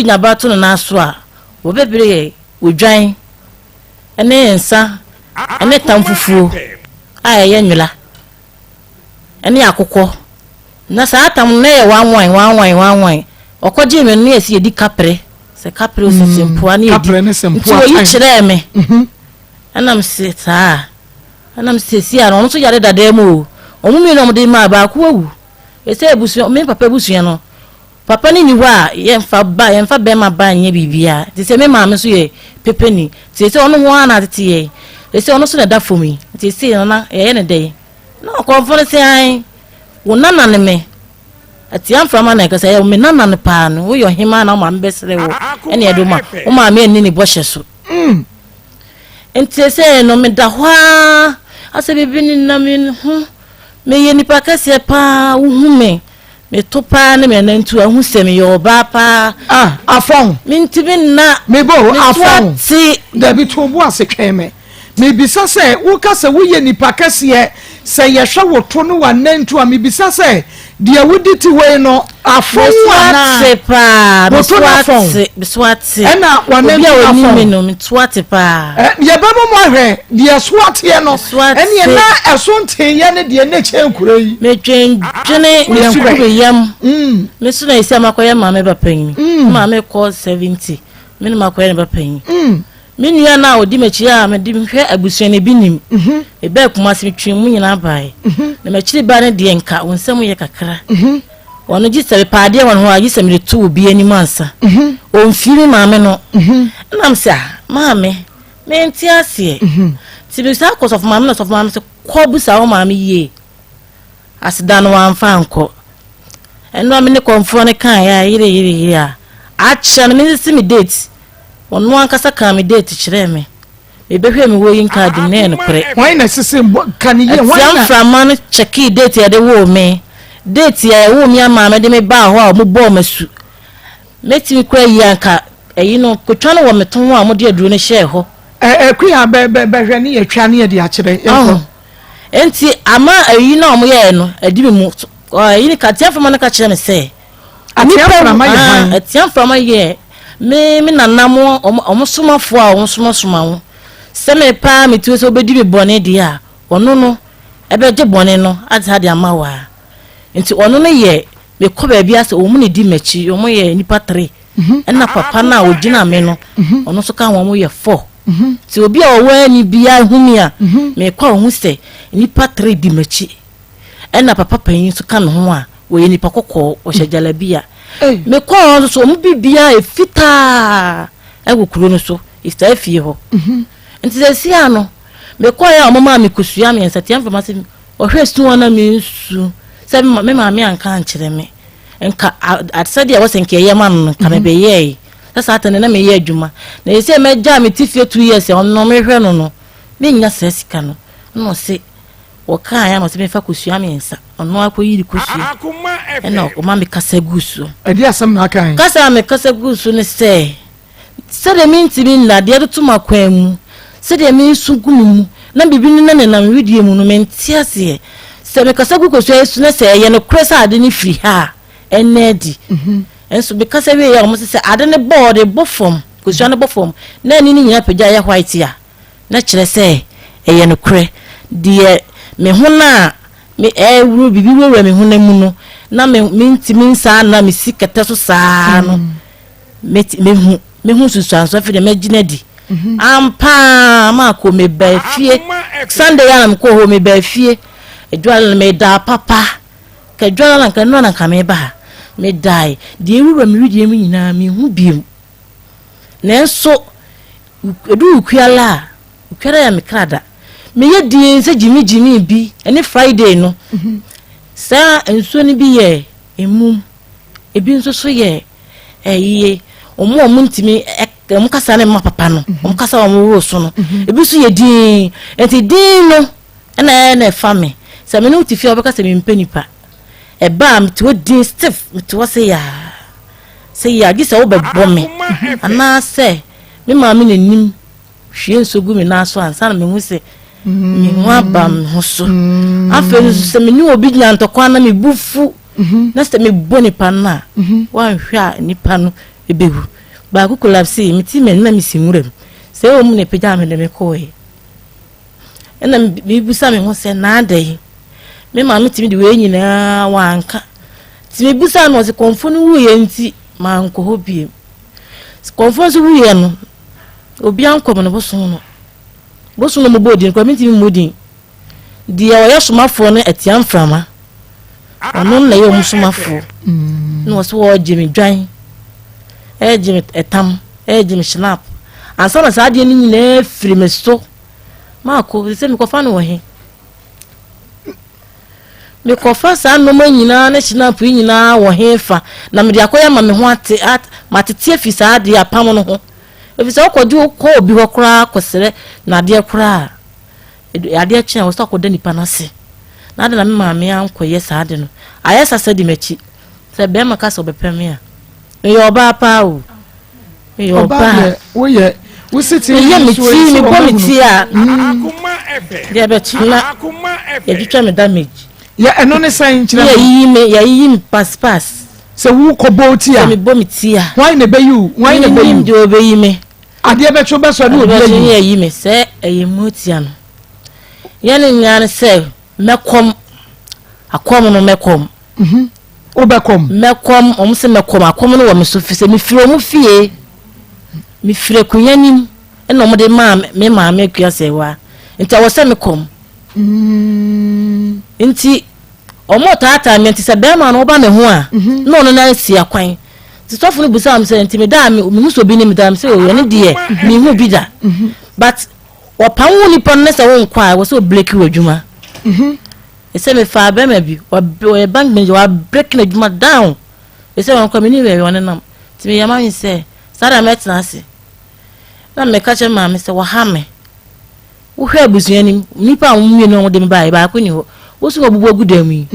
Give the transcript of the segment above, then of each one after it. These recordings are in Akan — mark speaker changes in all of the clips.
Speaker 1: nyaba to ne nan so a, wɔbɛbere yɛ odwan ne nsa ne tam fufuo a ɛyɛ nwera ne akokɔ. Na saa tam no na ɛyɛ wanwan wanwan wanwan. Ɔkɔgyee me no na yɛsi yɛdi kapre, sɛ kapre o sɛ sempoa ne yɛdi. Nti oyi kyerɛɛ me. Ɛna mese saa. Ɛna mese seesei a no ɔno nso yare dadaa mu o. Wɔn mmienu a wɔde maa baako awu. Ɛsɛ abusua me papa abusua no papa no nni hɔ a yɛmfa ba yɛmfa bɛrima ba nyɛ biribiara. Te sɛ me maame nso yɛ pepeni. Nti sɛ ɔno ho ara na atete yɛn. Sɛ ɔno nso na ɛda fam yi. Nti sɛ nana yɛyɛ ne dɛn? Na ɔkɔmfo no sɛ ae wo nana ne me. Atia mframa na ɛkasa yɛ me nana no paa no woyɛ ɔhemaa na wo maame bɛsrɛ wo ɛne ɛde wo ma wo maame anni ne bɔhyɛ so. Nti sɛ no meda hɔ ara asɛ biribi nenam me ho. Meyɛ nipa kɛseɛ paa wohu me meto paa ne me nantu a wohu sɛ meyɛ ɔbaa paa.
Speaker 2: Ah, afɔn.
Speaker 1: Mentumi nna.
Speaker 2: Mebɔ o,
Speaker 1: Meto
Speaker 2: afɔn.
Speaker 1: ate.
Speaker 2: Dabi to bo ase twɛn me. Mebisa sɛ, woka sɛ woyɛ nipa kɛseɛ, sɛ yɛhwɛ wo to ne w'anantu a, mebisa sɛ, deɛ wodi te hɔ yi no, afɔn
Speaker 1: Meso
Speaker 2: wo anaa?
Speaker 1: ate paa.
Speaker 2: Wo
Speaker 1: Meso
Speaker 2: to no afɔn?
Speaker 1: ate. Meso ate.
Speaker 2: Ɛna
Speaker 1: Obi
Speaker 2: w'anantu
Speaker 1: a
Speaker 2: no
Speaker 1: onim
Speaker 2: afɔn?
Speaker 1: me no, meto ate paa.
Speaker 2: Ɛ, yɛbɛma mo ahwɛ deɛ ɛso ateɛ no,
Speaker 1: Meso ate.
Speaker 2: ɛneɛ na ɛso nteeɛ ne deɛ na ɛkyɛn kuro yi.
Speaker 1: Medwendwene
Speaker 2: Woyɛ
Speaker 1: mesu gu
Speaker 2: nkorɛ.
Speaker 1: me yam. Me so na esi a makɔyɛ maame ba panyin. Me maame kɔ 70. Me na makɔyɛ ne ba panyin. Me nua no a ɔdi m'akyi a mede hwɛ abusua no ebi nim. Mebaa Kumasi metwee mu nyinaa baeɛ. Na m'akyiri ba no deɛ nka wo nsam yɛ kakra. Ɔno gye sɛ mepɛ adeɛ wɔ ne ho a gye sɛ mede to obi anim ansa. Ɔmfiri me maame no. Ɛna mesɛ ah maame mente aseɛ. Nti mesan kɔ sɔfo maame na sɔfo maame sɛ kɔ bisa wo maame yie. Aseda no wamfa ankɔ. Ɛno a me ne kɔmfoɔ no kaeɛ a yere yere yere a akyɛ no mesese me date. Ɔno ankasa kaa me date kyerɛɛ me. Mebɛhwɛɛ me weighing card mu na ɛyɛ nokorɛ.
Speaker 2: Hwan na ɛsese mbɔ ka ne yie? Hwan
Speaker 1: Atia
Speaker 2: na.
Speaker 1: mframa no kyɛkee date a yɛde woo me. Date a yɛwoo me ama mede me baa hɔ a wɔbɔɔ me asu. Mɛtumi koraa ayi anka ɛyi no kotwa no wɔ me to ho a wɔde aduro no hyɛɛ hɔ.
Speaker 2: Ɛ Akua bɛ bɛ bɛhwɛ ne yɛtwa ne yɛde akyerɛ. Yɛnkɔ.
Speaker 1: Ɔho. Enti ama ayi no a wɔyɛɛ no adi me mu. Ɛyi no ka atia mframa no ka kyerɛ me sɛ.
Speaker 2: Atia mframa yɛ hwan?
Speaker 1: Atia mframa yɛ me me nana mo wɔn somafoɔ a wɔn somasoma wo sɛ me paa me tuo sɛ wobɛdi me bɔne deɛ a ɔno no ɛbɛgye bɔne no asa de ama wo a nti ɔno no yɛ mekɔ baabi asɛ wɔn na di m'akyi wɔn yɛ nipa tere ɛna papa no a ɔgyina me no ɔno nso ka ho wɔn yɛ four nti obi a ɔwɔ ani biara hu me a mekɔ a ɔhu sɛ nipa tere di m'akyi ɛna papa panyin nso ka me ho a wɔyɛ nipa kɔkɔɔ ɔhyɛ jalabia mekɔɔ hɔ nso so wɔn biribiara yɛ fitaa ɛwɔ kuro no so saa fie hɔ nti sɛ si ano mekɔɔ yɛ a wɔn maa me kosua mmiɛnsa tia mfama sɛ ɔhwɛ su wɔn na me nsu sɛ me maame anka ankyerɛ me nka sɛdeɛ ɛwɔ sɛ nka ɛyɛ ma no no nka mebɛyɛɛ sɛ saa tɛn na meyɛ adwuma na yɛ sɛ mɛgya me ti fie 2 years ɔno mehwɛ no no mennya saa sika no na ɔse wɔkaa ya na ɔsɛ mefa kosua mmiɛnsa ɔno akɔyiri kosua ɛna ɔma me kasa gu so.
Speaker 2: Ɛde asɛm na aka yi.
Speaker 1: Kasa a me kasa gu so ne sɛ sɛdeɛ mentumi nna adeɛ de to m'akwan mu sɛdeɛ mensu gu me mu na biribi ne nenam wedeɛ mu no mente aseɛ sɛ mekasa gu kosua yi so na sɛ ɛyɛ nokorɛ sɛ ade no firi ha a ɛnna adi nso mekasa wie a wɔn sɛ sɛ ade no bɔ ɔde bɔ fam kosua no bɔ fam na ani no nyinaa pagya yɛ white a na kyerɛ sɛ ɛyɛ nokorɛ. Deɛ me ho no a me ɛwuro biribi wurawura me honam mu no na me mentumi nsaa na mesi kɛtɛ so saa no mɛti mehu mehu nsusuanso afei deɛ mɛgyina di ampaa maakɔ mebaa fie Sunday a na mekɔɔ hɔ mebaa fie adwuma no medaa papa ka adwuma no na nka nnora na nka meba ha medae deɛ ɛwura me wedeɛ mu nyinaa mehu biom nanso ɛdu Wukuada a Wukuada yɛ me kra da meyɛ din sɛ gyimi gyimi bi ɛne Friday no saa nsuo no bi yɛ emum ebi nso so yɛ ɛyie wɔn a wɔn ntumi wɔn kasa ne mma papa no wɔn kasa wɔn woro so no ebi nso yɛ din nti din no ɛna ɛyɛ na ɛfa me sɛ me ne wo te fie a wɔbɛka sɛ me mpɛ nipa ɛba a mete hɔ din stiff mete hɔ sɛ yaa sɛ yaa gye sɛ wobɛbɔ me anaasɛ me maame n'anim hwie nsuo gu me nan so ansa na mehu sɛ me ho aba me ho so afei nso sɛ me ne obi nya ntɔkwa na me bu fu na sɛ mebɔ nipa no a wanhwɛ a nipa no Ɛbɛwu. Baako collapsee, metee m'ani na mesi nwura mu. Sɛ ɛwɔ mu na ɛpagyaa me de me kɔɔɛ. Ɛna mebisa me ho sɛ, na adɛn? Me maame tumi de wei nyinaa wanka. Nti mebisa no ɔse kɔmfo no wuiɛ nti mankɔ hɔ bio. Kɔmfo nso wuiɛ no, obi ankɔm no bosom no. Bosom no mobɔɔ din koraa mentumi mmɔ din. Deɛ ɔyɛ somafoɔ no atia mframa. Ɔno na ɛyɛ wɔn somafoɔ. Na ɔsɛ wɔregye me dwan, ɛregye me ɛtam, ɛregye me shinap. Ansa na saa adeɛ no nyinaa firi me so. Maako, sɛ mekɔfa no wɔ he? Mekɔfa saa nneɛma nyinaa ne shinap yi nyinaa wɔ he fa? Na mede akɔyɛ ama me ho ate, matete afi saa adeɛ apam no ho. Ɛfiri sɛ wokɔgye wokɔ obi hɔ koraa kɔsrɛ no adeɛ koraa a, adeɛ kye a, wɔ sɛ akɔda nipa no ase. Na ade na me maame ankɔyɛ saa ade no. Ayɛ sasa di m'akyi. Sɛ bɛrima ka sɛ ɔbɛpɛ me a, meyɛ ɔbaa paa o. Meyɛ ɔbaa.
Speaker 2: Woyɛ wosi ti
Speaker 1: meyɛ me ti mebɔ me ti a deɛ ɛbɛkye na yɛtwitwa me damage.
Speaker 2: Yɛ ɛno ne sɛn kyerɛ
Speaker 1: me. Yɛyiyi me yɛyiyi me pass pass.
Speaker 2: Sɛ wokɔ bɔ ti a.
Speaker 1: Sɛ mebɔ me ti a.
Speaker 2: Hwan na ɛbɛyi wo? Hwan na ɛbɛyi wo?
Speaker 1: Menim deɛ ɔbɛyi me.
Speaker 2: Adeɛ bɛkye wobɛsɔ ne obi ayi.
Speaker 1: Adeɛ bɛkye ne ayi me sɛ ɛyɛ motia no. Yɛ ne nyinaa ne sɛ mɛkɔm akɔm no mɛkɔm.
Speaker 2: Mhm. Wobɛkɔm?
Speaker 1: Mɛkɔm wɔn sɛ mɛkɔm akɔm no wɔ me so fi sɛ mefiri wɔn fie mefiri akonnwa nim ɛna wɔn de maa me maame akua sɛ wa nti ɛwɔ sɛ mekɔm. Mm. Nti wɔn taataa me nti sɛ bɛrima no ɔba me ho a mhm. na ɔno na asi akwan. Nti sɔfo no busaa me sɛ nti me da a mehu sɛ obi ne me da me sɛ o ɛno deɛ mehu bi da but wɔpam wo nipa no ne sɛ wonkɔ a ɛwɔ sɛ obreki w'adwuma ɛsɛ mefaa bɛrima bi ɔyɛ bank manager wabreki n'adwuma down ɛsɛ wɔnkɔ me ne baabi ɔne nam nti meyɛ ma me sɛ saa da mɛtena ase na meka kyerɛ maame sɛ wɔha me wohwɛ abusua nim nipa a wɔn mmienu a wɔde me baeɛ baako ni hɔ wosi wɔn abubu agu dan mu yi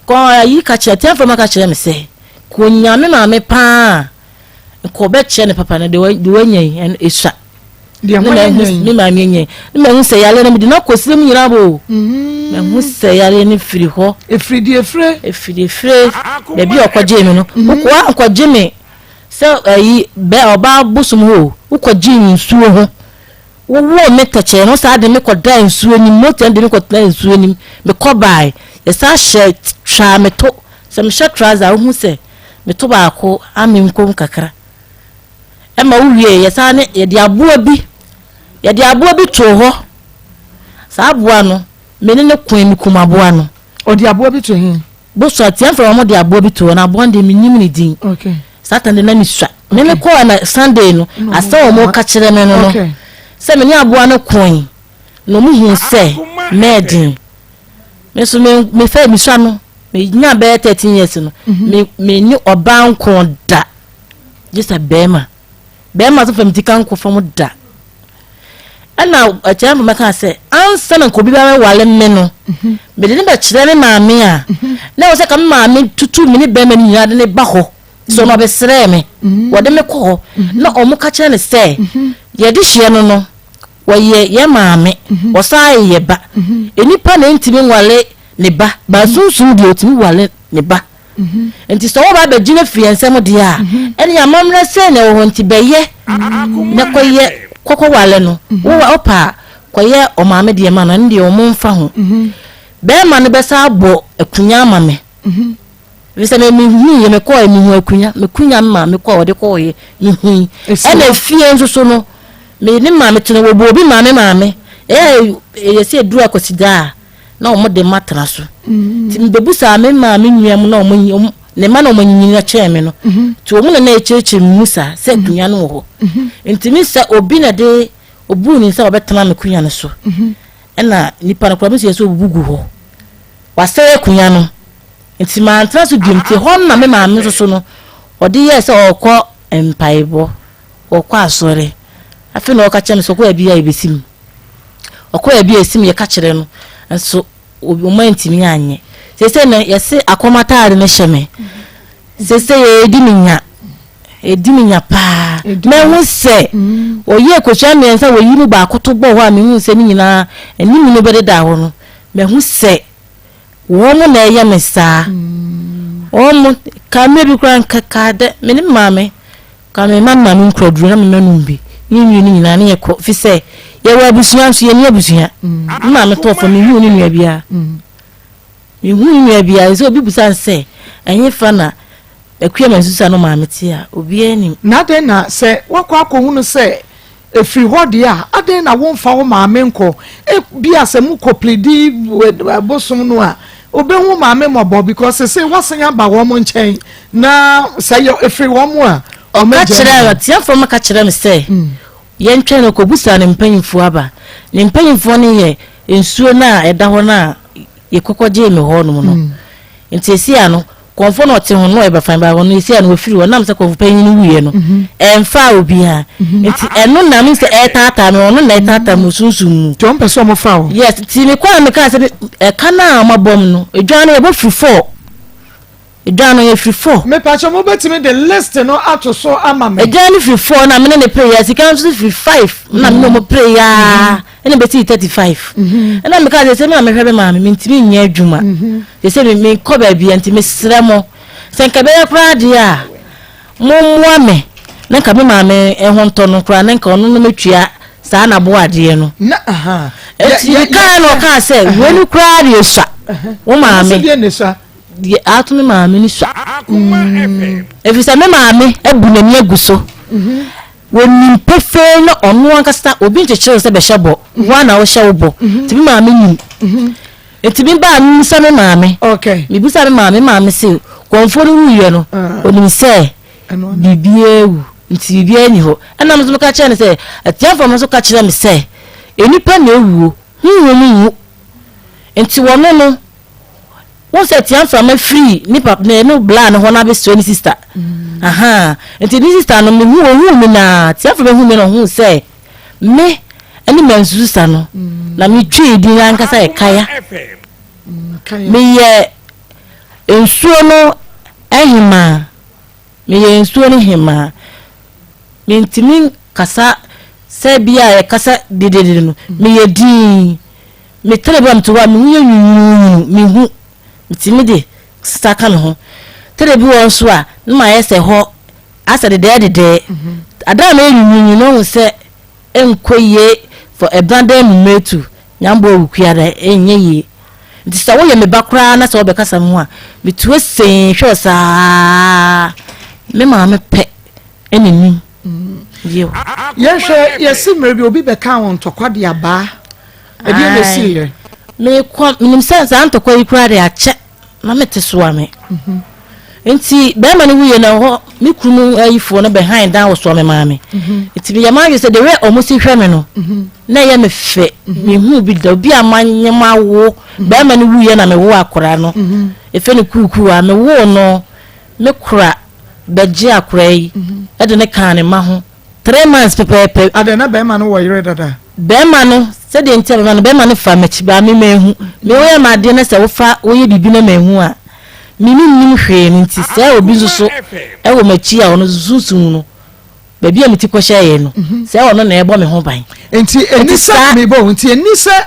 Speaker 1: Kɔ ayi ka kyerɛ Tiafo ka kyerɛ me sɛ kɔ nya me maame paa nka ɔbɛkyerɛ ne papa no deɛ wanya yi ɛno esua.
Speaker 2: Deɛ wɔn anya yi.
Speaker 1: Me maame anya yi. Ne mahu sɛ yareɛ no mede no akɔ sire mu nyinaa bo. Mm-hmm. Mahu sɛ yareɛ no firi hɔ.
Speaker 2: Efiri deɛ efire.
Speaker 1: Efiri efire baabi a ɔkɔgye me no. Mm-hmm. Wokɔ ankɔgye me sɛ ayi bɛ ɔbaa bosom hɔ o. Wokɔgye nsuo ho. Wowoo me tɛkyɛɛ no, wosan de me kɔdaa nsuo anim, motia no de me kɔtenaa nsuo anim, mekɔbaeɛ, yɛsan hyɛɛ twaa me to, sɛ mehyɛ trouser a wohu sɛ me to baako ame nkom kakra. Ɛma wowie yɛsan ne yɛde aboa bi, yɛde aboa bi too hɔ, saa aboa no, me ne no koe, mekum aboa no.
Speaker 2: Ɔde aboa bi to he?
Speaker 1: Boso atia mframa wɔn de aboa bi to hɔ na aboa no deɛ menim ne din.
Speaker 2: Okay.
Speaker 1: Satan de na mesua. Me me kɔɔ na Sunday no asɛm wɔn ka kyerɛ me no no sɛ me ne aboa no koe na wɔn hu sɛ mɛɛden. Me nso me me fɛ mesua no me nya bɛyɛ 13 years no mhm. me me ne ɔbaa nko da gye sɛ bɛrima. Bɛrima nso fa me ti ka nko fam da. Ɛna akyerɛ mfama kaa sɛ ansa na nka obi bɛwale me no mhm. mede ne bɛkyerɛ me maame a mhm. na ɛwɔ sɛ ka me maame tutu me ne bɛrima no nyinaa de ne ba hɔ sɛ ɔno ɔbɛsrɛɛ me mhm. wɔde me kɔ hɔ na ɔmo ka kyerɛ no sɛ yɛde hyeɛ no no wɔyɛ yɛ maame wɔsan yɛ yɛ ba nnipa na ntumi nwale ne ba baasunsum deɛ ɔtumi wale ne ba Nti sɛ wɔba abɛgyina firi yɛn nsam deɛ a, ɛne amammerɛ sɛn na ɛwɔ hɔ nti bɛyɛ na kɔyɛ kɔkɔwale no. Wo wopɛ a kɔyɛ ɔmaame deɛ ma no, ɛno deɛ wɔn mfa ho. Bɛrima no bɛsa abɔ akunya ama me. Ɛfiri sɛ me mehui yɛ mekɔɔ mehu akunya, mekunya me maame kɔɔ ɔde kɔɔyɛ mehui. Ɛna fie nso so no, me ne maame tena wɔbɔ obi maame maame. Ɛyɛ ɛyɛ sɛ ɛduru akwasida a na wɔn de ma tena so nti mebebusaa me maame nua mu na wɔn wɔn ne mma na wɔn anyinyin akyɛn me no nti wɔn na na ɛkyerɛkyerɛ me mu saa sɛ akonnwa no wɔ hɔ nti me sɛ obi na de obuu ne nsa ɔbɛtena me akonnwa no so ɛna nipa no koraa me sɛ yɛ sɛ obubu gu hɔ wasɛe akonnwa no nti mantena so biom nti hɔ na me maame nso so no ɔde yɛɛ sɛ ɔrekɔ mpaebɔ ɔrekɔ asɔre afei na ɔka kyerɛ me sɛ ɔkɔ baabi a ɛbɛsi mu Ɔkɔ baabi a esim yɛka kyerɛ no nso wɔn antumi anyɛ. Seesei no yɛse akɔm ataade no hyɛ me. Seesei yɛredi me nya. Ɛdi me nya paa. Mahu sɛ wɔyɛɛ kosua mmiɛnsa wɔyi mu baako to bɔɔ hɔ a mehu sɛ ne nyinaa anim no bɛdeda hɔ no. Mahu sɛ wɔn na ɛyɛ me saa. Wɔn ka mmerɛ bi koraa nka kaa dɛ me ne me maame. Ka me ma me maame nkura duro na me ma nom bi ne yɛn mmienu nyinaa ne yɛkɔ fi sɛ yɛwɔ abusua nso yɛnni abusua. Me maame tɔɔ fam menhuu ne nua biara. Menhuu ne nua biara sɛ obi bisa no sɛ ɛhefa na Akua Mansusa no maame te a obiara nim.
Speaker 2: Na adɛn na sɛ woakɔ akɔhunu sɛ Ɛfiri hɔ deɛ a, adɛn na womfa wo maame nkɔ? Ebia sɛ mokɔ pledi bosom no a, ɔbɛhu wo maame mmɔbɔ because sesei woasan aba wɔn nkyɛn na sɛ yɛ ɛfiri wɔn a,
Speaker 1: wɔn agya kyerɛ atiafoɔ no ka kyerɛ me sɛ yɛntwɛn no kɔbusa ne mpanyimfoɔ aba. Ne mpanyimfoɔ no yɛ nsuo no a ɛda hɔ no a yɛkɔkɔgyee me hɔ nom no. Nti ɛsi ano Kɔmfo na ɔte ho no ɔyɛ bafan ba ɔno esi a no wafiri hɔ nam sɛ kɔmfo panyin no wuiɛ no ɛmfaa obiara nti ɛno na me sɛ ɛretaataa me ɔno na ɛretaataa me sunsum mu.
Speaker 2: Nti ɔmpɛ sɛ ɔmo fa wo.
Speaker 1: Yes nti me kɔ a me kaa sɛ ɛka no a ɔmo abɔ mu no edwan no yɛbɔ firi fɔɔ edwan no yɛ firi fɔɔ.
Speaker 2: Mepakyɛ mo bɛtumi de list no ato so ama me.
Speaker 1: Edwan no firi fɔɔ na me ne ne pere yɛ sika nso firi five na me ne ɔmo pere yaa. Ɛna bɛsii 35 ɛna mekaa sɛ sɛ me na mehwɛ me maame mentumi nyɛ adwuma sɛ sɛ mekɔ baabi a nti mesrɛ mo sɛ nka ɛbɛyɛ koraa deɛ a mommoa me na nka me maame ho ntɔ no koraa na nka ɔno no mɛtua saa naboadeɛ no. Nti mekaa na ɔkaa sɛ wei no koraa deɛ sua wo maame deɛ ato me maame no sua ɛfiri sɛ me maame abu n'ani agu so. Wɔnim pefee na ɔno ankasa obi nkyekyere wo sɛ bɛhyɛ bɔ, wo ara na wohyɛ wo bɔ. Nti me maame nim. Nti me baa mebisa me maame. Mebisa me maame, me maame se kɔmfoɔ no wuiɛ no, onim sɛ biribiara awu, nti biribiara nni hɔ. Ɛna me nso meka kyerɛɛ no sɛ, atiafoɔ no nso ka kyerɛɛ me sɛ, nnipa na ɛwuo, honhom nwu. Nti wɔno no, Wohu sɛ tia mframa firi ne papa ne no bla no hɔ na abɛsua ne sista. Mm. Aha. Nti ne sista no mehu ohuu me na tia mframa hu me na ohuu sɛ me ɛne mansu sista no mm. na metwii din ankasa yɛ kaya. Mm, meyɛ nsuo no hemaa. Meyɛ nsuo no hemaa. Mentumi kasa sɛ bi a yɛkasa dededede no. Meyɛ dinn. Me tena bi a mete hɔ a me ho yɛ nwunwunwunu, mehu, metumi de sesa ka me ho. Tena bi wɔ nso a na mayɛ sɛ hɔ asɛ dedɛɛ dedɛɛ. Ada a mɛyɛ nwunwunwunu no ɔhu sɛ ɛnkɔ yie for ɛbena dɛn mmerɛ tu, nyambɔ awukua dɛ ɛnyɛ yie. Nti sɛ woyɛ me ba koraa na sɛ wobɛkasa me ho a, metu see hwɛ wo saa. Me maame pɛ ɛna nim. Yiw.
Speaker 2: Yɛhwɛ yɛsi mmerɛ bi obi bɛka wɔn ntɔkwa de abaa. Ɛdeɛ na ɛsii yɛ.
Speaker 1: Mekɔ menim sɛ saa ntɔkwa yi koraa de akyɛ na mete soa me. Mhm. Nti bɛrima no wuiɛ na hɔ me kunu mu ayifoɔ no bɛhan dan wɔ soa me maame. Mhm. Nti meyɛ m'adwene sɛ the way ɔmo si hwɛ me no mhm. na ɛyɛ me fɛ. Mehu bi da obi a manyɛ mawo bɛrima no wuiɛ na mewo akora no. Efe no kuukuu a mewoo no me kora bɛgye akora yi de ne kaa ne mma ho 3 months pɛpɛɛpɛ.
Speaker 2: Adɛn, na bɛrima no wɔ yere dada?
Speaker 1: Bɛrima no, sɛdeɛ nti a bɛrima no, bɛrima no fa m'akyi baa me manhu. Me woyɛ me adeɛ na sɛ wofa woyɛ biribi na manhu a, me mennim hwee no nti sɛ obi nso so wɔ m'akyi a ɔno nso sunsum no, baabi a me ti kɔhyɛeɛ no, sɛ ɔno na ɛbɔ me ho ban.
Speaker 2: Nti ɛni sɛ, mebɔ o, nti ɛni sɛ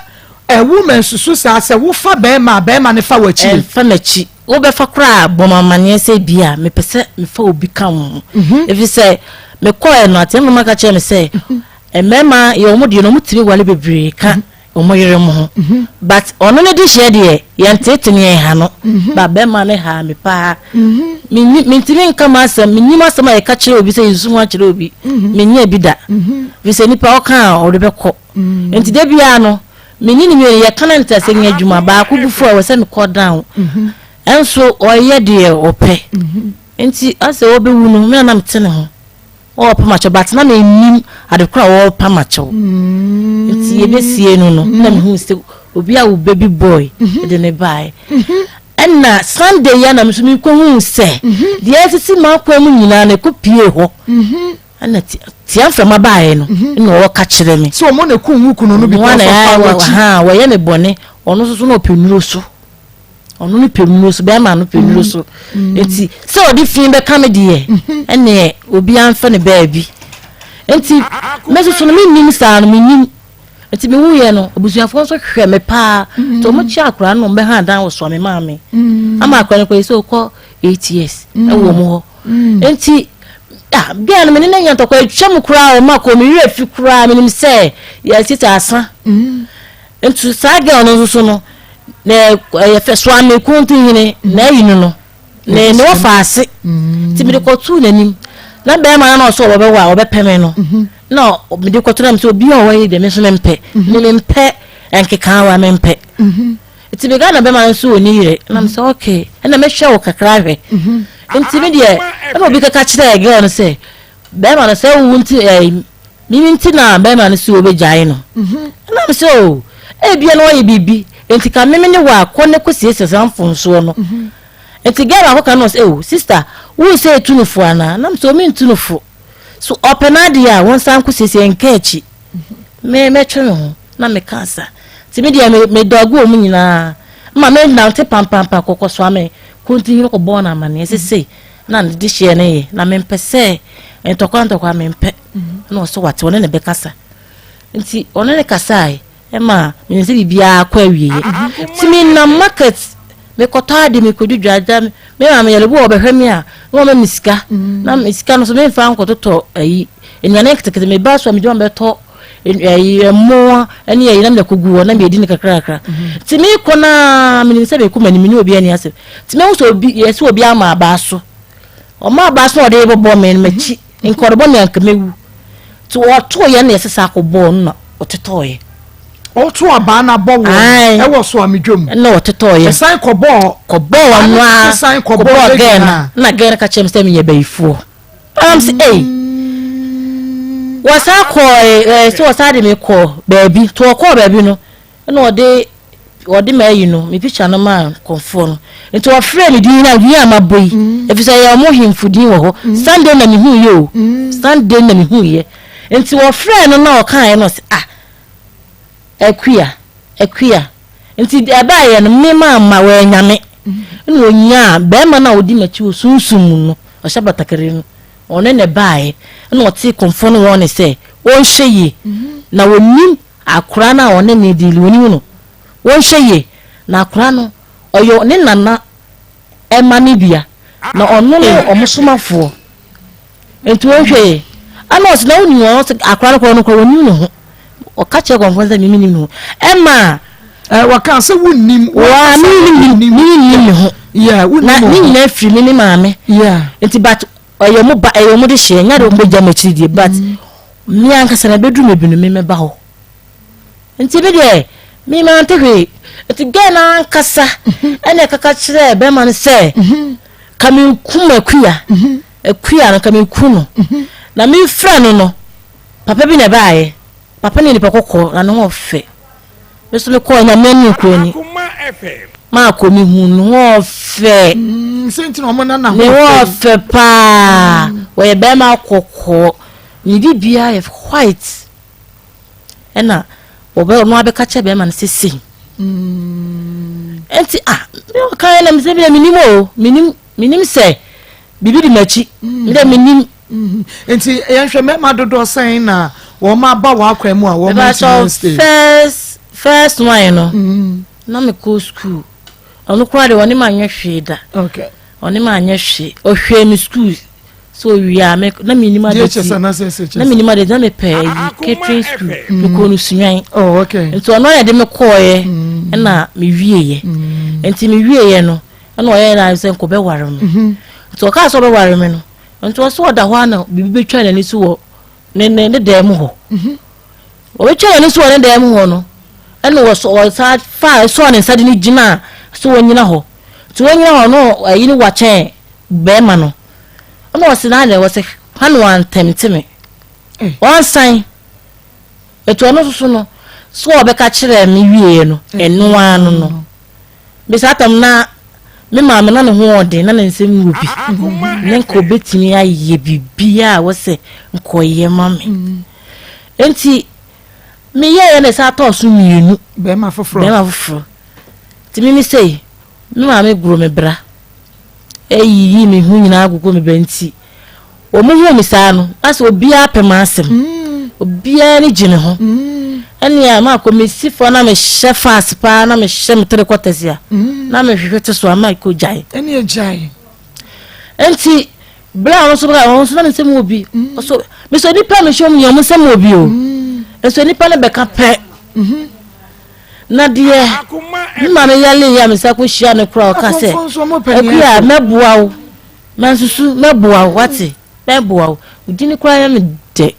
Speaker 2: ɛwo mansusu saa sɛ wofa bɛrima a, bɛrima no fa w'akyi?
Speaker 1: Ɛmfa m'akyi. Wobɛfa koraa a, bɔ me amanneɛ sɛ ebia mepɛ sɛ mefa obi ka wo ho. Efisɛ mekɔe no, ateamu ka kyerɛɛ me sɛ mmarima yɛ wɔn deɛ no, wɔtumi ware bebree ka wɔn yerenom ho. But ɔno ne dehyeɛ deɛ, yɛnteete no, yɛnha no. But bɛrima no haa me paa. Menni, mentumi nka m'asɛm, mennim asɛm a yɛka kyerɛ obi sɛ yɛsusu ho akyerɛ obi. Menyɛɛ bi da. Efisɛ nipa ɔka a, ɔde bɛkɔ. Nti da biara no, Me ne no mmienu yɛka na ntease nyɛ adwuma. Baako bo fu a, ɛwɔ sɛ mekɔ down. Ɛnso ɔyɛ deɛ ɔpɛ. Nti asɛ ɔbɛwu no, me na na mete ne ho. Ɔrepa m'akyɛw but na mennim ade koro a ɔrepa m'akyɛw. Nti yɛbɛsie no no, na mehu sɛ obi a wo baby boy de ne baeɛ. Ɛna Sunday yi a na me nso mekɔhuu sɛ deɛ asisi m'akwan mu nyinaa no ɛkɔpie hɔ. Ɛna tia mframa baeɛ no ɛna ɔka kyerɛ me.
Speaker 2: Sɛ ɔmo na ekum wo kunu no because ɔfa w'akyi.
Speaker 1: Ha wɔyɛ me bɔne ɔno nso so na ɔpɛ nnuro so ɔno no pɛ nnuro so bɛrima no pɛ nnuro so nti sɛ ɔde fi bɛka me deɛ ɛneɛ obiara mfa ne baabi nti me nso so no mennim saa no mennim nti me wuyɛ no abusuafoɔ nso hwɛ me paa nti ɔmo kye akora no ɔmo bɛha dan wɔ soa me maame ama akora no kɔ yi sɛ ɔkɔ 8 years ɛwɔ ɔmo hɔ nti. Ah, girl no me ne no anya ntɔkwa atwa mu koraa o mako me werɛ fi koraa menim sɛ yɛasi sɛ asa. Mm. Nti saa girl no nso so no na ɛyɛ fɛ soame kuntuhene na ayi no no ne ne wɔfa ase. Mm. Nti mede kɔtoo n'anim na bɛrima no na ɔsɛ ɔbɛwɔ a ɔbɛpɛ me no. Mm-hmm. Na mede kɔtoo n'anim sɛ obi a ɔwɔ yi deɛ me nso mempɛ. Mm-hmm. Me mempɛ nkekaawa mempɛ. Mm-hmm. Nti me Ghana bɛma no nso ɔnni yere na me sɛ okay ɛna mɛhwɛ wo kakra ahwɛ nti me deɛ ɛna obi kaka kyerɛɛ girl no sɛ bɛrima no sɛ wo nti ɛɛ mimi nti na bɛrima no sɛ ɔbɛgyae no ɛna me sɛ o ebia na ɔyɛ biribi nti ka meme ne wɔ akɔ ne kɔ siesie saa mfonsoɔ no nti girl baako ka no sɛ o sister wo sɛ etu no fo anaa na me sɛ omi ntu no fo so ɔpɛ n'adeɛ a wɔn nsa nko siesie nka akyi me mɛtwe me ho na meka sa nti me deɛ me me dɔge wɔn nyinaa ma me nante pampampa kɔkɔ soa me kontinhini kɔ bɔɔ no amaneɛ sɛ sei na ne de hyeɛ no yɛ na mempɛ sɛ ntɔkwa ntɔkwa mempɛ na ɔsɛ wate ɔne ne bɛkasa nti ɔne ne kasae ɛma menim sɛ biribiara kɔ awieɛ nti menam market mekɔtɔ ade mekɔdwidwa agya me maame yɛlɛ bi wɔ ɔbɛhwɛ me a na wɔma me sika na me sika no so memfa nkɔtotɔ ayi nnuane nketekete meba so a mede wɔn bɛtɔ ɛyi ɛmoa ɛne ɛyi na mede akɔgu hɔ na medi no kakrakra nti mekɔ naa menim sɛ mekɔ m'anim ne obi ani asɛm nti mehu sɛ obi yɛsɛ obi ama abaa so ɔma abaa so na ɔde bɔbɔ me no m'akyi nka ɔde bɔ me anka mɛwu nti ɔtoo yɛ na yɛsɛ sɛ akɔbɔɔ no na ɔtetɔɔyɛ
Speaker 2: ɔto abaa no abɔ wɔ ɛwɔ so amedwam
Speaker 1: na ɔtetɔɔyɛ
Speaker 2: ɛsan kɔbɔɔ
Speaker 1: kɔbɔɔ ɔno a kɔbɔɔ gɛɛ no na gɛɛ no ka kyerɛ me sɛ meyɛ bayifoɔ Ɛna me sɛ ei wɔsan kɔɔ ɛɛ sɛ wɔsan de me kɔɔ baabi nti wɔkɔɔ baabi no ɛna ɔde ɔde ma ayi no me picture no maa nkɔfoɔ no nti wɔfrɛ me din na din a mabɔ yi mm. ɛfiri sɛ ɛyɛ ɔmo hemfo din wɔ hɔ mm. Sunday na mehu yɛ o mm. Sunday na mehu yɛ nti wɔfrɛ no na ɔkaeɛ no ɔsɛ ah Akua, Akua. Nti ɛbaeɛ no, me mamma, wɔannya me. Ɛna ɔnyaa barima no a ɔdi m'akyi wɔ sunsum mu no, ɔhyɛ batakari no, ɔne no baeɛ. Ɛna ɔtee kɔmfoɔ no wɔn ne sɛ, ɔnhwɛ yie, na ɔnim akora no a ɔne no redi no, ɔnim no. Ɔnhwɛ yie, na akora no, ɔyɛ ne nana ɛma no bia, na ɔno ne wɔn somafoɔ. Nti wɔnhwɛ yɛ. Ɛna ɔse na wonim wɔn ɔse akora no korɔ no korɔ wɔnim ne ho. Ɔka kyerɛ kɔmfoɔ no sɛ mimi nim ne ho. Ɛma.
Speaker 2: Ɛ wɔka sɛ wonnim.
Speaker 1: Wɔa mimi nim mimi nim ne ho.
Speaker 2: Yeah, wonnim
Speaker 1: Na ne nyinaa firi me me maame.
Speaker 2: Yeah.
Speaker 1: Nti but ɔyɛ ɔmo ba ɛyɛ ɔmo de hyɛ nya de ɔmo bɛgya m'akyiri deɛ but mm. me ankasa na bɛduru me bi no me mɛba hɔ. Nti me deɛ me mante hwee. Nti gɛɛ no ankasa ɛna ɛkaka kyerɛɛ bɛrima no sɛ ka menkum akua. Akua no ka meku no. Na mefrɛ no no papa bi na ɛbaeɛ. Papa no yɛ nipa kɔkɔɔ na ne ho ɔfɛ. Me nso mekɔɔ nyame anim kura ni. Maakɔ mehu ne ho ɔfɛ. Ne ho ɔfɛ paa. Wɔyɛ bɛrima kɔkɔɔ. Ne biribiara yɛ white. Ɛna wɔbɛ ɔno abɛka kyerɛ bɛrima no sɛ sei. Nti ah me ɔka na mesɛ bi menim o menim menim sɛ biribi di m'akyi ndɛ menim.
Speaker 2: Nti yɛnhwɛ mmarima dodoɔ sɛn na wɔn aba wɔn akwan mu a wɔn ntumi stay.
Speaker 1: First first one no na mekɔ school ɔno koraa deɛ ɔne ma nyɛ hwee da ɔne ma nyɛ hwee ɔhwɛ me school So owie a me na menim ade ti na menim ade na mepɛ ayi catering school mm. mekɔɔ no Sunyani
Speaker 2: oh, okay.
Speaker 1: nti ɔno ayɛ de me kɔɔeɛ mm. ɛna mewieɛ mm. nti mewieɛ no ɛna ɔyɛ na sɛ nkɔbɛware me mm-hmm. nti ɔkaa sɛ ɔbɛware me no nti ɔsɛ ɔda hɔ a na biribi bɛtwa n'ani so wɔ ne ne ne dan mu hɔ mm-hmm. ɔbɛtwa n'ani so wɔ ne dan mu hɔ no ɛna wɔsɔ ɔsa fa sɔɔ ne nsa de ne gyina so wɔnyina hɔ nti wɔnyina hɔ no ɛyi ne wakyɛn bɛrima no Ɛna ɔse na adɛn ɔse hwan wantɛmte me ɔnsan ɛti ɔno nso so no so ɔbɛka kyerɛ me wieɛ no ɛno ara no no me saa tam na me maame na ne ho ɔden na ne nsɛm wɔ bi ne nka ɔbɛtumi ayɛ biribiara a wɔsɛ nkɔyɛ ma me nti meyɛeɛ na ɛsɛ atɔɔ so mmienu
Speaker 2: bɛrima foforɔ
Speaker 1: bɛrima foforɔ nti mimi sei me maame goro me bra Eyiyi me ho nyinaa gugu me ba nti, wɔhuu me saa no, na sɛ obiara pɛ m'asɛm. Mm. Obiara ani gye me ho. Mm. Ɛnea maakɔ mesi fam na mehyɛ fast paa na mehyɛ me three quarters a, mm. na mehwehwɛ te so a maakɔ gyae.
Speaker 2: Ɛne gyae.
Speaker 1: Nti, Bere a ɔno nso bɛka, ɔno nso na ne nsam wɔ bi. Ɔso mesɔ nipa a mehyɛ mu nyɛ ɔmo nsam wɔ bi o. Nso nipa no bɛka pɛ. Na deɛ me maame yale yɛ a mesa kɔ hyia no koraa ɔka sɛ akua mɛboa wo mansusu mɛboa wo wate mɛboa wo wo din koraa yɛ me dɛ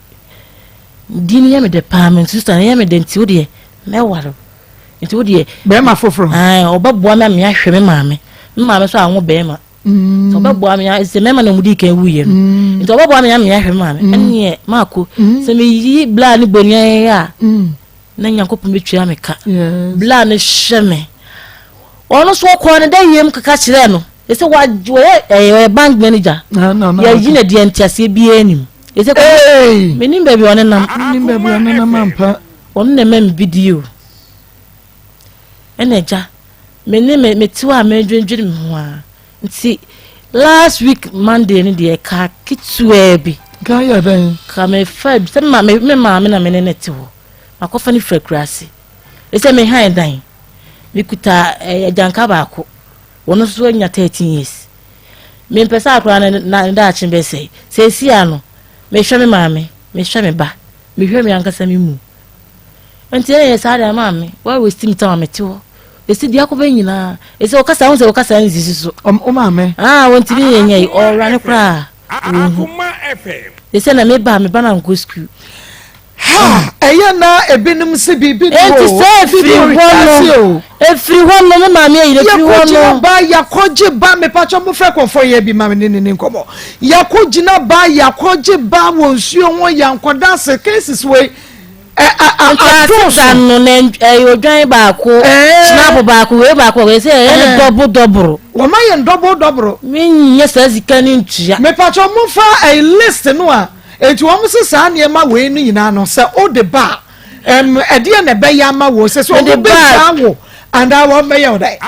Speaker 1: din yɛ me dɛ paa mansusu ta yɛ me dɛ nti wo deɛ mɛware nti wo deɛ
Speaker 2: bɛrima foforɔ
Speaker 1: ɔbɛboa me a meahwɛ me maame me maame so anwo bɛrima Sɛ ɔbɛboa me a, sɛ mmarima na wɔdii kan wuiɛ no, mm. nti ɔbɛboa me a meahwɛ me maame. Mm. Ɛneɛ maako, mm. sɛ meyi bla ne bɔni ayɛ a, na Nyankopɔn bɛtua me ka. Bla no hwɛ me. Ɔno nso ɔkɔɔ ne da yam keka kyerɛɛ no. Ɛsɛ wɔyɛ ɛyɛ bank manager. Yɛyi na deɛ nteaseɛ biara nim. Ɛsɛ kɔ menim baabi ɔne nam.
Speaker 2: Menim baabi ɔne nam ampa.
Speaker 1: Ɔno na ɛma me bi die o. Ɛna agya, me ne me mete hɔ a medwendwene me ho ara. Nti last week Monday no deɛ ɛka ketewaa bi.
Speaker 2: Ka yɛ dɛn?
Speaker 1: Ka mefa sɛ me maame me maame na me ne ne te hɔ. Makɔfa no firi akuraase. Ɛsɛ me han dan. Mekuta eh, agyanka baako. Wɔn nso anya 13 years. Mempɛ sɛ akora no na ne daakye bɛsɛe. Seesia no, mehwɛ me maame, mehwɛ me ba, mehwɛ me ankasa me mu. Nti ɛna yɛ saa deɛ maame wa waste me time a mete hɔ ɛsi deɛ akɔbɛ nyinaa ɛsɛ ɔkasa ho sɛ ɔkasa nsi so
Speaker 2: o maame
Speaker 1: ah wɔntumi yɛ nyɛ yi ɔwura ne koraa wɔhu ɛsɛ na meba meba na nkɔ sukuu
Speaker 2: ha ɛyɛ na ebinom se biribi ni
Speaker 1: hɔ sɛ efiri hɔ no efiri hɔ no me maame ayi efiri hɔ no
Speaker 2: yɛkɔgyina ba yɛkɔgye ba mepatwa mo fɛ kɔfɔ yɛ bi ma me ne ne ne nkɔmɔ yɛkɔgyina ba yɛkɔgye ba wɔ nsuo ho yɛnkɔda ase cases wei
Speaker 1: Ntaase da no na ɛyɛ odwan baako, hyinapo baako, wei baako, wei sɛ ɛyɛ no dɔbo dɔboro.
Speaker 2: Wɔma yɛn dɔbo dɔboro.
Speaker 1: Menyɛ saa sika no ntua.
Speaker 2: Mepatwɔ mo fa ɛyi list no a eti wɔn se saa nneɛma wei no nyinaa no sɛ o de ba a ɛm ɛdeɛ na ɛbɛyɛ ama wo sɛ sɛ wɔn bɛ gyaa wo anaa wɔn bɛyɛ wo dɛ.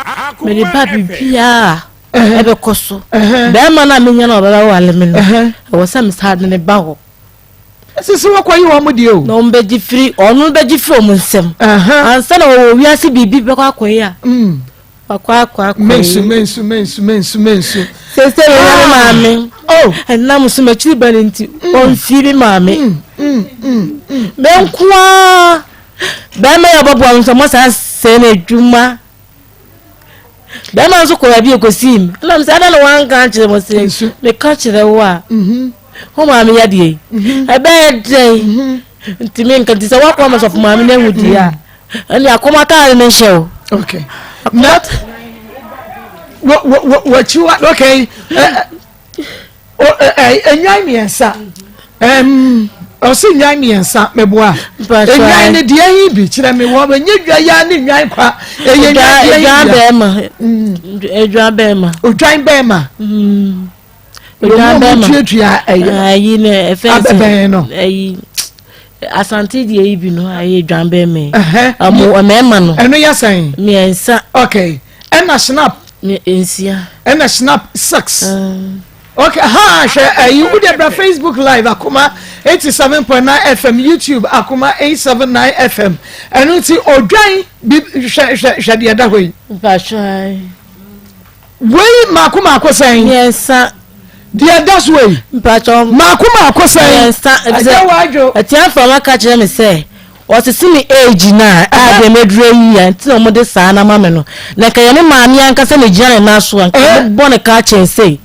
Speaker 1: Mede ba biribiara ɛbɛkɔ so. Bɛrima no a menya no a ɔbɛba wale me no ɛwɔ sɛ mesaa de ne ba hɔ.
Speaker 2: Ɛsɛ sɛ wɔkɔyi wɔn deɛ o.
Speaker 1: Na wɔn bɛgye firi ɔno bɛgye firi wɔn nsam. Ansa na wɔwɔ wiase biribi bɛkɔ akɔyɛ a. Mm. Wakɔ akɔ akɔyɛ.
Speaker 2: Mensu mensu mensu mensu mensu.
Speaker 1: Sese mi na mi maame. Oh. Ɛnam so m'akyiri ba ne nti ɔnfi mi maame. Me nkoa bɛrima yɛ ɔbɛboa mi nso ɔmo san sɛɛ n'adwuma. Bɛrima nso kɔ baabi ekosii mu. Ɛna sɛ ada na wanka akyerɛ mo sɛ meka kyerɛ wo a mhm. wo maame yɛ deɛ yi mhm. ɛbɛyɛ dɛn mhm. nti menka nti sɛ woakɔ ama sɔfo maame no ahu deɛ a ɛne akɔm ataare no nhyɛ o.
Speaker 2: Okay. Na wɔkyiwa okay. Nnwan mmiɛnsa. Ɔsi nnwan mmiɛnsa meboa. Nnwan no deɛ yi bi kyerɛ me wɔ nye dwa ya ne nnwan kwa. Ɛyɛ nnwan deɛ yi
Speaker 1: bi. Bɛɛma. Odwan bɛɛma.
Speaker 2: Odwan bɛɛma.
Speaker 1: Odwan bɛɛma.
Speaker 2: Tuatua ɛyɛ.
Speaker 1: Ayi ne ɛfɛn
Speaker 2: sɛ. Abɛbɛn no.
Speaker 1: Ayi asante deɛ yi bi no ayɛ dwan bɛɛma yi. Ɔmo mɛɛma no.
Speaker 2: Ɛno yɛ sɛn.
Speaker 1: Mmiɛnsa.
Speaker 2: Okay. Ɛna snap.
Speaker 1: Nsia.
Speaker 2: Ɛna snap 6. Okay, ha hwɛ ɛyi wo de bra Facebook live akoma 87.9 FM YouTube akoma 879 FM ɛno nti odwan bi hwɛ hwɛ hwɛ deɛ ɛda hɔ yi.
Speaker 1: Mpatsɔ.
Speaker 2: Wei mako mako sɛn.
Speaker 1: Mmiɛnsa.
Speaker 2: Deɛ ɛda so yi.
Speaker 1: Mpatsɔ.
Speaker 2: Mako mako sɛn.
Speaker 1: Mmiɛnsa.
Speaker 2: Ɛsɛ wadwo.
Speaker 1: Atiafo ma ka kyerɛ mi sɛ Wɔsese me age no a, a deɛ maduru ayi a nti na wɔde saa no ama me no. Na nka yɛ me maame ankasa na ɛgyina ne nan so a, nka wɔbɔ no ka kyɛn sei.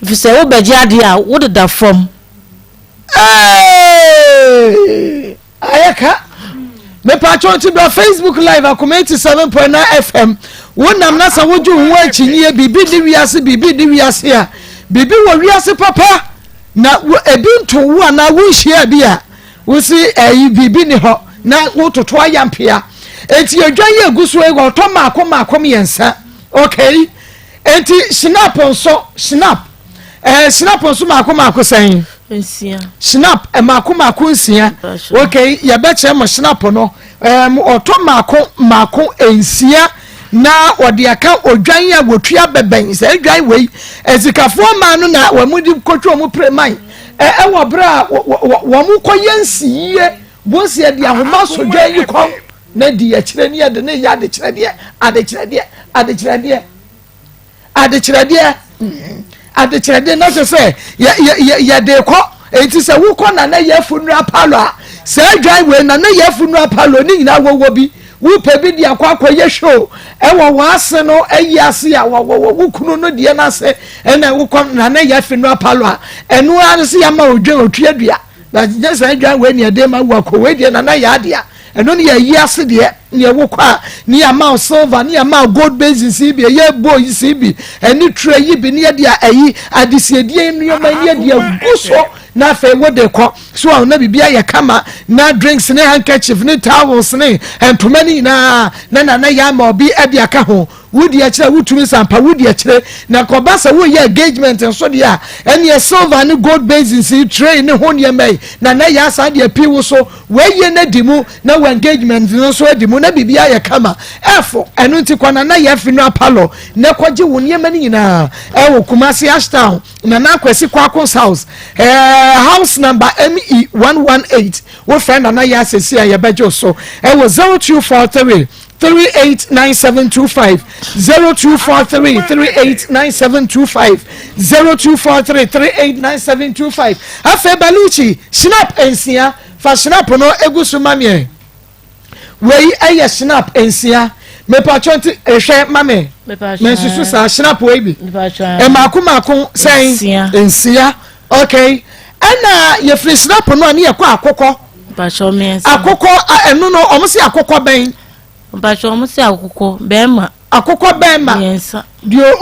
Speaker 1: Ɛfiri sɛ wobɛgye adeɛ a, wodeda fam.
Speaker 2: Hey! Ayɛ ka. Mepatwo nti bra Facebook live akoma 87.9 FM. Wonam na sɛ wogye wo ho akyinnyeɛ biribi ne wiase biribi ne wiase a biribi wɔ wiase papa na ebi nto wo anaa wonhyia bi a Wosi ɛyi biribi ni hɔ na wototo ayampea. Enti edwa yi egu so yi wɔtɔ mmaako mmaako mmiɛnsa. Okay. Enti snap nso snap ɛɛ eh, snap nso mmaako mmaako sɛn?
Speaker 1: Nsia.
Speaker 2: Snap eh, mmaako mmaako nsia. Okay, yɛbɛkyerɛ mo snap no. Ɛɛm ɔtɔ mmaako mmaako nsia na wɔde aka odwan a wɔtua bɛbɛn sɛ odwan wei asikafoɔ mmaa no na wɔn de kɔtwa wɔn pere man. Ɛwɔ berɛ a wɔkɔyɛ nsiyie bonsi ɛde ahoma so dwan yi kɔn na di akyire ne yɛde ne yɛ adekyerɛdeɛ adekyerɛdeɛ adekyerɛdeɛ adekyerɛdeɛ. adekyerɛde na kyerɛ sɛ yɛ yɛ yɛ yɛde kɔ. Enti sɛ wokɔ Nana Yafo Nnura Parlour a, saa dwan wei Nana Yafo Nnura Parlour ne nyinaa wɔwɔ bi. Wopɛ bi de akɔ akɔyɛ show ɛwɔ w'ase no ayi ase a wɔ wo kunu no deɛ no ase ɛna wokɔ Nana Yafo Nnura Parlour a, ɛno ara no sɛ yɛama odwan otuadua. Na nyɛ saa dwan wei ne ɛde ma wo akɔ wei deɛ Nana yɛ adeɛ ɛno ne yɛ ayi ase deɛ ne ɛwɔ kɔ a ne yɛama wo silver ne yɛama wo gold basins yi bi ɛyɛ bowl yi si bi ɛne tray yi bi ne yɛde ayi adesiedie nneɛma ne yɛde agu so na afei wode kɔ so a na biribi ayɛ kama na drinks ne handkerchief ne towels ne ntoma ne nyinaa na nana yɛ ama obi ɛde aka ho. Wodi akyire a wotumi nsa mpa wodi akyire na kɔba sɛ woyɛ engagement nso deɛ a ɛneɛ silver ne gold basins yi tray ne ho nneɛma yi na na yɛ asan deɛ pii wo so wɔayie no adi mu na wɔ engagement no nso adi mu na biribi ayɛ kama ɛfo ɛno nti kɔ na na yɛ afi no apalɔ na kɔgye wo nneɛma no nyinaa ɛwɔ Kumasi Ashtown Nana Akwasi Kwako's house ɛɛ house number ME 118 wofrɛ Nana yɛ asɛsi a yɛbɛgye so ɛwɔ 0243 389725 0243 389725 0243 389725 Afei Baluchi snap nsia fa snap no egu so ma meɛ wei ɛyɛ snap nsia mepatwɔ nti ehwɛ ma me mensusu saa snap wei bi mmaako mmaako sɛn nsia okay ɛna yɛfiri snap no a ne yɛkɔ akokɔ akokɔ ɛno no ɔmo se akokɔ bɛn.
Speaker 1: Mpatsɔ ɔmo se akokɔ bɛɛma.
Speaker 2: Akokɔ bɛɛma.
Speaker 1: Mmiɛnsa.
Speaker 2: Deɛ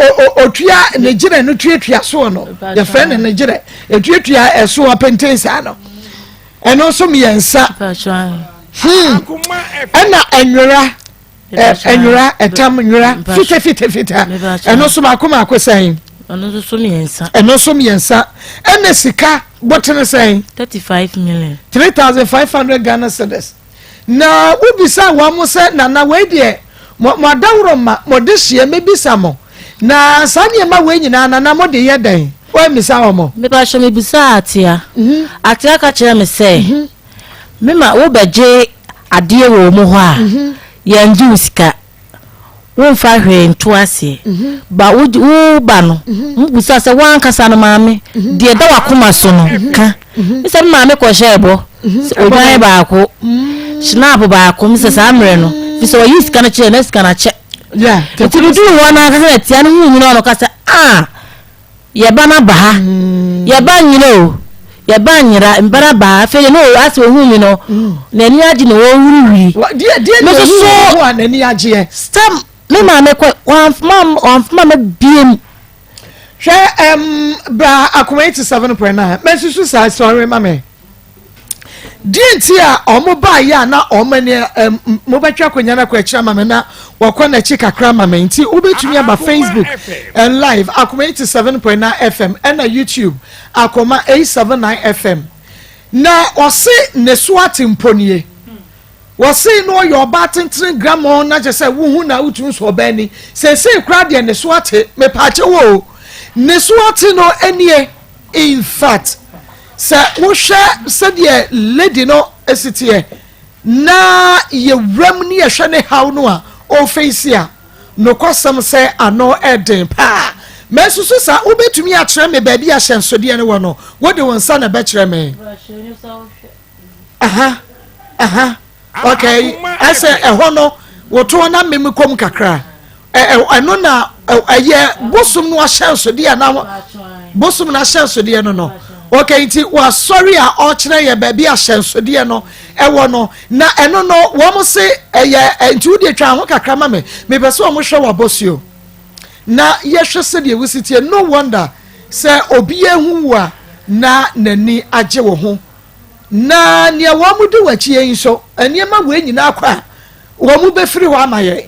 Speaker 2: otua ne gyerɛ no tuatua soɔ no yɛfrɛ no ne gyerɛ etuatua ɛsoɔ penten saa no ɛno nso mmiɛnsa.
Speaker 1: Mpatsɔ.
Speaker 2: Ɛna ɛnwera. Nwera ɛtam nwera fitafitafita ɛno nso mako mako sɛn.
Speaker 1: Ɛno nso so mmiɛnsa.
Speaker 2: Ɛno nso mmiɛnsa ɛna sika bɔtene sɛn.
Speaker 1: 35 million.
Speaker 2: 3,500 Ghana cedis na wobisa wɔn mo sɛ nana wei deɛ mo mo adaworo ma mo de hyia mebisa mo na saa nneɛma wei nyinaa nana mo de yɛ dɛn wɔamisa wɔn mo.
Speaker 1: Mepakyɛ mebisa Atea. Atea ka kyerɛ me sɛ mema wobɛgye adeɛ wɔ mu hɔ a yɛngye wo sika womfa hwee nto aseɛ ba wo ba no mbusa sɛ woankasa no maame deɛ da wakoma so no ka sɛ me maame kɔhyɛɛ bɔ sɛ odwan baako schnapp baako sɛ saa mmerɛ no fi sɛ ɔyi sika no kyerɛ na sika no akyɛ nti meduru hɔ no ankasa na tia no hu nyina ɔno ka sɛ ah yɛba no aba ha yɛba nyina o yɛba nyera mba no aba ha afei deɛ na asɛ ohun mi no n'ani agye na ɔwuriwuri
Speaker 2: deɛ
Speaker 1: Me
Speaker 2: deɛ
Speaker 1: nso so-
Speaker 2: hu a n'ani agyeɛ.
Speaker 1: Sɛ me maame kɔ wamfoma me biem.
Speaker 2: Hwɛ bra Akoma 87.9 mɛsusu saa sɔre ma me deɛ nti a ɔmo baayɛ a na ɔmo ani mobɛtwa akonnwa no akɔ akyiri ama me na wɔkɔ n'akyi kakra ama me nti wobɛtumi aba Facebook and live Akoma 87.9 FM ɛna YouTube Akoma 879 FM na ɔse ne so ate mponie. Wɔsee no ɔyɛ ɔbaa tentene grammɔn na kyɛ sɛ wohu na wotumi sɔ ɔbaa ani. Seesei koraa deɛ ne so ate, mepaakyɛw o, ne so ate no nie. Infact sɛ wohwɛ sɛdeɛ lady no si teɛ na yɛwuram ne yɛhwɛ ne haw no a ɔfeisi a, nokwasɛm sɛ ano ɛden paa. Mansusu saa, wobɛtumi akyerɛ me baabi a ahyɛnsodeɛ no wɔ no? Wode wo nsa na ɛbɛkyerɛ me. Aha, aha, okay. Ɛsɛ ɛhɔ no wotoɔ na mem kɔm kakra. Ɛno na ɛyɛ bosom no ahyɛnsodeɛ na bosom no ahyɛnsodeɛ no no. Okay, nti wasɔre a ɔkyerɛ yɛ baabi ahyɛnsodeɛ no ɛwɔ no na ɛno no wɔn se ɛyɛ nti wode atwa ho kakra ma me mepɛ sɛ wɔn hwɛ wɔ abɔsuo na yɛhwɛ sɛdeɛ wosi tie. No wonder sɛ obi ehu wo a na n'ani agye wo ho na nea wɔn di w'akyi yi nso nneɛma wei nyinaa kɔ a wɔn bɛfiri hɔ ama yɛn.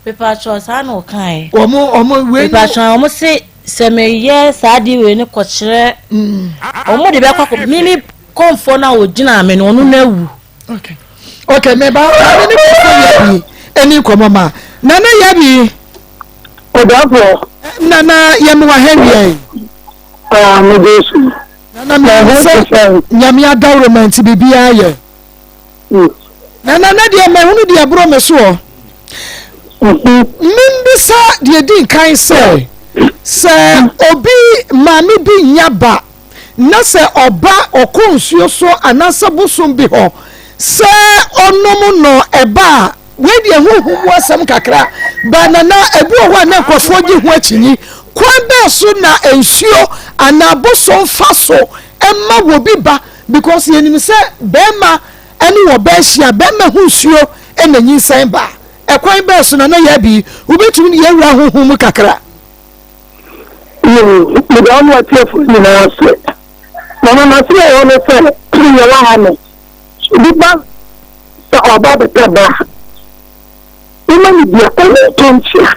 Speaker 1: Mepakyɛw saa na ɔkae.
Speaker 2: Wɔn wei no.
Speaker 1: Mepakyɛw wɔn se sɛ meyɛ saa adeɛ wei no kɔkyerɛ wɔn de bɛkɔ akɔ mimi kɔnfoɔ no a ɔgyina me no ɔno no awu.
Speaker 2: Okay, meba maame ne kɔfo yɛ bi ɛni nkɔmɔ ma nana yɛ bi.
Speaker 3: Ɔdɔfoɔ.
Speaker 2: Nana yɛ mi wɔ ha wia yi.
Speaker 3: Aa me de so.
Speaker 2: Nana mi sɛ nyame adaworo ma nti biribiara yɛ. Na nana deɛ mahunu deɛ ɛboro me soɔ. Membisa deɛ di nkan sɛ. Sɛ obi maame bi nnya ba na sɛ ɔba ɔkɔ nsuo so anaasɛ bosom bi hɔ sɛ ɔnom no ɛba a, wei deɛ honhom mu asɛm kakra ba nana ebi wɔ hɔ a na nkurɔfoɔ gye ho akyinyi. Kwan bɛɛ so na nsuo anaa bosom fa so ma wɔ bi ba because yɛnim sɛ bɛrima ne ɔbaa hyia bɛrima ho nsuo na nyinsɛn ba. Ɛkwan bɛɛ so na na yɛ bi wobɛtumi ne yɛwura honhom mu kakra?
Speaker 3: Yoo, meda wo ne w'atiefoɔ nyinaa ase. Na na n'ase wɔ hɔ ne sɛ yɛwɔ ha no, obi ba sɛ ɔba abɛpɛ ba a, woma no bi a, ɔne ntɔ nkyea.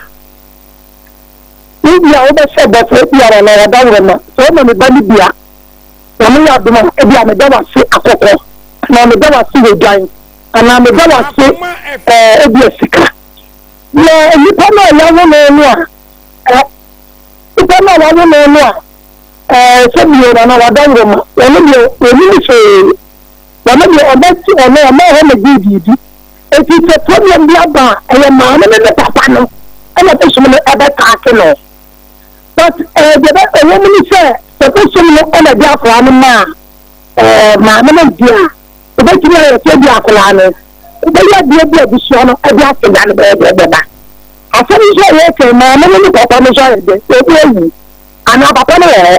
Speaker 3: Wo bi a wobɛhyɛ bɔ sɛ ebi a na wadaworo ma, sɛ woma me ba no bi a, Nyame yɛ adom a, ebi a meda w'ase akɔkɔ, anaa meda w'ase wadwan, anaa meda w'ase ɛɛ ebi a sika. Yɛ nipa no a yɛawo no no a, ɛ nipa no a wɔawo no no a, ɛɛ sɛ bio na na wadaworo ma, ɔno deɛ ɔnim hwee. Ɔno deɛ ɔbɛte ɔno ɔma hɔ na gye biribi. Eti sɛ problem bi aba a, ɛyɛ maame ne ne papa no ɛna bosom no ɛbɛtaake no. But ɛɛ deɛ bɛ ɛwɔ mu ne sɛ sɛ bosom no ɛna ɛde akwadaa no maa ɛɛ maame no deɛ a, obetumi ayɛ sɛ ebi akwadaa no obɛyɛ adeɛ bi abusua no ɛde aseda no bɛyɛ deɛ ɛbɛba. Asɛm nso a yɛka yi, maame no ne papa no nso ayɛ dɛ obi awu anaa papa no wɔ hɔ.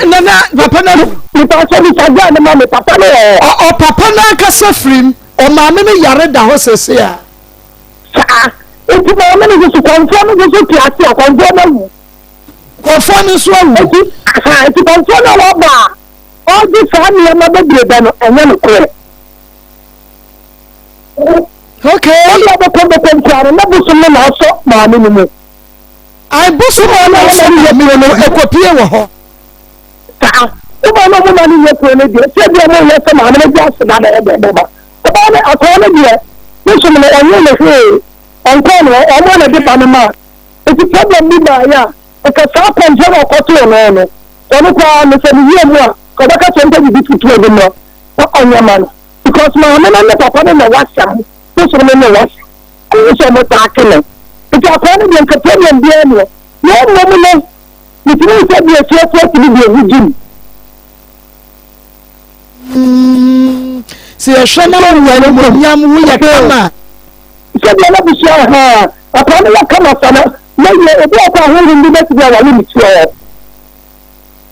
Speaker 2: Nana papa no awu.
Speaker 3: Nipa sɛ bisa gya ne ma me papa no wɔ hɔ.
Speaker 2: Ɔpapa no ankasa firim, ɔmaame no yare da hɔ sese a.
Speaker 3: Saa. Nti maame no nso so kɔmfoɔ no nso so te ase a kɔmfoɔ no awu.
Speaker 2: Kɔmfoɔ no nso awu.
Speaker 3: Nti aha nti kɔmfoɔ no a waba a ɔgye saa nneɛma bebrebe no ɛnyɛ nokorɛ.
Speaker 2: Okay.
Speaker 3: Ɛna ɔbɛkɔ bɛkɔ nkoa no na bosom no na asɔ maame no mu.
Speaker 2: Ai bosom no na asɔ maame no mu ɛkɔpie wɔ hɔ.
Speaker 3: Saa. Wobaa na ɔmo ma no nyɛ kuro no deɛ sɛ bi ɔmo yɛ sɛ maame no gye aseda na ɛbɛ ɛbɛba. Ɔbaa no akɔɔ no deɛ bosom no ɔnyɛ no hwee ɔnkɔɔ no ɔmo na de ba no ma. Nti problem bi baa yɛ a nka saa kɔmhyɛ na ɔkɔtoo no no ɔno koraa no sɛ ne yie mu a ɔbɛka kyerɛ no sɛ biribi ketewa bi mmra na ɔnyɛ ma no. Because maame no ne papa no na wasɛm bosom no ne wasɛm ɛnyɛ sɛ ɔmo taake no nti akɔɔ no deɛ nka problem biara ni hɔ na mmom no metumi sɛ deɛ suasua tumi deɛ ho gyim.
Speaker 2: Sɛ yɛhwɛ na wowɔ animuonyam woyɛ kama.
Speaker 3: Sɛdeɛ na busua ha akɔɔ no yɛ kama sa no na yɛ obi a ɔkɔ ahohom bi bɛtumi awale ne fie hɔ.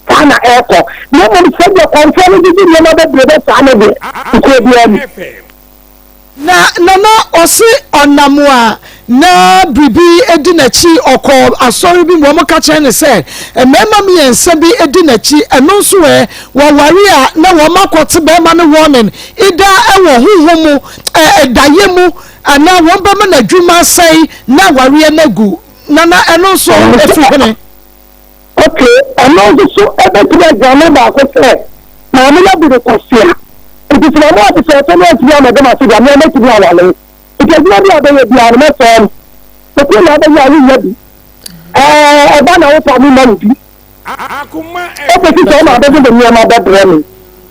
Speaker 3: Saa na ɛrekɔ. Na mmom sɛdeɛ kɔmfoɔ no gyegye nneɛma bebrebe saa no deɛ, nokorɛ biara nni.
Speaker 2: Na Nana ɔse ɔnam a na biribi di n'akyi, ɔkɔɔ asɔre bi mu, wɔka kyerɛ no sɛ mmarima mmiɛnsa bi di n'akyi, ɛno nso ɛ, wɔware a na wɔn akɔte barima no warning ida wɔ honhom mu, ɛ, daeɛ mu, anaa wɔn bɛma n'adwuma asɛe na awareɛ no agu. Nana ɛno nso ɛfiri hene?
Speaker 3: Ok, ɛno nso so ɛbɛtumi agyina ano baako sɛ maame no abu no kwasea. Nti sɛ maame ate sɛ ɔsɛ no antumi ammɛda m'ase deɛ, mea mɛtumi awale wo. Nti adwuma bi a wobɛyɛ biara no mɛsɛe no. Sukuu na wobɛyɛ a wonnya bi. Ɛɛ, ɔba na wopɛ a memma wo bi. Ɛkɔsi sɛ wo maame de ne nneɛma bɛbrɛ me.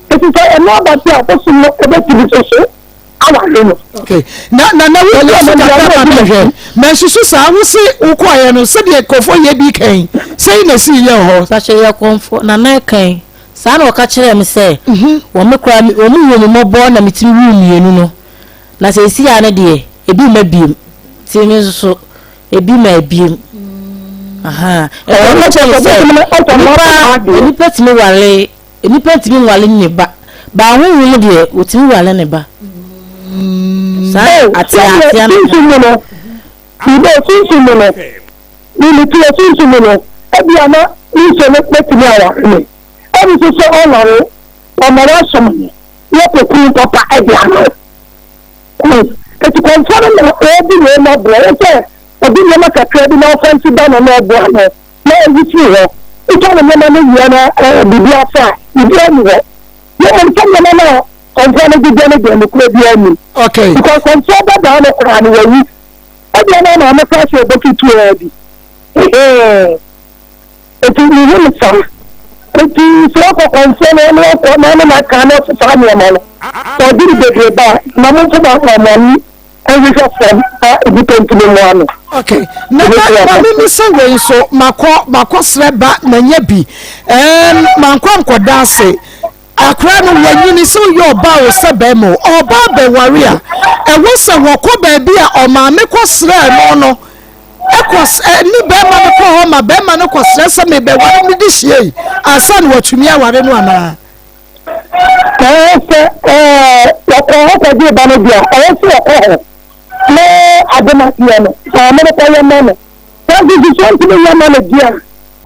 Speaker 3: Nti sɛ ɛno aba sɛ a, bosom no ɛbɛtumi nso so aware no.
Speaker 2: Okay. Na na na wo kɔ so kakra ma mehwɛ. Mansusu saa wo se wo kɔɔeɛ no sɛdeɛ nkurɔfoɔ yɛ bi kan sɛi na ɛsii yɛ wɔ hɔ.
Speaker 1: Pakyɛ yɛ kɔmfoɔ Nana kan saa na ɔka kyerɛɛ me sɛ wɔn me koraa wɔn huu me mmɔbɔ na metumi wuu mmienu no na seesei ara no deɛ ebi mma biem nti me nso so ebi ma biem ahaa ɛnna ɔka kyerɛɛ me sɛ nipa nipa tumi ware Nnipa ntumi nwale ne ba, but ahonhom mu deɛ wɔtumi wale ne ba. Saa
Speaker 3: Oh,
Speaker 1: atea
Speaker 3: sɛdeɛ
Speaker 1: atea no.
Speaker 3: sunsum mu no, mebɔ sunsum mu no, me mete wɔ sunsum mu no, ebia na me nso no mɛtumi aware me. Ɛne nso sɛ ɔnware wo, ɔma w'asom no, na ɔpɛ kunu papa de ama wo. Eti kɔmfoɔ no na ɔredi wei ma boɔ, wo sɛ ɔde nneɛma kakra bi na ɔfa nsi da no na ɔboa no. na oyi firi hɔ. Wotwa ne nneɛma no wie na biribi afa a, biribiara nni hɔ. Na mmom sɛ nneɛma no a kɔmfoɔ no gyegye no deɛ, nokorɛ biara nnim.
Speaker 2: Okay.
Speaker 3: Because kɔmfoɔ dada no koraa no, wawu. Ebia na maame koraa hyɛ ɔbɔ ketewa bi. Hehee. Enti mehu no saa. Enti sɛ ɔkɔ kɔmfoɔ no ɔne ɔkɔ na ɔne no aka na ɔsesa nneɛma no, sɛ ɔgye no bebrebe a, na mo nso mo ani nhwehwɛ fam na nnipa ntumi mmoa no.
Speaker 2: Okay, na na ma me misa wei nso, makɔ makɔ srɛ ba manya bi, ɛɛm mankɔ ankɔda ase. Akora no wanyini sɛ ɔyɛ ɔbaa o sɛ bɛrima o, ɔba abɛware a, ɛwɔ sɛ wɔkɔ baabi a ɔmaame kɔ srɛɛ no no, ɛkɔ ne bɛrima no kɔ hɔ ma bɛrima no kɔ srɛ sɛ mebɛware me de hyia yi ansa na watumi aware no anaa?
Speaker 3: Ɛɛ sɛ ɛɛ wɔkɔ hɔ kɔgye ba no deɛ ɛwɔ sɛ wɔkɔ hɔ na ademadeɛ no maame no kɔyɛ ma no. Sɛ nsususoɔ ntumi nyɛ ma no deɛ a,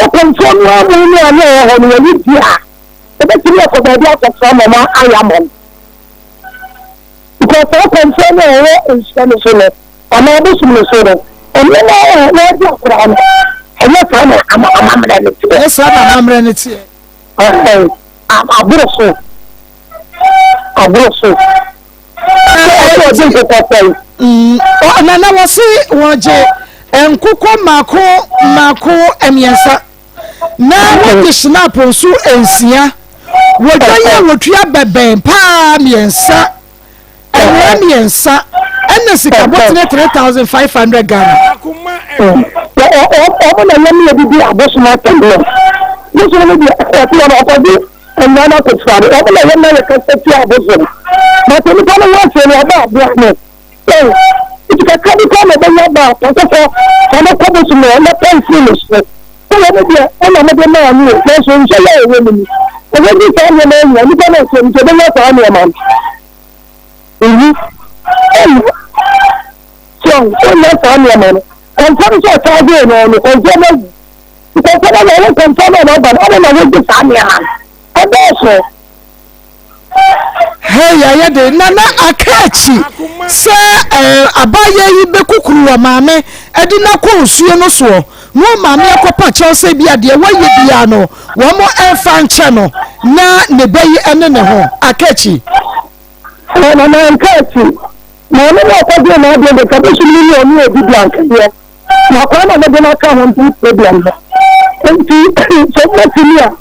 Speaker 3: ɔkɔmfoɔ no ara mu ne ano a ɛwɔ hɔ no wɔyi deɛ a Obetumi akɔ baabi akɔsra ma wɔn ayɛ ama no. Because saa kɔmfoɔ no a ɔwɔ nhyira no so no, anaa abosom no so no, nneɛma a wɔde akora no, ɛnyɛ saa na amammerɛ no teɛ.
Speaker 2: Ɛnyɛ saa na amammerɛ no teɛ.
Speaker 3: Ɛhɛn, aboro so. Aboro so. Sɛ ɔgye nkokɔ sɛn?
Speaker 2: Nana wɔse wɔgye nkokɔ mmaako mmaako mmiɛnsa. Na wɔde Schnapp nso nsia. Wɔdwan a wɔtua bɛbɛn paa mmiɛnsa, nwera mmiɛnsa, ɛna sika bɔtene 3500 Ghana.
Speaker 3: Wɔn na yɛn yɛ didi abosom atɛm no. Bosom no deɛ ɔte wɔn ɔkɔgye nwera no akɔtua no. Wɔn na yɛn na yɛ kasa tia abosom. But nipa no ho asɛm no ɔba aboa no. Ee, nti kakra bi koraa na ɔbɛnya ba a, ɔsɔfo fa no kɔ bosom no hɔ na pɛ mfiri ne so. Sɛ wei no deɛ, mo na mode maa no o, nanso nhyɛ yɛ a ɛwɔ mu ni. Ɔbɛgye saa nneɛma yi nyinaa, nnipa no nso, nti ɔbɛnya saa nneɛma no. Eyi, ɛnyɛ. So, ɔnnya saa nneɛma no. Kɔmfoɔ no sɛ ɔkyaagye no no, kɔmfoɔ no awu. Kɔmfoɔ no awu, kɔmfoɔ no a ɔba no, ɔno na wɔgye saa nneɛma no. Ɛdɔɔso.
Speaker 2: Hei ayɛ de na na aka akyi sɛ eh, abaayewa yi bɛkukuru wɔ maame de no akɔ nsuo no soɔ na wɔn maame akɔpa kyɛw sɛ bi a deɛ wɔyɛ biara no wɔn mfa nkyɛ no na ne ba yi ne ne ho aka akyi.
Speaker 3: Na na na nka akyi maame no akɔgye n'adeɛ de ka bɛsum no ne ɔne obi di ankadeɛ na akwadaa na mede no aka ho nti problem no nti sɛ wobɛtumi a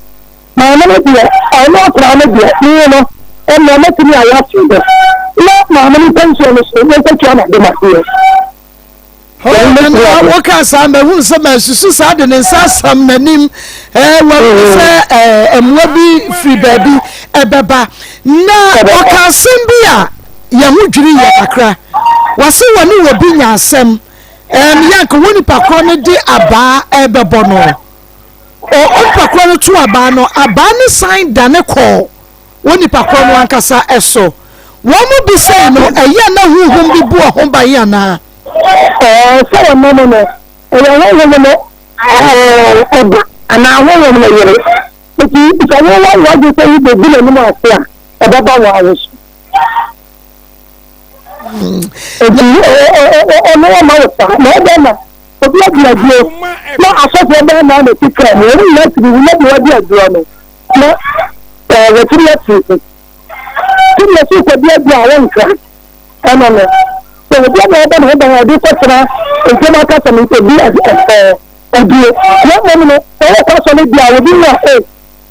Speaker 3: Maame no deɛ, ɔno akwadaa no deɛ, me no, ɛnna mɛtumi ayɛ ato no. Na maame no pɛnsuo no so, yɛnkɔtua n'ademadeɛ.
Speaker 2: Na woka saa mahunu sɛ masusu saa de ne nsa asam n'anim wahunu sɛ mmoa bi firi baabi ɛbɛba na ɔka asɛm bi a yɛn ho dwiri yɛ kakra wɔse wɔne wɔ bi nya asɛm yɛ nka wɔ nipa korɔ no de abaa ɛbɛbɔ no Onipa korɔ no to abaa no, abaa no san dane kɔɔ onipa korɔ no ankasa so. Wɔn mu bi sei no, ɛyɛ a na honhom bi bu ɔho ban anaa?
Speaker 3: Ɛɛ, sɛ wɔma no no, ɛyɛ honhom no ɛba anaa honhom no yere. Nti sɛ wowɔ w'adwene sɛ wobɛgu n'anim ase a, ɛbɛba wo ara wo so. Nti ɔno ɔma wo saa, na ɛdɛn na Obi adi aduro na asɔfoɔ bɛyɛ naa na ɛte kaa mu, wɔn nyinaa tumi wu na deɛ wadi aduro no na ɛɛ wɔtumi afiri so. Sɛdeɛ ɛsɛ kɔdi aduro a wɔnkra ɛno no, sɛ obi a na ɔbɔ ne ho ban a ɔde kɔtena nsɛm akasa no obi ɛɛ aduro. Na mmom no, sɛ wɔkɔ asɔre bi a obi wu a ee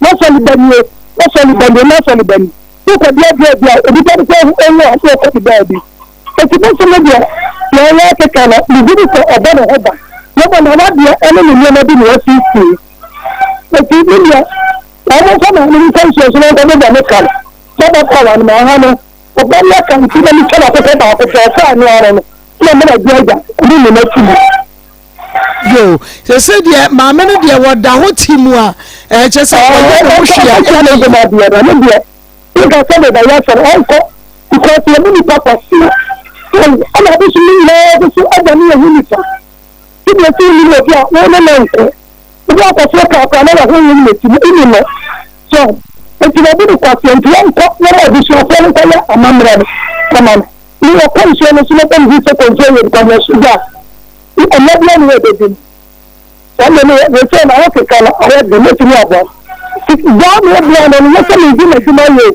Speaker 3: n'asɔre ba nie, n'asɔre ba nie, n'asɔre ba nie. Wokɔdi aduro bi a obi pɛ sɛ ewu a na ɔkɔdi baabi. Enti bosom no deɛ, deɛ ɔyɛ akeka no, megye di sɛ ɔbɔ ne ho ban. Na mmom n'awadeɛ ne ne nneɛma bi na wasiesie. Enti me deɛ, wɔn mfa maame no nkɔ nsuo so na wɔnkɔbobɔ ne ka no. Sɛ ɔbɛpa wɔn ma ha no, ɔba no aka nti na metwa no akokɔ baako pɛ, ɔfaa no ara no, na mena agye agya ne ne n'akyi mu.
Speaker 2: Yo, sese deɛ maame no deɛ wɔda hɔ ti mu a, ɛkyɛ sɛ ɔyɛ ne ho hwee a
Speaker 3: ɛnyɛ yie. Nka sɛ mebɛyɛ asɔre ɔnkɔ because yɛmu nipa kwasea ɛna abosom no nyinaa nso so ɛda ne yɛhu nipa sɛdeɛ sɛ wonim obi a wo ne no nko obi akɔfoɔ kakra na wɔho wom n'akyi no woni no so nti wɔbu no kwasea nti wɔnkɔ wɔma abusuafoɔ no nkɔyɛ amammerɛ no ama no ne wɔkɔ nsuo no so na bɛm bi sɛ kɔnsuo yɛ nkɔnyɛ so gya ɛnɛ bia ne wɔbɛdi no Saa mmerɛ no seesei n'ahokeka no ayɛ den, mɛtumi aboa no. Gyaa me boa no no, nyɛ sɛ meredi m'adwuma yie.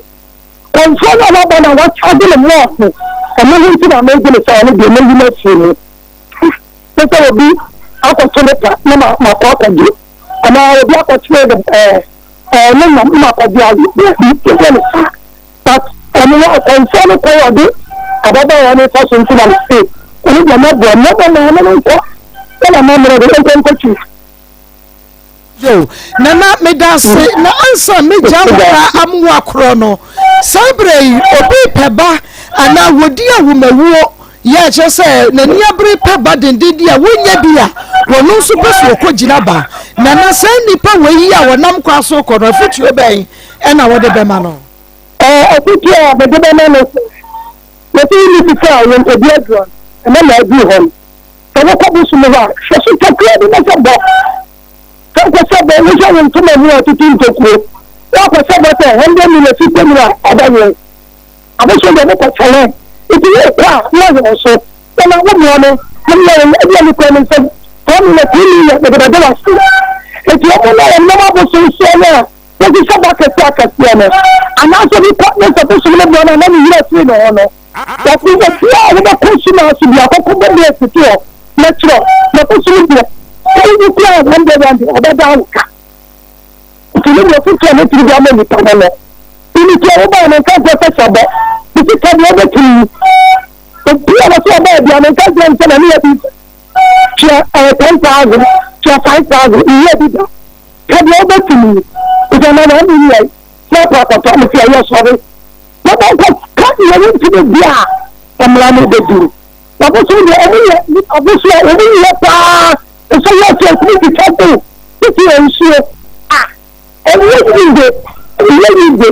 Speaker 3: Kɔmfoɔ no a waba no a wɔakyagye no more no, ɛno ho nti na megye no sɛ ɔno deɛ mɛyi no afiri mu. Te sɛ obi akɔto ne pa na makɔ akɔgye, anaa obi akɔkyere no ɛɛ ɛɛ ne nam na makɔgye awe. Daabi, yɛnyɛ no saa. But ɔno no ɔkɔmfoɔ no kwan a ɔde ababaawa no fa so nti na mese ɔno deɛ mɛboa no, na mmom maame no nkɔ. amammerɛ de yɛnkɔ nkɔtwi.
Speaker 2: Yo, Nana medase na ansa megya wo koraa amoa korɔ no, saa berɛ yi obi repɛ ba anaa wɔdi awomawuo yɛ a kyerɛ sɛ n'ani abere pɛ ba dendenden a wɔnnya bi a wɔno nso pɛ sɛ ɔkɔ gyina ba. Nana saa nnipa wei yi a wɔnam kwa so kɔ no afotuo bɛn ɛna wɔde bɛma no?
Speaker 3: Afotuo a mede bɛma no sɛ, yɛsɛ wonni sika a yɛnkɔdi aduro no, ɛno na aduru hɔ no. Sɛ wokɔ bosom hɔ a, hwɛ so kakra bi na sɛ bɔ. Sɛ wokɔhyɛ bɔ, wohwɛ wo ntoma mu a tutu ntokuro. Woakɔhyɛ bɔ sɛ 100 million, 50 million a ɔbɛwe. Abosom deɛ wokɔ kyɛlɛ. Nti wokɔ a, na wɔhwɛ wo so. Sɛ na woboa me, na meyɛ wo ebia mekura me nsam 4 million, 3 million, mede bɛgye w'ase. Nti wɔn na wɔnam abosom soɔ no a wɔhyehyɛ bɔ akɛseɛ akɛseɛ no. Anaasɛ obi kɔ na sɛ bosom no boa no a na ne werɛ afiri ne ho no. Wɔse efie a wobɛkɔ su no ase biako ko bɔ bere tete hɔ na kyerɛw na bosom deɛ sɛ wowu koraa a one day one day ɔbɛdan wo ka. Nti ne deɛ foforɔ a mɛtumi de ama nipa no no ne sɛ wobaa no nka nkyerɛ sɛ hyɛ bɔ ne sika deɛ wobɛtumi yi obi a wɔsɛ ɔbaa bia no nka nkyerɛ no sɛ na ne yɛ bi tua ɛyɛ 10,000 tua 5,000 nyɛ bi da ka deɛ wobɛtumi yi nti ɛma na ɔne yɛ sɛ akɔtɔ me sɛ ɛyɛ sɔre Na wɔnkɔka nea wontumi di a mmara no bɛduru. Na bosom deɛ, wɔn yɛ abosom a wɔn yɛ paa, nso yɛ sɛ ɛtumi twitwa gu tete yɛ nsuo a ɛnyɛ yiye, ɛnyɛ yiye.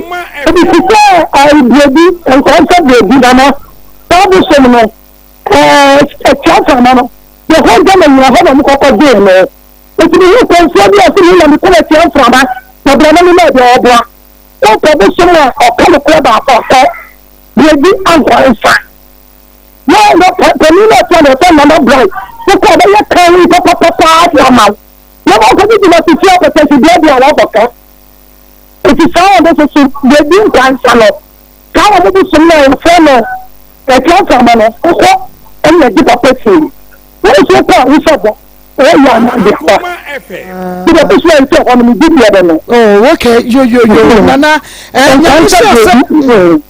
Speaker 3: Ebi te sɛ ɛɛ burobi, nkɔnsa burobi nana, saa bosom no ɛɛ ɛtua mframa no, yɛ hɔ Ghana nyina hɔ na wɔn kɔkɔ gyee no. Eti mi hu kɔnfoɔ bi a ɔsi mi na mi kɔ atua mframa, na brama mi na ɛdeɛ ɔboa. Wopɛ bosom a ɔka nokorɛ baako a kɔ Baabi Ankwansa. Na ɔno panin no ɔte no ɔsɛ Nana Bright. Wokɔ ɔbɛyɛ kan papapapa de ama wo. Na wɔkɔ de gyina sisi apɛtɛsi deɛ deɛ a wɔabɔ ka. Nti saa wɔn nso so Baabi Nkwansa no saa wɔn bosom no a wɔfrɛ no Ɛtiansama no wokɔ ɛna ɛde papa fie. Wɔn nso wokɔ a wosɛ bɔ. Ɔyɛ ama de aba. Bi de so ɛnsɛ hɔ no me di deɛ bɛ no.
Speaker 2: Oh okay yo yo yo mm-hmm. nana eh, nyame nhyira sɛ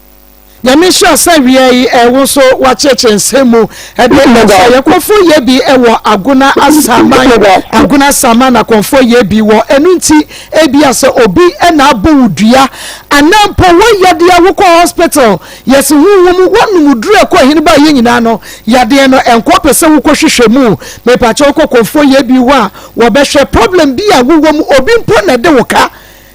Speaker 2: nyame nhyira sɛ wia yi eh, wo nso wakyerɛkyerɛ nsɛm mu ɛde ɛsɛ yɛ kɔnfoɔ yɛ bi ɛwɔ agona asaman agona asaman na kɔnfoɔ yɛ bi wɔ ɛno nti ebi asɛ obi ɛna abɔ wo dua anaa mpo wɔyɛ deɛ wokɔ hospital Yɛse honhom mu woanom duru ɛkɔ hene ba yɛ nyinaa no yadeɛ no ɛnkɔ pɛ sɛ wokɔ hwehwɛ mu mepakyɛ wokɔ kɔmfoɔ yɛ bi hɔ a wɔbɛhwɛ problem bi a wowɔ mu obi mpo na ɛde wo ka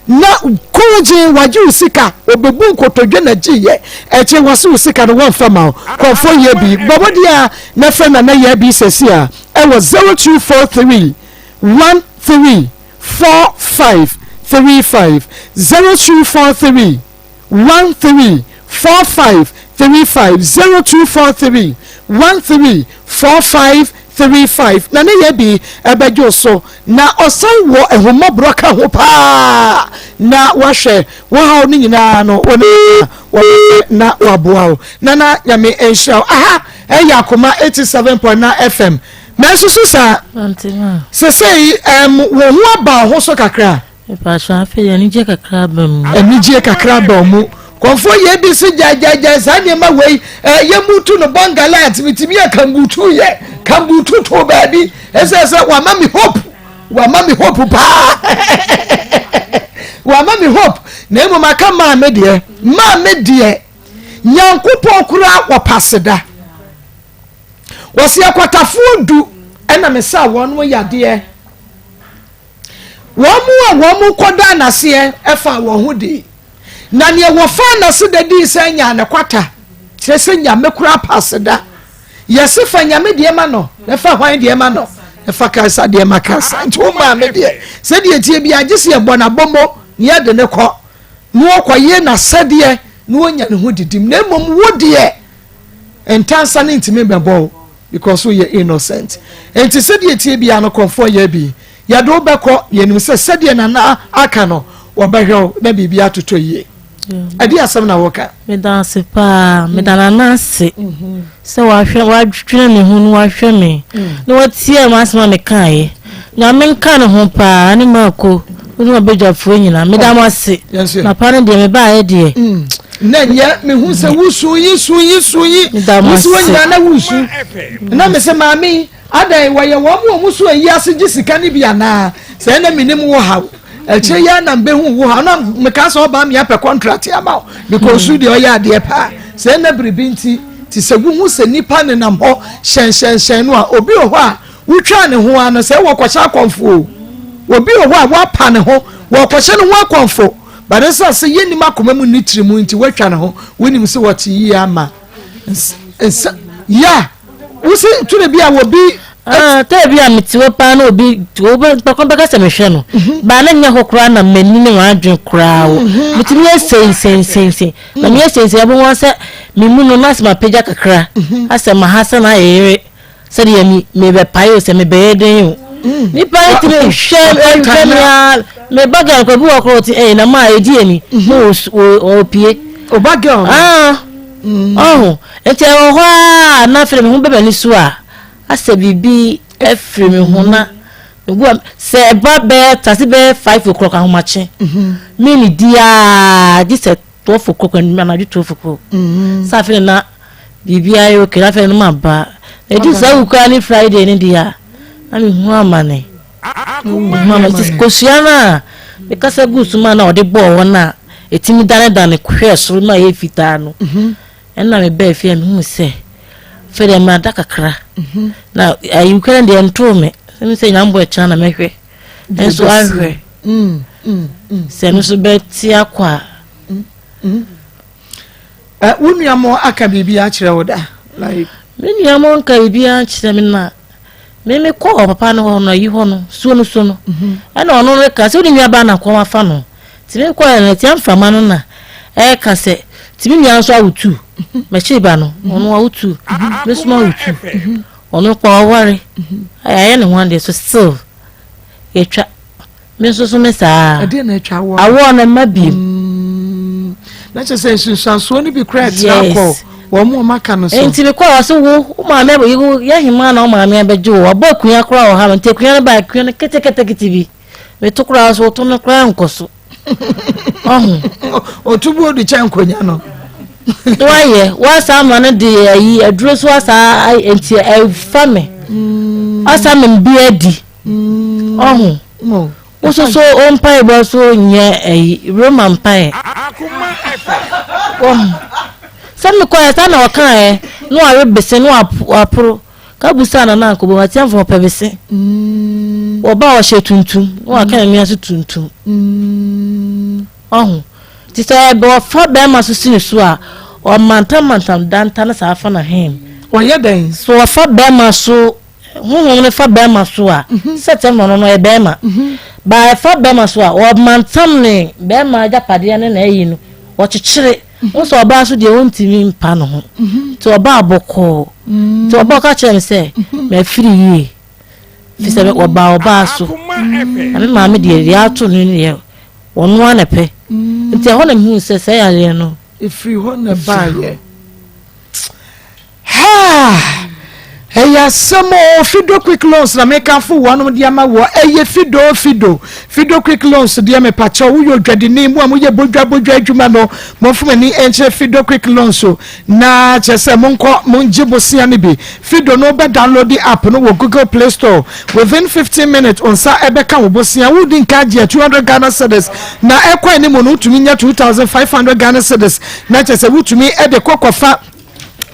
Speaker 2: na kɔgye wagye wo sika obebu nkotodwe na gye yɛ ɛkyɛ wase wo sika no wɔmfa ma wo kɔmfoɔ yɛ bi bɔ mmɔden a na frɛ nana yɛ bi sɛsi a ɛwɔ 0243 13 45 35 0243 13 45 35 0243 13 45 35 na ne yɛ bi ɛbɛgye wo so na ɔsan wɔ ahummɔborɔ ka ho paa na wahwɛ wo haw no nyinaa no wo ne wɔbɛhwɛ na waboa wo. Nana Nyame nhyira wo. Aha ɛyɛ Akoma 87.9 FM. Nanso so saa sesei ɛm wo ho aba wo ho so kakra.
Speaker 1: Mepakyɛw afei deɛ anigyeɛ kakra aba mu.
Speaker 2: Anigyeɛ kakra aba mu. Kɔnfoɔ yɛ bi se gyaegyaegyae saa nneɛma wei eh, yɛ mutu no bɔngalat metumi yɛ kambutu yɛ kambutu to baabi ɛsɛ sɛ wama me hope wama me hope paa wama me hope na mmom aka maa me deɛ maa me deɛ nyankopɔn koraa wɔpaseda wɔsi akwatafoɔ du ɛna me sa wɔn yadeɛ Wɔn a wɔkɔdaa n'aseɛ faa wɔn ho dii, na neɛ wɔfaa n'ase da dii sɛ nyaa ne kwata, kyerɛ sɛ Nyame koraa pa aseda. Yɛse fa Nyame deɛ ma no, na fa hwan deɛ ma no? Na fa Kaisa deɛ ma Kaisa. Nti wo maame deɛ, sɛdeɛ ɛteɛ biara, gye sɛ yɛbɔ no abɔmmɔ na yɛde no kɔ, na ɔkɔyɛ n'asɛdeɛ na ɔnya ne ho didim. Na mmom wo deɛ, ntansa no ntumi bɛbɔ wo. Because woyɛ innocent. Enti sɛdeɛ ɛteɛ biara no kɔmfoɔ yɛ bi. Yɛde wo bɛkɔ, yɛnim sɛ sɛdeɛ Nana aka no, wɔbɛhwɛ wo na biribi atotɔ yie. Ɛdeɛ asɛm na woka?
Speaker 1: Meda ase paa. Meda Nana ase sɛ wahwɛ wadwene me ho na wahwɛ me na watie m'asɛm a mekaeɛ. Nyame nka ne ho paa ne Marko ne w'abadwafoɔ nyinaa. Meda mo ase. Papa no deɛ mebaeɛ deɛ.
Speaker 2: Mm. Na nyɛ mehu sɛ wosu yi su yi su yi.
Speaker 1: Meda mo
Speaker 2: Wosi
Speaker 1: ase.
Speaker 2: wɔ nyinaa na wosu. Na me sɛ maame yi. Adɛn, wɔyɛ wɔn a wɔn so ayi ase gye sika no bi anaa? Sɛ ɛna menim wo haw. Akyire yi ara na mbehu wo haw na meka sɛ ɔbaa me apɛ contract ama wo because mm. deɛ ɔyɛ adeɛ paa. Sɛ ɛna biribi nti, te sɛ wohu sɛ nipa nenam hɔ hyɛnhyɛnhyɛn no a, obi wɔ hɔ a wotwaa ne ho ano sɛ wɔkɔhyɛ akɔmfo o. Obi wɔ hɔ a wɔapa ne ho, wɔkɔhyɛ ne ho akɔmfo. But ɛsɛ sɛ yɛnnim akoma mu ne tiri mu nti woatwa ne ho, wonim sɛ wɔte yie ama. Nsa ya wosi twerɛ bi a wɔbi.
Speaker 1: Ah, tɛ bi a mete hɔ paa na obi bɛkɔ bɛka sɛ mehwɛ no mhm. baa na nyɛ hɔ koraa na m'ani ne wɔn adwene koraa wɔ mhm. metumi yɛ sei sei sei sei na meyɛ sei sei ɛbɛn wɔn sɛ me mu no na asɛ mapagya kakra mhm. asɛ ma ha sɛ na ayɛ yere sɛdeɛ mi mebɛpae o sɛ mebɛyɛ den o mm. nipa yi tumi hwɛ hwɛ mi a me ba girl kɔ bi wɔ korɔ ti ɛyɛ na maa edi ani na ɔpie.
Speaker 2: Ɔba girl no.
Speaker 1: Ah mm. Ɔho nti ɛwɔ hɔ a na afei mi ho bɛ m'ani so a asɛ biribi afiri mi ho na egu a sɛ ɛba bɛyɛ tase bɛyɛ 5 o'clock ahomakye mhm. mi ni di aa gye sɛ 12 o'clock anadwo 12 o'clock mm. Sɛ afei na. Biribiara yɛ okay na afei no maba. Na ɛdu saa wukura ne Friday no deɛ a, na mehu amane. Mehu amane. Nti kosua no a mekasa guu so ma na ɔde bɔɔ hɔ no a ɛtumi danedane hwɛɛ soro ma ɛyɛ fitaa no. Mhm. Ɛna mebaa fie a mehu sɛ afei deɛ mada kakra. Mhm. Na ayiwukura no deɛ ntoo me. Sɛ me sɛ nyambɔ ɛkyena na mɛhwɛ. Nso ahwɛ. Mm, mm, mm, sɛ no so bɛte akɔ a.
Speaker 2: Eh, wo nua mo aka biribi akyerɛ wo da? Like.
Speaker 1: Me nua mo nka biribi akyerɛ me na me me kɔ papa no hɔ no ayi hɔ no suo no so no. Mhm. Ɛna ɔno no ka sɛ wo nua ba na kɔn afa no. Ti me kɔ na tia mframa no na ɛka sɛ ti me nua nso awotu. Mhm. M'akyiri ba no mhm. ɔno awotu. Me so awotu. Ɔno kɔ ɔware. Ayɛ ne ho adeɛ so still yɛtwa. Me nso so me saa.
Speaker 2: Ɛdeɛ na atwa awoɔ.
Speaker 1: Awoɔ no mma biem.
Speaker 2: Mm, na kyerɛ sɛ nsunsuansoɔ no bi koraa ɛtena kɔ wɔn mu ɔma ka no so.
Speaker 1: Nti mekɔ a ɔse wo wo maame abɛ yi yɛ hemaa na wo maame abɛgye wo wabɔ akua koraa wɔ ha no nti akua no ba akua no ketekete bi meto koraa so woto no koraa nkɔ so ɔho.
Speaker 2: Otu bu odu kyɛn nkonya no.
Speaker 1: Wayɛ wasa ama no de ayi aduro so asa nti ɛfa me mm. asa me bi adi. Ɔho. Wo so so wo mpaebɔ so nyɛ ayi Roma mpae. Ɔho. Sɛ mekɔɛ saa na ɔkaeɛ na wawe bese na waporo. Ka busa na na nkɔbɔ atiamfo ɔpɛ bese. Ɔba a ɔhyɛ tuntum na waka ne nua so tuntum. Ɔho. Nti sɛ ɛbɛ ɔfa bɛrima so si ne so a ɔmantam mantam danta no saa fa na hem.
Speaker 2: Ɔyɛ dɛn?
Speaker 1: So ɔfa bɛrima so Honhom no fa bɛrima so a, sɛ tɛm no no ɔyɛ bɛrima. Ba ɛfa bɛrima so a, ɔmantam ne bɛrima agyapadeɛ ne n'ayi no, ɔkyekyere. Wo sɛ ɔbaa so deɛ ɔntumi mpa ne ho. Nti ɔbaa bɔkɔɔ. Nti ɔbaa ɔka kyerɛ me sɛ, mafiri yie. Fi sɛ ɔbaa ɔbaa so. Na me maame deɛ deɛ ato no deɛ ɔno ara na ɛpɛ. Nti ɛhɔ na mehuu sɛ sɛ yareɛ no.
Speaker 2: Ɛfiri hɔ na ɛbaeɛ. Haa! Ɛyɛ asɛm o, Fido Quick Loans na mekamfo wɔnom de ama wɔ. Ɛyɛ Fido, Fido, Fido Quick Loans deɛ mepakyɛw, woyɛ odwadini, mo a moyɛ bodwa bodwa adwuma no, momfa mo ani nkyerɛ Fido Quick Loans o, na kyerɛ sɛ monkɔ mongye bosea no bi. Fido no wobɛ download app no wɔ Google Play Store, within 15 minutes wo nsa ɛbɛka wo bosea, wodi nka agye 200 Ghana cedis, na ɛkɔ anim no wotumi nya 2500 Ghana cedis, na kyerɛ sɛ wotumi de kɔ kɔfa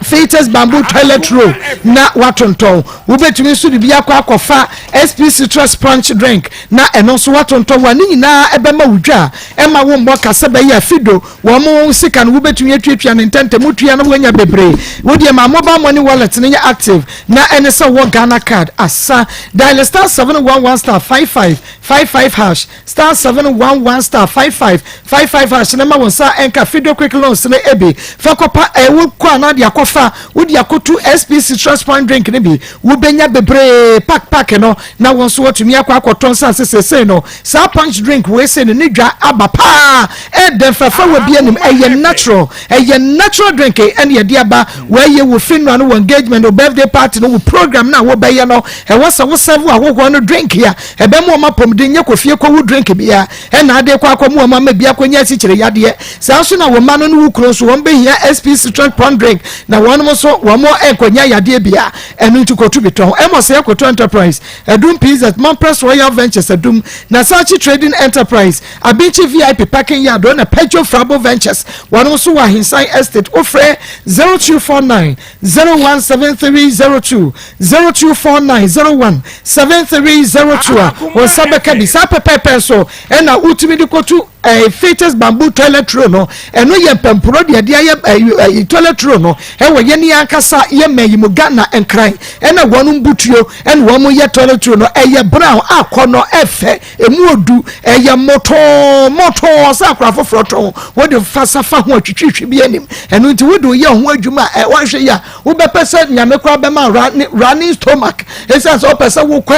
Speaker 2: Filters bamboo toilet roll na watontɔn. Wobɛtumi nso de bi akɔ akɔfa SP citrus punch drink na ɛno nso watontɔn wɔ a ne nyinaa ɛbɛma wo dwa a ɛma wo mmɔ ka sɛ bɛyɛ afido wɔn mo sika no wobɛtumi atuatua ne ntɛntɛm wotua na woanya bebree. Wodeɛ ma mobile money wallet no yɛ active na ɛne sɛ wɔ Ghana card asa dial star 711 star 55 55 hash Star 711 star 55 55 hash na ma wo nsa nka Fido Quick Loans no bi. Fa kɔpa eh, wo kɔ anaa de akɔfa, wode akɔtu SP Citrus Point Drink no bi. Wobɛnya bebree pack pack no na wo nso woatumi akɔ akɔtɔ nsase seesei no. Saa punch drink wei sei no ne dwa aba paa. Ɛdɛ mfɛfɛ wɔ bi anim. Ɛyɛ natural. Ɛyɛ natural drink ɛne yɛde aba. Wɔayɛ wo funeral no, wo engagement, wo birthday party no, wo program no a wobɛyɛ no. Ɛwɔ sɛ wo serve ahohoɔ no drink a Ɛbɛma wɔn apɔmuden nyɛ kɔ fie kɔwu drink biara ɛna ade kɔ akɔma wɔn ama bi akɔnya asikyire yadeɛ. Saa nso na wo mma no ne wo kunu nso wɔn bɛhia SP Citrus Pond drink na. Na wɔnom nso wɔn nkɔnya yadeɛ bia. Ɛno nti kɔtu bi tɔn. Amos Akoto Enterprise, Adum PZ, Mampress Royal Ventures Adum, Nasachi Trading Enterprise, Abinkyi VIP Parking Yard, ɔna Pedro Frabo Ventures. Wɔnom nso wɔ Ahinsan Estate. Wofrɛ 0249 017302, 0249 017302 a, wɔn nsa bɛka bi. Saa pɛpɛɛpɛ nso ɛna wotumi de kɔtu Fetus bamboo toilet roll no. Ɛno yɛ mpampuro deɛ de ayɛ toilet roll no. Ɛwɔ yɛn ni ankasa yɛ mɛyi mu Ghana Nkran ɛna wɔn mbutuo ɛna wɔn yɛ toilet roll no. Ɛyɛ brown akɔ no, ɛfɛ, emu odu, ɛyɛ mɔtɔɔ mɔtɔɔ sɛ akora foforɔ tɔn. Wɔde fasafa ho atwitwitwi bi anim. Ɛno nti wode yɛ ho adwuma a, wɔahwɛ yi a, wobɛpɛ sɛ Nyame koraa bɛma running stomach, ɛsiane sɛ wopɛ sɛ wokɔ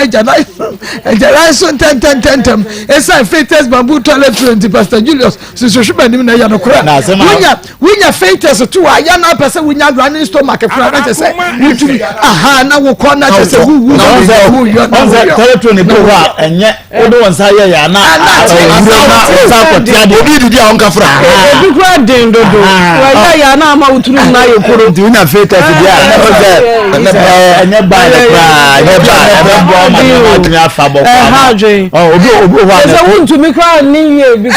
Speaker 2: agyana so ntɛntɛntɛntɛm, ɛsiane Fatus bamboo toilet roll. Nti Pastor Julius susuhwe m'anim na ɛyɛ no korɛ. Wonya wonya Fatus to a, yɛ na apɛ sɛ wonya running stomach koraa na kyɛ sɛ wotumi aha na wokɔ na kyɛ sɛ wuwu
Speaker 4: wuyɔ na wuyɔ. Toilet roll ne bi wɔ hɔ a, ɛnyɛ wode wɔn nsa yɛ yɛ ana owuro na wɔn nsa akɔte adeɛ.
Speaker 5: Obi didi a ɔnka fra.
Speaker 6: Ebi kura den dodo wɔyɛ yɛ ana ama woturu mu na ayɛ koro.
Speaker 4: Nti wonya Fatus bi a, ɛsɛ ɛnyɛ bad koraa, ɛnyɛ bad, ɛbɛboa ma nneɛma atumi afa bɔ
Speaker 6: koraa. Ɛha adwen.
Speaker 4: Obi obi wɔ hɔ a.
Speaker 6: Ɛsɛ wuntumi koraa ni yie bi.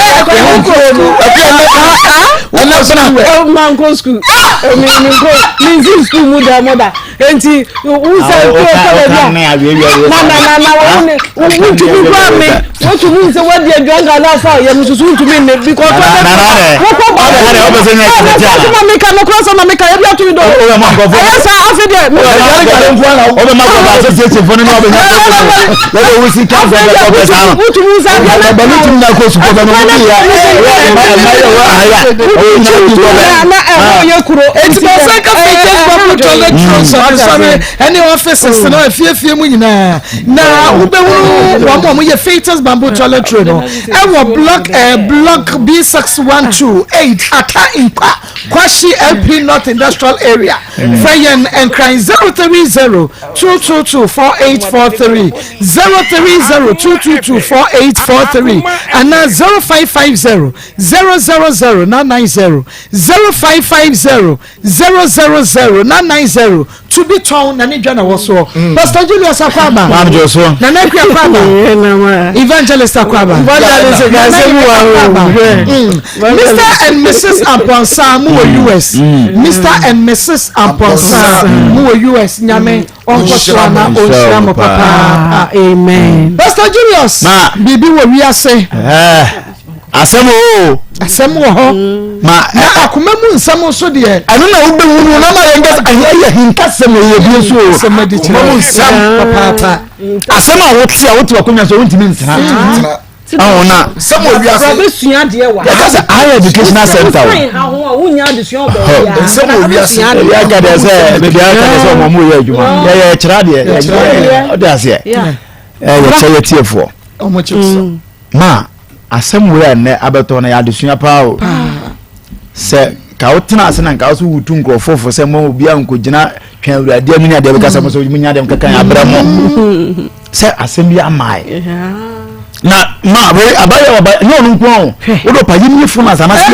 Speaker 5: Ɛnɛ fana.
Speaker 6: Ma nkɔ sukuu, mi mi nkɔ mi nsi sukuu mu da mo da, nti wusɛ kó kɔ baabi a na na na na wɔn ne wuntumi kura mi wotumi nsɛ wadi aduan ka na afa yɛm soso wuntumi ne bi kɔ tɔ ne wokɔ ba ɛɛ sɛ ma mi ka no kura sɛ ma mi ka ebi atumi dɔ ɛyɛ sa afi deɛ mi.
Speaker 4: Ɔbɛ ma kɔ association fo ne na ɔbɛ nya lɔbɛ wusi kan fɛ bɛ kɔ saa no.
Speaker 6: Wotumi nsa adeɛ na
Speaker 4: bɛ ne tumi na kɔ sukuu bɛ no bi ya ɛma ɛma yɛ wɔ aya ɔwɔ nya bi kɔ bɛ.
Speaker 6: Na ɛhɔ yɛ kuro.
Speaker 2: Eti bɛ sɛ ka Fatus bamboo toilet roll sɔresɔre ɛne offices no, afiefie mu nyinaa na wobɛhunu wɔn a wɔyɛ Fatus bamboo toilet roll no. Ɛwɔ block B6128, Ata Nkwa, Kwashi LP North Industrial Area. Frɛ yɛn Nkran 030 222 4843, 030 222 4843, anaa 0550 000 990, 0550 000 990. To bi tɔn na ne dwa na wɔ soɔ. Pastor Julius Akwaba.
Speaker 4: Maam jɔ so.
Speaker 2: Nana Akua Akwaba, Evangelist Akwaba.
Speaker 6: Evangelist
Speaker 2: Nana
Speaker 6: Gase mu wa
Speaker 2: Akwaba. Mr and Mrs Amponsa mu wɔ US, Mr and Mrs Amponsa mu wɔ US, Nyame ɔnkɔ so ana ɔnhyira mo papaapa.
Speaker 6: Amen.
Speaker 2: Pastor Julius.
Speaker 4: Ma.
Speaker 2: Biribi wɔ wiase.
Speaker 4: Ɛɛ, asɛm o.
Speaker 2: Asɛm wɔ hɔ.
Speaker 4: Ma.
Speaker 2: Na akoma mu nsɛm nso deɛ.
Speaker 4: Ɛno na wobɛhunu na ma yɛn kasa ɛyɛ hintasɛm, ɛyɛ bi nso o.
Speaker 2: Asɛm adi kyerɛ
Speaker 4: mu nsɛm
Speaker 2: papaapa.
Speaker 4: Asɛm a wote a wote wakonnwa so, wontumi ntena ɔho na
Speaker 5: sɛm wɔ wiase.
Speaker 6: Abɛsua adeɛ wɔ.
Speaker 4: Yɛka sɛ higher educational center o.
Speaker 6: Ha ho a wonya adesua wɔ baabi a.
Speaker 5: Nsɛm wɔ wiase.
Speaker 4: Ebi aka deɛ sɛ ebi aka deɛ sɛ ɔmo ɔmo yɛ adwuma, yɛyɛ kyerɛ adeɛ, ɔde aseɛ ɛyɛ kyɛ yɛ tiefoɔ.
Speaker 2: Ɔmo kyerɛ so.
Speaker 4: Ma asɛm wei a nnɛ abɛtɔ no yɛ adesua paa o, sɛ ka wotena ase na nka wo so wotu nkurɔfoɔ fo sɛ mo obiara nkɔgyina twɛn Awurade anim ne adeɛ bɛka sɛ mo sɛ monya deɛ mkeka yɛ abrɛ mo sɛ asɛm bi amae na ma wei abayɛ ɔba nyɛ ɔno nko a o, wode ɔpa yɛmie fo no asa na sɛ yɛma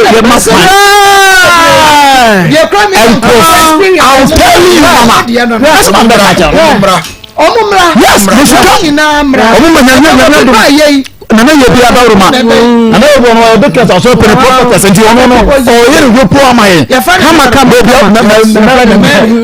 Speaker 4: kwan nkurɔfo. I'm telling you, mama, ɛsɛ ma mbɛka kyerɛ no.
Speaker 2: Ɔmo mmra.
Speaker 4: Yes, mesika.
Speaker 2: Ɔmo nyinaa mmra.
Speaker 4: Ɔmo ma Nyame Nyame dom.
Speaker 2: Ɔmo yɛ yi.
Speaker 4: Nana yɛ bi adaworo ma nana yɛ bi, ɔno ɔyɛ big class ɔsɔ pɛrɛ prophetess, nti ɔno no ɔyɛ ne ho po ama yɛ kama kama obi a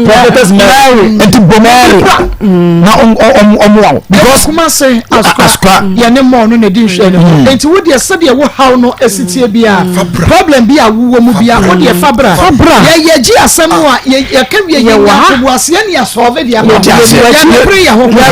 Speaker 4: Prophetess Mary, nti bɔ Mary na ɔmo wa wo because
Speaker 2: Kumase
Speaker 4: Asukwa
Speaker 2: Asukwa yɛne mɔɔ no na ɛdi nhwɛ no mu. Nti wo deɛ, sɛdeɛ wo haw no asi tie bia, problem bi a wowɔ mu bia, wo deɛ fa bra. Yɛyɛ gye asɛm no a yɛka wie, yɛnya ntoboaseɛ ne yɛsɔɔve deɛ ama wo. Yɛmpere yɛ ho koraa.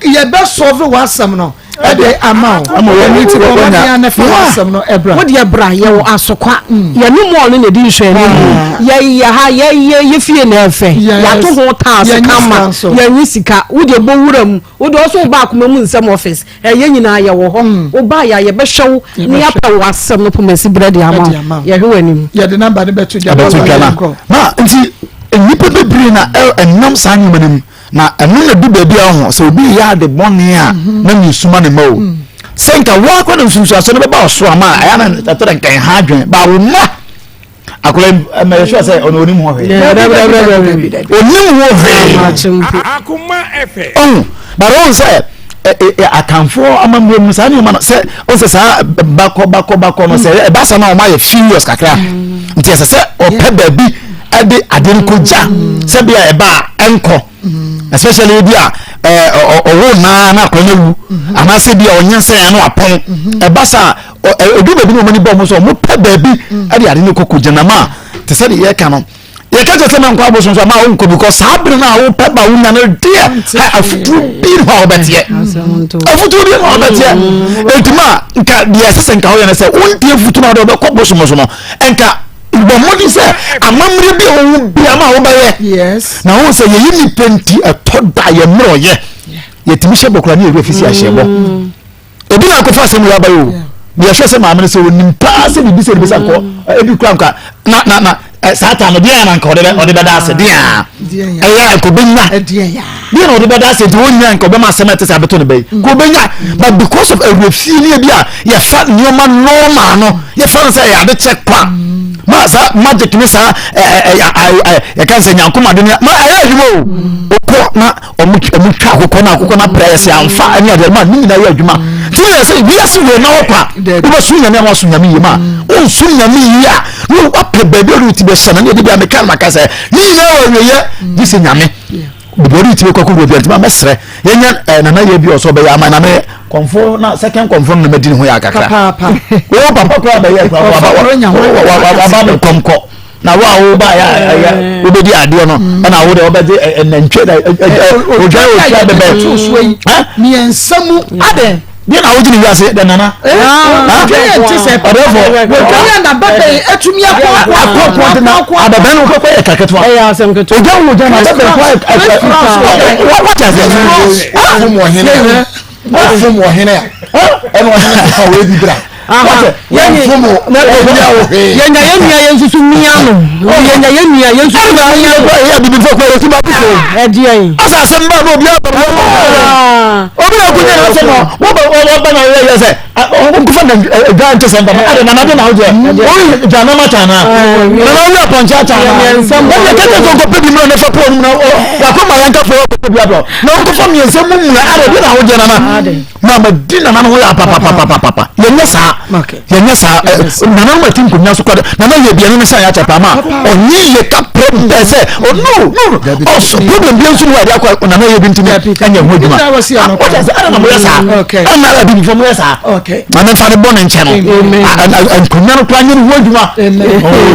Speaker 2: Yɛbɛsɔɔve w'asɛm no ɛde ama wo. Ɛno nti bɔ mmɔden a na fa w'asɛm no ɛbra.
Speaker 6: Wo deɛ bra, yɛwɔ Asokwa, yɛne mɔɔ no na ɛdi nhwɛ no mu. Yɛyɛ ha, yɛyɛ yɛ fie na ɛfɛ, yɛato ho taase kama, yɛnye sika. Wo deɛ bɔ wura mu, wo deɛ ɔso wo ba Akoma mu Nsɛm office, ɛyɛ nyinaa yɛwɔ hɔ. Wo ba yɛ a, yɛbɛhwɛ wo ne yɛapɛ wo asɛm no pomasi berɛ de ama wo. Yɛhwɛ w'anim.
Speaker 2: Yɛde number no bɛto dwa.
Speaker 4: Ɛbɛto dwa na ma nti nnipa bebree na ɛnam saa nneɛma no mu na ɛno na du baabi a ɔho sɛ obi yɛ ade bɔne a na ne suma ne ma o, sɛ nka woakɔ no nsunsuaso no bɛba ɔsoro ama a ɛyɛ na ɛtɔ dɛ nka ɛha adwene ba wo mma. Akɔla yi ɛmɛ yɛ sure sɛ ɔno onim ho hwee. Onim ho hwee. Ɔhu but ɔhu sɛ akanfoɔ amammerɛ mu saa nneɛma no sɛ ɔhu sɛ saa bakɔ bakɔ bakɔ no sɛ ɛba saa na wɔn ayɛ furious kakra nti ɛsɛ sɛ ɔpɛ baabi ɛde ade no kɔ gya sɛ bi a ɛba a ɛnkɔ especially ebi a ɔwɔ naa na akɔla no awu anaasɛ bi a ɔnyɛ nsɛn ano apɔn ɛba saa ɛdu baabi na wɔn ani bɔ wɔn so wɔn pɛ baabi ɛde ade no kɔkɔ gyina ma te sɛ de yɛka no yɛka kyerɛ sɛ ma nkɔ abosom so ama wo nkɔ because saa bere no a wopɛ ba wo nya no deɛ afotuo bi ne hɔ a wobɛteɛ afotuo bi ne hɔ a wobɛteɛ ɛnti ma nka deɛ ɛsɛ sɛ nka woyɛ no sɛ wontie afotuo no a wode wobɛkɔ bosom so no nka bɔ mmɔden sɛ amammerɛ bi a wɔwo bia ma wobɛyɛ na wo sɛ yɛyi nnipa nti ɛtɔ da yɛ mmerɛ ɔyɛ yɛtumi hyɛ bɔ kora ne yɛwerɛ fisi ahyɛ bɔ Obi na akɔfa asɛm wei aba yi o. Deɛ ɛhwɛ sɛ maame no sɛ onim paa sɛ biribi sɛ biribi sɛ nkɔ ebi kura nka na na na saa taa no deɛ na nka ɔde bɛ ɔde bɛda ase deɛ ɛyɛ nka ɔbɛnya deɛ na ɔde bɛda ase nti wɔnya nka ɔbɛma asɛm a ɛte sɛ abɛtɔ ne bɛyi nka ɔbɛnya but because of awurafie ne ebi a yɛfa nneɛma normal no yɛfa no sɛ ɛyɛ ade kyɛ kwa ma saa magic ne saa ɛɛ ɛɛ ɛɛ yɛka sɛ nyankomade ne ma ɛyɛ adwuma o okɔ na ɔmo ɔmo twa akokɔ na akokɔ na pɛrɛ ɛsɛ anfa ɛne adeɛ ma ne nyinaa yɛ adwuma tí yɛ sɛ wiase wɔ na ɔkwa wobɛso nyame a waso nyame yie ma wonso nyame yie a ne wapɛ baabi a ɔde ti bɛhyɛ no ne ɛde bi a meka no maka sɛ ne nyinaa wɔ awieɛ gye sɛ nyame baabi ɔde ti bɛkɔ akɔwura bi a nti ma mɛsrɛ yɛnyɛ ɛɛ nana yɛ bi ɔsɔ bɛyɛ ama na me kɔnfo na second kɔnfo no na mɛdi ne ho yɛ akakra wo papa koraa bɛyɛ koraa waba me kɔmkɔ na wo a woba yɛ ɛyɛ wobɛdi adeɛ no mm. ɛna wo deɛ wobɛgye nantwie na odwan otwa bɛbɛ
Speaker 2: mmiɛnsa mu adɛn
Speaker 4: deɛ na wogye ne wiase dɛ nana ɔdɛfo akɔkɔ na abɛbɛn no kɔkɔ yɛ kaketewa odwan wo odwan na abɛbɛn kɔ wate aseɛ
Speaker 5: wafom ɔhene wafom ɔhene a ɛna ɔhene sɛ fa wei bi bra
Speaker 6: yɛnya yɛn nua yɛn nso mia no yɛnya yɛn nua yɛn nso mia no.
Speaker 4: ɛyɛ bibi fɔ kɔ yɛsi ba bi so.
Speaker 6: ɛdeɛ yi.
Speaker 4: ɔsɛ asɛm ba na obi aba bi obi na okunye na asɛm wɔba wɔba na yɛ yɛ sɛ nkufa na dwa nkyɛ sɛ nbama ɛde nana de na ɔdeɛ oyi dwa nama kya na nana oyi apɔnkye akya na ɛdeɛ kɛkɛ sɛ nkɔpɛ bi mu na ne fa pɔn mu na wakɔ ma yɛn kafo ɔkɔpɛ bi abɔ na nkɔfɔ mmiɛnsa mu mu na ɛde de na ɔdeɛ nana. Na ma di nana no ho yɛ papapapapapa yɛnyɛ saa yɛnyɛ saa nana no ma ti nkonnwa so kɔdɛ nana yɛ biani ne sɛ yɛ akyɛ paa ma ɔnye yɛ ka pɛ bɛɛ sɛ oh no no ɔso problem bi nso no wɔ ɛde akɔ nana yɛ bi ntumi ɛnyɛ ho adwuma ɔkyɛ sɛ ɛna na mo yɛ saa ɛna na bi nfɔ mo yɛ saa na ne nfa ne bɔ ne nkyɛn no nkonnwa no kora nyɛ ne ho adwuma ɔɔ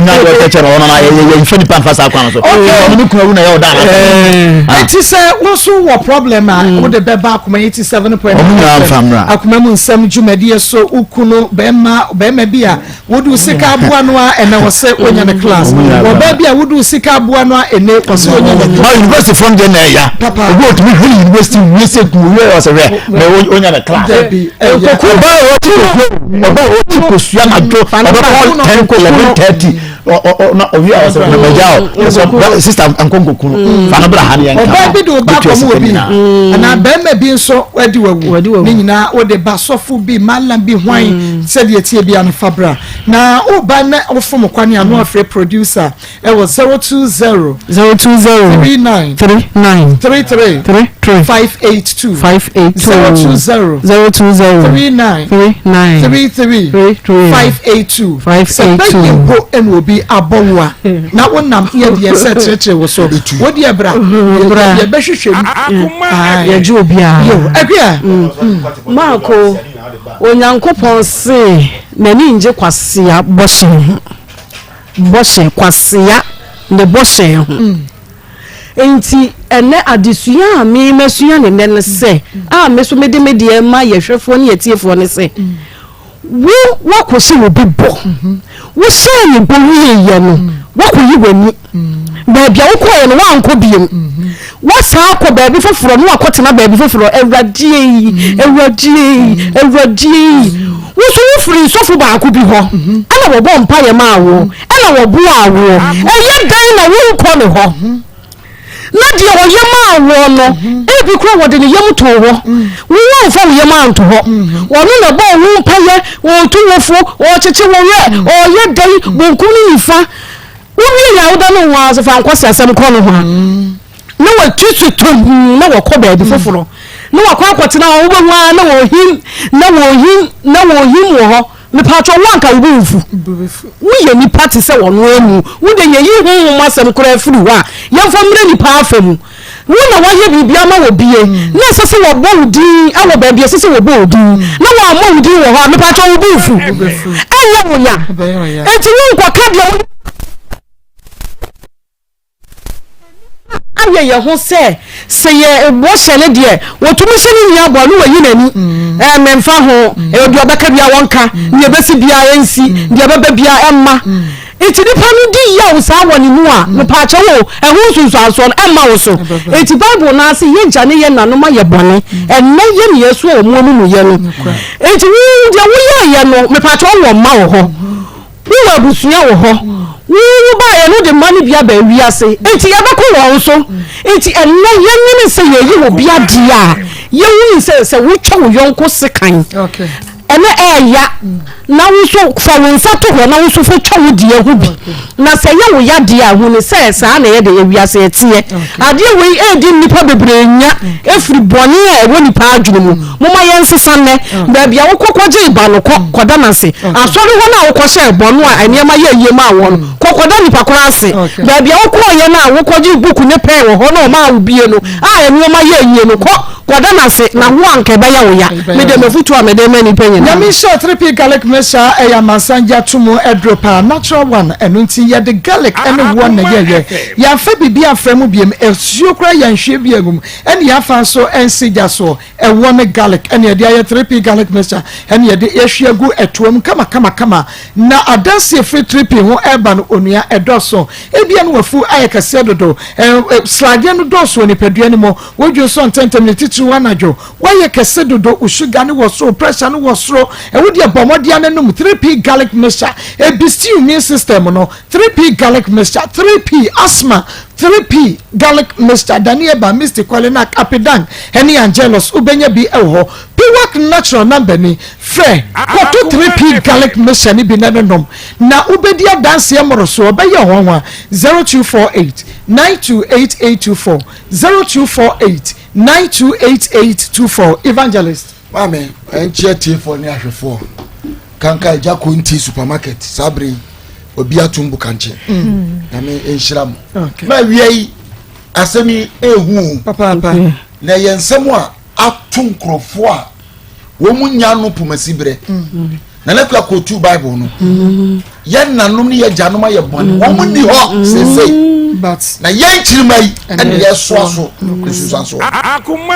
Speaker 4: nya yɛ ɔkyɛ kyɛ no ɔno na yɛ yɛ nfɛ nipa nfa saa kwan so ɔno ne kunu awu na yɛ ɔda
Speaker 2: na ɛti sɛ woso wɔ problem a wode bɛba akoma yi ti 7.9 Akoma mu nsɛm dwumadie so wo kunu bɛrima bɛrima bi a wode wo sika aboa no a ɛnɛ wɔ sɛ wonya ne class ɔbaa bi a wode wo sika aboa no a ɛnɛ wɔ sɛ wonya ne
Speaker 4: class. University fɔm deɛ na ɛya obi otumi hwɛ ne university wie sɛ kun wie ɔsɛ hwɛ mɛ wonya ne class. Ɔbaa a ɔte kosua ɔbaa a ɔte kosua na dwo ɔbɛkɔ 10 11:30 na ɔwie a ɔsɛ na magya o ɛsɛ sista nkonkoku no mm. fa no bra ha ne yɛnka
Speaker 2: ɔbaa bi de wo ba kɔm obi mm. anaa bɛrima bi nso adi wawu ne nyinaa wode ba sɔfo bi malam bi hwan mm. sɛdeɛ tie bi ano fa bra na woba na wofom kwane ano afrɛ producer ɛwɔ 020
Speaker 6: 020
Speaker 2: 39
Speaker 6: 39
Speaker 2: 33
Speaker 6: 33
Speaker 2: 582
Speaker 6: 582
Speaker 2: 020
Speaker 6: 020
Speaker 2: 39
Speaker 6: 39
Speaker 2: 33
Speaker 6: 33
Speaker 2: 582
Speaker 6: 582
Speaker 2: Sɛ bɛyɛ mpo na obi abɔ wo a, na wonam yɛ deɛ sɛ kyerɛkyerɛ wo so. Wo deɛ bra, yɛbɛhwehwɛ mu.
Speaker 6: Yɛgye obiara.
Speaker 2: Yo, Akua.
Speaker 6: Marko, Onyankopɔn se n'ani ngye kwasea bɔhyɛ ho. Bɔhyɛ, kwasea ne bɔhyɛ ho. Enti ɛnnɛ adesua a me masua ne nnɛ ne sɛ, a me so mede me deɛ ma yɛhwɛfoɔ ne yɛtiefoɔ ne sɛ, Wo woakɔhyɛ obi bɔ. Wohyɛɛ no bɔ wieeɛ no, woakɔyi w'ani. Baabi a wokɔeɛ no, woankɔ biom. Woasan akɔ baabi foforɔ na woakɔtena baabi foforɔ. Awurade ei, Awurade ei, Awurade ei. Wo nso wofirii sɔfo baako bi hɔ, ɛna wɔbɔɔ mpaeɛ maa wo, ɛna wɔboaa woɔ. Ɛyɛ dɛn na wonkɔ ne hɔ? Na deɛ ɔyɛ maa woɔ no, ebi koraa wɔde ne yam too hɔ. Wo woamfa wo yam anto hɔ. Ɔno na ɛbɔɔ wo mpaeɛ, ɔretu wo fo, ɔrekyekye wo werɛ, ɔreyɛ dɛn, bonkum ne nifa. Wowie yɛ a woda no ho ara sɛ fa nkwaseasɛm kɔ no ho a na watu so tom na wɔkɔ baabi foforɔ na wakɔ akɔtena hɔ wobɛhu ara na wɔhim na wɔhim na wɔhim wɔ hɔ. Mepatwɔ wo anka wo bo mfu. Woyɛ nipa te sɛ wɔn amu. Wo de yɛyi honhom asɛm koraa firi hɔ a yɛmfa mmrɛ nipa afa mu. Wo na woayɛ biribi ama wɔ bie na ɛsɛ sɛ wɔbɔ wo din wɔ baabi ɛsɛ sɛ wɔbɔ wo din na wɔammɔ wo din wɔ hɔ a mepatwɔ wo bo mfu. Ɛnyɛ wo ya. Enti wonkɔka deɛ wo ayɛ yɛn ho sɛ sɛ yɛ bɔhyɛ no deɛ wɔtumi hyɛ ne nua bɔ no wɔyi n'ani mm. ɛɛ mɛmfa ho mm. ɛyɛ deɛ ɔbɛka bia wɔnka mm. deɛ ɛbɛsi bia ɛnsi deɛ ɛbɛba bia ɛmma nti nipa no di yaw saa wɔ ne mu a mepaakyɛ wo ɛho nsunsuansoɔ no ɛmma wo so. Nti Bible no ase yɛ gya ne yɛ nanom ayɛ bɔne ɛnɛ yɛ ne yɛso a wɔn amumuyɛ no. Nti wo deɛ woyɛɛyɛ no mepaakyɛ wo wɔ mma wɔ hɔ. Wowɔ abusua wɔ hɔ. Wo wobaeɛ no wode mma no bi aba wiase. Enti yɛbɛkɔ wɔn so. Enti ɛnnɛ yɛnyini sɛ yɛyi obi adeɛ a, yɛhunu sɛ sɛ wotwa wo yɔnko sekan ɛnɛ ɛɛya na wo nso fa wo nsa to hɔ na wo nso fa twa wo deɛ ho bi. Na sɛ ɛyɛ wo ya deɛ a, hunu sɛ saa na ɛyɛ de ewiase ɛteɛ. Adeɛ wei ɛredi nnipa bebree nya ɛfiri bɔne a ɛwɔ nnipa adwene mu. Momma yɛnsesa nnɛ. Baabi a wokɔ kɔgyee ba no, kɔ kɔda no ase. Asɔre hɔ no a wokɔhyɛɛ bɔ no a nneɛma yɛɛ yie maa woɔ no, kɔ kɔda nipa korɔ ase. Baabi a wokɔeɛ no a wokɔgyee book ne pɛn wɔ hɔ na wɔmaa wo bie no a nneɛma yɛɛ yie no, kɔ kɔda no ase na wo a anka ɛbɛyɛ wo ya. Me deɛ m'afotuo a mede rema nnipa nyinaa.
Speaker 2: Nyame nhyira wo 3P garlic mixture ɛyɛ amansan gye ato mu aduro paa natural one ɛno nti yɛde garlic ɛne woɔ na yɛyɛ yɛnfa biribi amfra mu biem asuo koraa yɛnhwie bi angu mu ɛne yɛafa nso ɛnsi gya soɔ Ɛwoɔ ne garlic ɛna yɛde ayɛ 3P garlic mixture ɛna yɛde yɛahwie agu ɛtoa mu kama kama kama. Na adanseɛ firi 3P ho ɛreba no onua ɛdɔɔso. Ebia no wafu ayɛ kɛseɛ dodo, ɛ sradeɛ no dɔɔso wɔ nipadua no mu, wodwo nsɔ ntɛntɛm ne titiriw anadwo, woayɛ kɛse dodo, wo sugar no wɔ soro, wo pressure no wɔ soro, ɛwo deɛ bɔ mmɔden ara nom 3P garlic mixture. Ɛbisti immune system no, 3P garlic mixture, 3P asthma 3P Garlic Mixture, Danieba, Misty, Kwalenak, Apidan, ne Angelus, wobɛnya bi wɔ hɔ. Piwak Natural number ni, frɛ kɔto 3P Garlic Mixture no bi na ne nom, na wobɛdi adanseɛ mmorosoɔ, ɛbɛyɛ wo nwanwa. 0248 928824, 0248 928824. Evangelist.
Speaker 5: Maame, ɛnkyɛ atiefoɔ ne ahwɛfoɔ kanka agya konti supermarket saa bere yi obi atum bukankye mm. nyame nhyira mo ma awia yi asɛm yi ehu na ɛyɛ nsɛm a ato nkurɔfoɔ a wɔn mu nya no pomasi berɛ mm. na ne kura kootu bible no mm. yɛn nanom ne yɛn gyanom ayɛ bɔne wɔn mu ni hɔ seesei na yɛn kyirima yi ɛna yɛsoa so nsusuansoɔ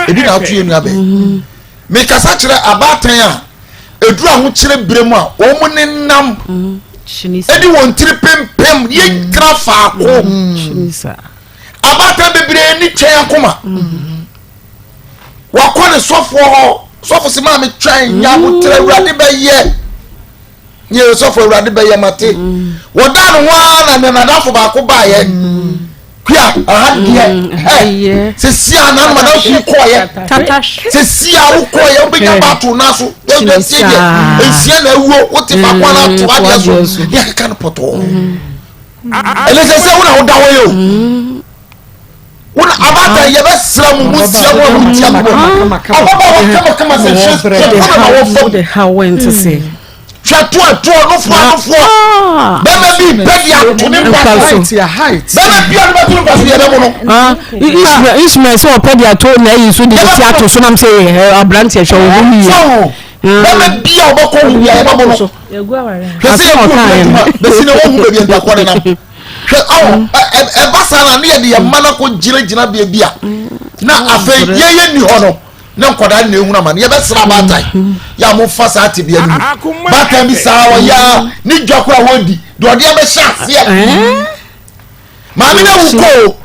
Speaker 5: ebi na ato yɛn nua bɛn mekasa kyerɛ abaatan a eduru ahokyerɛ berɛ mu a wɔn nenam ɛde wɔn tiri pempem yɛgyina faako abaatan bebree ni twɛn akoma wakɔ ne sɔfoɔ hɔ sɔfo si maame twɛn nya ahokyerɛ awurade bɛyɛ nyɛ sɔfo awurade bɛyɛ mate wɔda ne ho ara na ne nadafo baako baayɛ kua aha deɛ ɛ sisi a nanu madam fi kɔɔyɛ sisi a wokɔɔyɛ wobɛnya baato na so yɛdwa nsie deɛ nsia na awuo wote faako ana ato adeɛ so ne akeka no pɔtɔɔ ɛne sɛ sɛ wo na woda hɔ yɛ o wona abaatan yɛbɛsrɛ mo mo sia mo a motia mo ababaawa kamakama sɛ hwɛ hwɛ na wɔfam hwɛ to ɛtoɔ nofoɔ anofoɔ ah. bɛma bi pɛ de ato ne mpa so bɛma bi a no bɛto ne mpa so yɛbɛbo no
Speaker 6: ah, Ismail sɛ ɔpɛ de ato na ayi so de ti ato so nam sɛ eh, aberanteɛ hwɛ wo ho yie
Speaker 5: bɛma bi a ɔbɛkɔ ho bia yɛbɛbo no hwɛ sɛ yɛkɔ adwuma bɛsi na wɔhu baabi ntakɔ ne nam hwɛ ɔwɔ ɛba saa na ne yɛde yɛn mma no akɔ gyinagyina baabi a na afei yɛyɛ ni hɔ no na nkwadaa no na ehunu amane yɛbɛsra abaatan yɛ a mofa saa tebea no mu baatan bi saa ɔyɛ a ne dwa koro a wɔdi deɛ ɔde abɛhyɛ aseɛ maame no awu kɔ o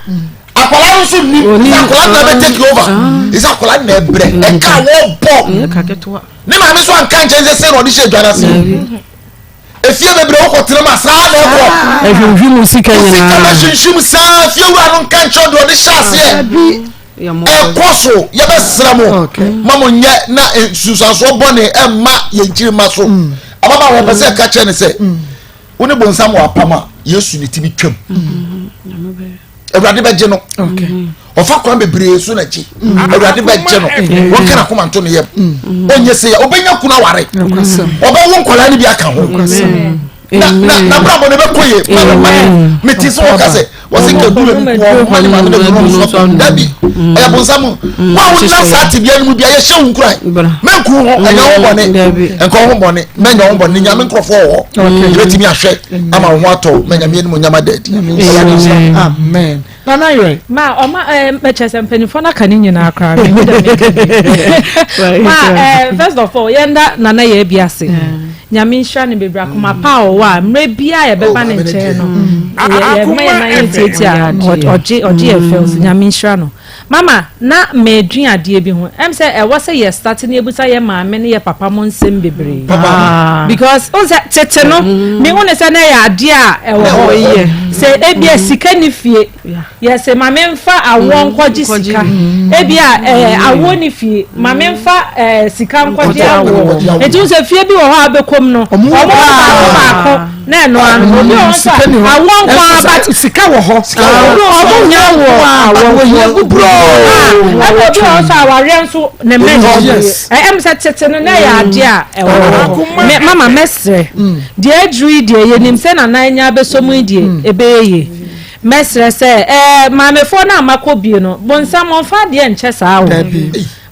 Speaker 5: akwadaa no nso nim sɛ akwadaa no na bɛ take over ɛsɛ akwadaa no na ɛbrɛ ɛka wɔbɔ ne maame nso anka nkyɛn sɛ sɛ na ɔde hyɛ dwa no ase. Efie bebree wokɔ tena mu a saa na ɛkɔ.
Speaker 6: Ɛhwimhwim sika nyinaa.
Speaker 5: Sika bɛhwimhwim saa fie wura no nka nkyerɛ deɛ ɔde hyɛ aseɛ. Ɛkɔ so yɛbɛsrɛ mo ma mo nyɛ na nsunsuansoɔ bɔne ɛmma yɛn nkyirimma so. Mm. Ababaawa pɛ sɛ ɛka kyerɛ ne sɛ mm. wo ne bonsam wɔ apam a. Yesu ne ti bi twam. Awurade bɛgye no. Ɔfa kwan bebree so na gye. Awurade bɛgye no. Wɔnka n'akoma nto ne yam. Ɔnyɛ sɛ ya ɔbɛnya kunu aware. Ɔbɛwo nkwadaa no bi aka ho. Na na n'abrabɔ no bɛkɔ yie. Mete sɛ wɔka sɛ wɔsi nka duro bi kɔ ɔmo ne maame na duro no so dabi ɛyɛ bonsam wɔn a wɔnam saa tebea no mu bi a yɛhyɛ wɔn nkuran mɛnku ho ɛnyɛ ho bɔne nkɔ ho bɔne mɛnyɛ ho bɔne nyame nkurɔfoɔ wɔ hɔ yɛbɛtumi ahwɛ ama wo ho atɔ mɛ nyame anim nyama dadi.
Speaker 2: Amen. Nana yerɛ.
Speaker 7: Ma ɔma ɛɛ mɛkyɛ sɛ mpanyinfoɔ n'aka ne nyinaa koraa mi dɛ mi ka bi. Ma ɛɛ first of all yɛn da nana yɛ ebi ase. Nyame nhyira no bebree akoma pa a ɔwɔ a mmerɛ biara yɛbɛba ne nkyɛn no yɛma yɛn nan yɛ ntiatia ɔgye ɔgye yɛ fɛw so Nyame nhyira no. Mama na medwen adeɛ bi ho ɛm sɛ ɛwɔ sɛ yɛ start ne yɛbusa yɛ maame ne yɛ papa mo nsɛm bebree because wohu sɛ tete no mehu ne sɛ na ɛyɛ adeɛ a ɛwɔ hɔ sɛ ebia sika ne fie Yɛse ma menfa awoɔ nkɔgye sika. Ebia ɛɛ awoɔ ni fie, ma menfa ɛɛ sika nkɔgye awoɔ. Nti wohu sɛ fie bi wɔ hɔ a wobɛkɔ mu no, wɔn wɔ baako baako na ɛno ara no. Obi wɔ hɔ nso a awoɔ nko ara but.
Speaker 2: Sika wɔ hɔ.
Speaker 7: Obi wɔ hɔ wɔn nyɛ awoɔ.
Speaker 2: Awoɔ hia buburoo.
Speaker 7: Ɛna obi wɔ hɔ nso a awareɛ nso ne mmɛn. Ɛm sɛ tete no na ɛyɛ adeɛ a ɛwɔ hɔ. Mama mɛsrɛ, deɛ aduru yi deɛ yɛnim sɛ Nana anya abɛsɔ mu yi deɛ ɛbɛyɛ yie. Mɛsrɛ sɛ ɛɛ maamefoɔ no a makɔ bie no, bonsam ɔmfa adeɛ nkyɛ saa o.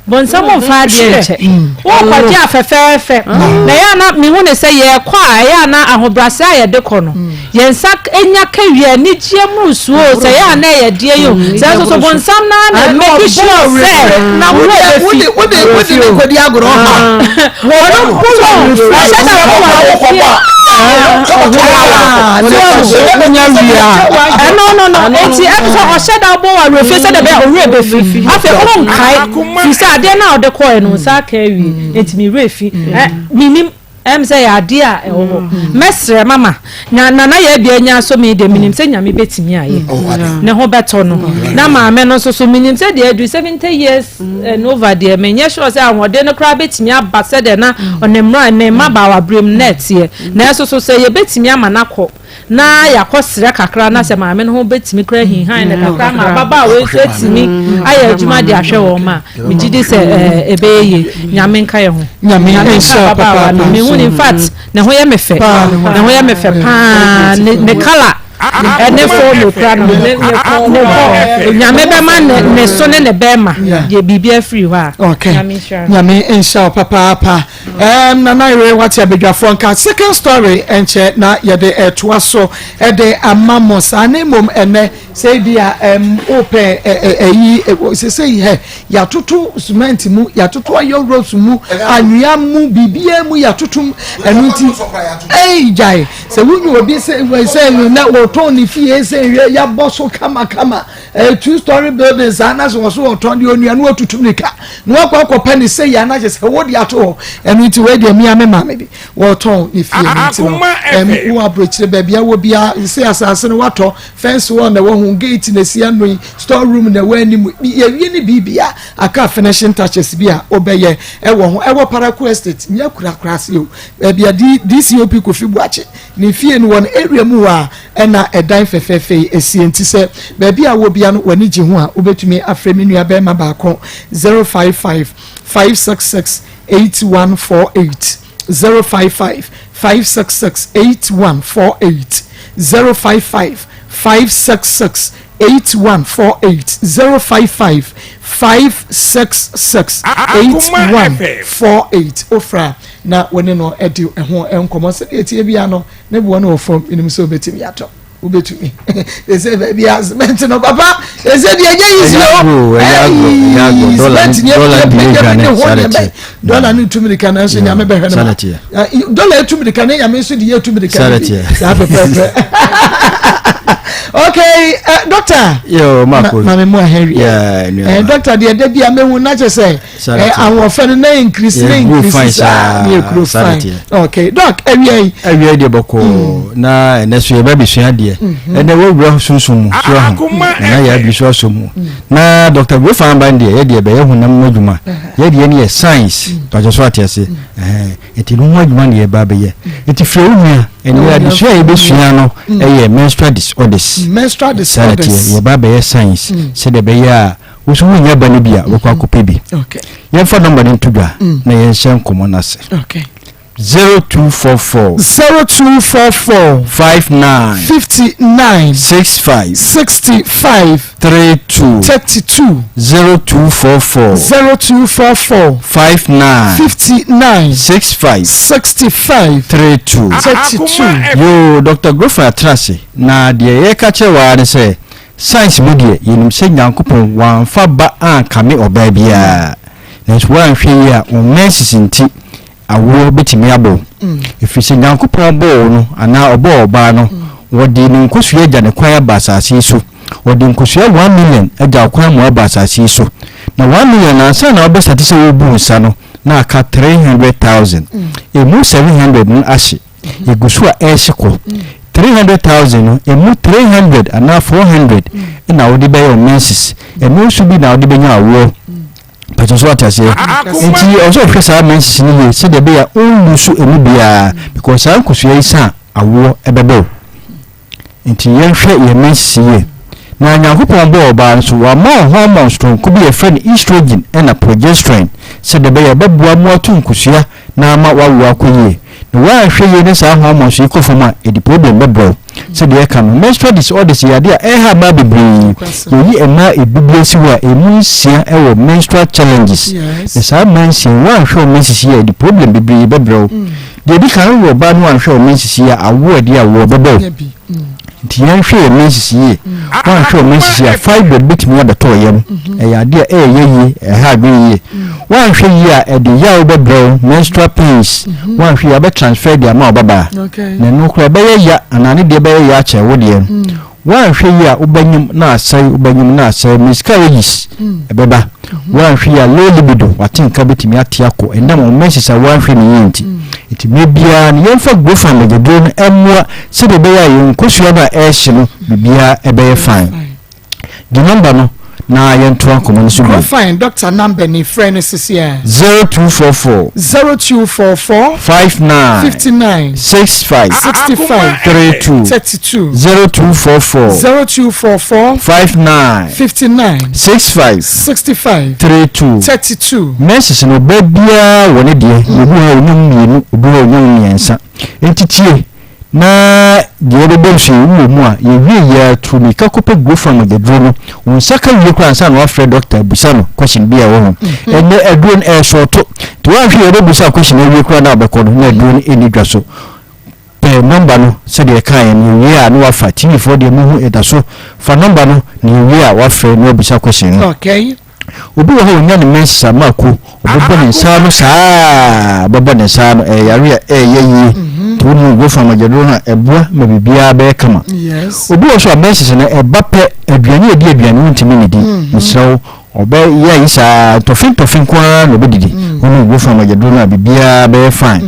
Speaker 7: Bonsam ɔmfa adeɛ nkyɛ. Wokɔgye a fɛfɛɛfɛ. Na ɛyɛ a na mehu ne sɛ yɛrekɔ a ɛyɛ a na ahobrɛaseɛ a yɛde kɔ no, yɛn nsa nya ka wie a anigyeɛ mmorosoɔ o, sɛ ɛyɛ a na ɛyɛ deɛ yi o. Sɛ nso so bonsam no ara na make sure sɛ
Speaker 2: Na
Speaker 7: wo
Speaker 2: wode
Speaker 7: werɛ
Speaker 2: wode
Speaker 7: bɛfi.
Speaker 2: wode wode ne kɔdi agorɔ ha.
Speaker 7: Ɔno mpo wɔ ɔhyɛ da wɔ wɔ fie. Ɛno no no eti ɛbi sɛ ɔhyɛ da bɔ wɔ awerɛfie sɛ dɛbɛ owurɛ bɛfi afei ɔnkae fi sɛ adeɛ no a ɔde kɔɛ no nsa aka awie eti mi werɛ fi ɛ minim ɛm sɛ yɛ adeɛ a ɛwɔ hɔ mɛsrɛ mama na nana yɛ abia nya so mi deɛ minim sɛ nyame bɛtumi ayɛ ne ho bɛtɔ no na maame no nso so minim sɛ deɛ adu 70 years and over deɛ menyɛ sure sɛ ahoɔden no koraa bɛtumi aba sɛdeɛ na ɔne mmra ne mmabaawa berɛ mu na ɛteɛ nanso so sɛ yɛbɛtumi ama no akɔ na yɛakɔ srɛ kakra na sɛ maame no ho bɛtumi koraa ahinhan no kakra ma ababaawa yi nso atumi ayɛ adwuma de ahwɛ wɔn ma megye di sɛ ɛbɛyɛ yie. Nyame nka yɛ ho.
Speaker 2: Nyame
Speaker 7: nka ababaawa no. Mehu no in fact ne ho yɛ me fɛ. Ne ho yɛ me fɛ paa ne colour ɛne fɔɔ no kura no ne ne kɔ nyame bɛma ne ne so ne ne bɛrima deɛ biribi afiri hɔ a.
Speaker 2: Okay.
Speaker 7: Nyame nhyira no.
Speaker 2: Nyame nhyira wo papaapa. Um, Nana Yere wate abadwafoɔ nka second story ɛnkyɛ na yɛde ɛtoa so ɛde ama mo saa na mmom ɛnɛ Sɛ ebia ɛm wopɛ ɛyi sese yi hɛ yɛatoto cement mu yɛatoto ayɔ ropes mu anwea mu biribiara mu yɛatoto mu ɛno nti ɛyi gyae sɛ wonyi obi sɛ sɛ na wɔtɔn ne fie sɛ nhwɛ yɛabɔ so kamakama ɛyɛ two story building saa na sɛ wɔso wɔtɔn deɛ onua no watutu mirika na wakɔ akɔpɛ ne sɛ yɛ anakyɛ sɛ wode ato hɔ ɛno nti wei deɛ mia me maame bi wɔtɔn ne fie no nti no ɛm wɔ aburokyire baabi a wɔ biara sɛ asase no watɔ Fence wall na ɛwɔ ho, gate na esi ano yi, store room na ɛwɔ anim. Yɛwie ne biribia, aka finishing touches bi a wobɛyɛ ɛwɔ ho. Ɛwɔ Paraku Estate, nyɛ kurakura ase o. Baabi a DCOP Kofi Boakye ne fie no wɔ no, area mu hɔ a ɛna ɛdan fɛfɛɛfɛ yi esie. Nti sɛ baabi a wɔ bia no w'ani gye ho a, wobɛtumi afrɛ me nua bɛrima baako 055 566 8148. 055 566 8148 055 566 8148 055 566 8148 Wofrɛ a na wo ne no adi ho nkɔmmɔ sɛdeɛ ɛteɛ biara no ne boɔ no wɔ fam menim sɛ wobɛtumi atɔ. Wobɛtumi ɛsɛ baabi a cement no papa ɛsɛ deɛ ɛnyɛ yi si o ɛyi cement ni ɛpɛgya bi ne ho ne bɛ dɔla no tu mirika nanso nyame bɛhwɛ no ma dɔla etu mirika ne nyame nso de yɛ tu mirika no bi saa pɛpɛɛpɛ okay uh, doctor
Speaker 4: yo marco
Speaker 2: maame mu ahɛn wi eh, doctor deɛ ɛda bi a mehu na kyɛ sɛ Eh, ahoɔfɛ no na increase na increase saa na ekuro fine okay doc awia yi.
Speaker 4: awia yi deɛ bɔkɔɔ mm. na ɛnɛ so yɛbɛ abɛsua adeɛ mhm. ɛnɛ wɔwura sunsun mu so ahu na yɛ adwi so asɔ mu mm. na dr gofan ban deɛ yɛ deɛ bɛyɛ honam mu adwuma yɛ deɛ no yɛ science mm. pàtó so ate ase nti no ho adwuma na yɛba abɛyɛ nti fira wo nua.
Speaker 8: Ɛnɛ adesua a yɛbɛsua no yɛ menstrual disorders.
Speaker 2: Menstrual disorders.
Speaker 8: Saa yɛba abɛyɛ science sɛdeɛ ɛbɛyɛ a wo nso wonya ba no bi a wobɛkɔ akɔpɛ bi. Yɛmfa nɔmba no nto dwa na yɛnhyɛ nkɔmmɔ no ase. 0244.
Speaker 2: 0244.
Speaker 8: 59.
Speaker 2: 59.
Speaker 8: 65.
Speaker 2: 65.
Speaker 8: 32.
Speaker 2: 32.
Speaker 8: 0244.
Speaker 2: 0244.
Speaker 8: 59.
Speaker 2: 59.
Speaker 8: 65.
Speaker 2: 65.
Speaker 8: 32.
Speaker 2: 32.
Speaker 8: Yoo, Dr. Grofer atena ase, na deɛ yɛreka kyerɛ wo ara ne sɛ, science mu deɛ, yɛnim sɛ Nyankopɔn wamfa ba ankame ɔbaa biara. Nanso woanhwɛ yie a, wo menses nti, awoɔ bɛtumi abɔ wo. Ɛfiri sɛ Nyankopɔn bɔɔ wo no, anaa ɔbɔɔ ɔbaa no, wɔde ne nkosua agya ne kwan aba asase yi so. Wɔde nkosua 1,000,000 agya wo kwan ma woaba asase yi so. Na 1,000,000 no, ansa na wobɛsate sɛ worebu wo nsa no, na aka 300,000. Ɛmu 700 no ahye. Ɛgu so a ɛrehye kɔ. 300,000 no, ɛmu 300 anaa 400 na wode bɛyɛ wo menses. Ɛno nso bi na wode bɛnya awoɔ. Pàtó so ate aseɛ. Nti ɔsɛ ɔhwɛ saa menses no yie sɛdeɛ ɛbɛyɛ a ɔnlusu ɛmu biara because saa nkosua yi sa a awoɔ ɛbɛbɔ wo. Nti yɛnhwɛ yɛn menses yie. Na Nyankopɔn bɔɔ ɔbaa no so wama wo hormone soronko bi a yɛfrɛ no estrogen ɛna progesterone sɛdeɛ ɛbɛyɛ a ɛbɛboa mo atu nkosua na ama w'awoɔ akɔ yie. Na woanhwɛ yie ne saa hormones yi kɔ fam a, ɛde problem bɛbrɛ wo. Sɛdeɛ yɛka no, menstrual disorders yɛ adeɛ a ɛha mmaa bebree. Yɛyi mmaa ɛdu bi asi hɔ a, ɛmu nsia wɔ menstrual challenges. Na saa mmaa nsia yi, woanhwɛ wo menses yie a, ɛde problem bebree bɛbrɛ wo. Deɛ ɛdi kan, wowɔ ɔbaa na woanhwɛ wo menses yie a, awoɔ a ɛde awoɔ bɛbɔ wo. Nti yɛnhwɛ yɛn menses yie. Woanhwɛ wo menses yie a, fibroid bɛtumi abɛtɔ wo yam. Ɛyɛ adeɛ a ɛyɛ yie, ɛha adwene yie. Woanhwɛ yie a, ɛde yaw bɛbrɛ wo, menstrual pains. Woanhwɛ yie a, wobɛ transfer de ama wo babaa. Na ɛno koraa ɛbɛyɛ ya anaa ne deɛ bɛyɛ ya akyɛn wo deɛ. Woanhwɛ yie a, wobɛnyem na asɛe, wobɛnyem na asɛe, miscarriages ɛbɛba. Woanhwɛ yie a, low libido, w'atenka bɛtumi ate akɔ ɛnam wo menses a woanhwɛ no yie nti. Nti mmerɛ biara no, yɛmfa Grofan mogyaduro no mmoa sɛdeɛ ɛbɛyɛ a yɛn nkosua no a ɛrehye no, biribiara ɛbɛyɛ fine. Gye number no na yɛntoa nkɔmmɔ no so bio.
Speaker 2: Grofan doctor number ni, frɛ no sesiaa.
Speaker 8: 0244.
Speaker 2: 0244.
Speaker 8: 59.
Speaker 2: 59.
Speaker 8: 65.
Speaker 2: 65.
Speaker 8: 32.
Speaker 2: 32.
Speaker 8: 0244.
Speaker 2: 0244.
Speaker 8: 59.
Speaker 2: 59.
Speaker 8: 65.
Speaker 2: 65.
Speaker 8: 32.
Speaker 2: 32.
Speaker 8: Menses no, ɔbaa biara wɔ ne deɛ. Obi wɔ hɔ a ɔnya mu mmienu, obi wɔ hɔ a ɔnya mu mmiɛnsa. Enti tie na deɛ yɛbɛbɔ nso yi, wowɔ mu a, yɛwie yi ara tu mmirika kɔpɛ Grofan mogyaduro no. Wo nsa ka wie koraa ansa na woafrɛ dɔkta abisa no question bi a ɛwɔ ho. Ɛnnɛ aduro no ɛresɔɔto. Nti woanhwɛ yie a wobɛbisa question awie koraa na wobɛkɔ no na aduro no ɛnni dwa so. Pɛ nɔmba no sɛdeɛ yɛkaeɛ no, yɛwie a na wafa. TV foɔ deɛ mohu ɛda so. Fa nɔmba no na yɛwie a wafrɛ na wabisa question no.
Speaker 2: Okay.
Speaker 8: Obi wɔ hɔ a ɔnya ne menses a mako ɔbɛbɔ ne nsa ano saa ɔbɛbɔ ne nsa ano ɛyɛ yare a ɛyɛ yie mhm. nti wonu go fa mogyaduro no a ɛboa ma biribiara bɛyɛ kama. Obi wɔ so a menses no ɛba pɛ aduane a ɛdi aduane wontumi nnidi mhm. mesrɛ wo Ɔbɛyɛ ayi saa ntɔfe ntɔfe nko ara na ɔbɛdidi. Wo ne wo fam agyaduro no a biribiara bɛyɛ fine.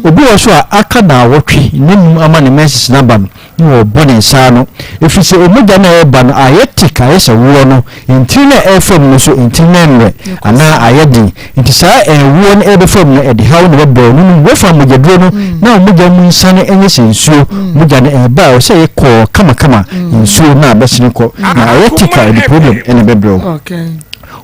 Speaker 8: Obi wɔ so a aka naawɔtwe nnanum ama ne menses no aba no na ɔrebɔ ne nsa ano. Ɛfiri sɛ omogya no a ɛreba no ayɛ thick ayɛ sɛ woɔ no, ntini no a ɛrefa mu no nso ntini no mmrɛ anaa ayɛ den. Nti saa ɛwoɔ no ɛrebɛfa mu no ɛde haw na ɛbɛbrɛ wo. No nom wo fam mogyaduro no na wo mogya mu nsane nyɛ sɛ nsuo. Mogya no ɛreba a ɛwɔ sɛ ɛyɛ kɔɔ kamakama nsuo na abɛsene kɔ. Na ɛyɛ thick a ɛde problem na ɛbɛbrɛ wo.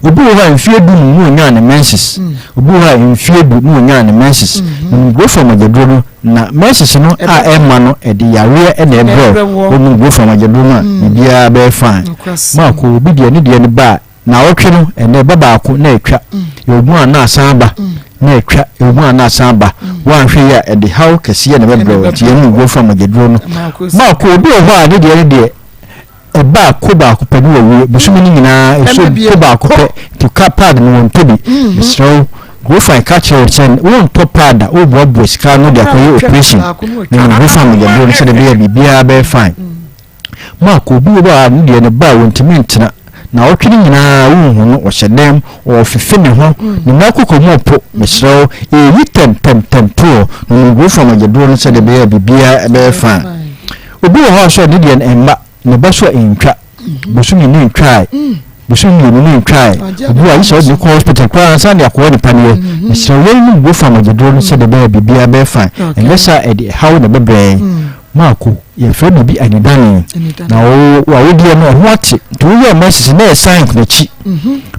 Speaker 8: Obi wɔ hɔ a mfeɛ du num na ɔnyaa ne menses. Obi wɔ hɔ a mfeɛ du na ɔnyaa ne menses. No nom wo fam mogyaduro no na menses no a ɛmma no ɛde yareɛ na ɛbrɛ wo. Wo nom wo fam mogyaduro no a biribiara bɛyɛ fine. Maako obi deɛ ne deɛ no ba a Naawɔtwe no, ɛnnɛ ɛba baako na atwa, ɛwɔ mu a na asan aba, na atwa, ɛwɔ mu a na asan aba. Woanhwɛ yie a, ɛde haw kɛseɛ na ɛbɛbrɛ wo. Nti yɛn mu fa mogyaduro no. Maako, obi wɔ hɔ a ne deɛ ne deɛ ɛba a ko baako pɛ ne wawie. Bosome no nyinaa ɛsɔ ko baako pɛ. Nti ka pad no wɔntɔ bi. Mesrɛ wo, Grofan ka kyerɛ wo sɛ wontɔ pad a woboaboa sika ano de akɔyɛ operation. Na mmom Grofan mogyaduro no sɛdeɛ ɛbɛyɛ a biribiara bɛyɛ fine. Mark, obi wɔ hɔ a ne deɛ ne ba a ɔntumi ntena. Naawɔtwe no nyinaa wonhu no, ɔhyɛ dan mu, ɔrefefe ne ho, ne nan koko mu repo. Mesrɛ wo, ɛyi tɛm tɛm tɛm toɔ na ɔnom Grofam agyaduro no sɛdeɛ ɛbɛyɛ a biribiara bɛyɛ fine. Obi wɔ hɔ a nso a ne deɛ no ɛmma, ne ba so a ɛntwa, bosome no ntwae. Bosome mmienu no ntwae. Obi wɔ hɔ a, gye sɛ wode no kɔ hospital koraa ansa na yɛakɔwɔ no paneɛ. Mesrɛ wo, yɛnnom Gofam mogyaduro no sɛdeɛ ɛbɛyɛ a biribiara bɛyɛ fine. Ɛnyɛ saa a, ɛde ɛhaw na ɛbɛbrɛ yɛn. Maako, yɛfrɛ biribi anidane. Na wo w'awodeɛ no, ɛho ate. Nti woyɛɛ menses na ɛsan n'akyi.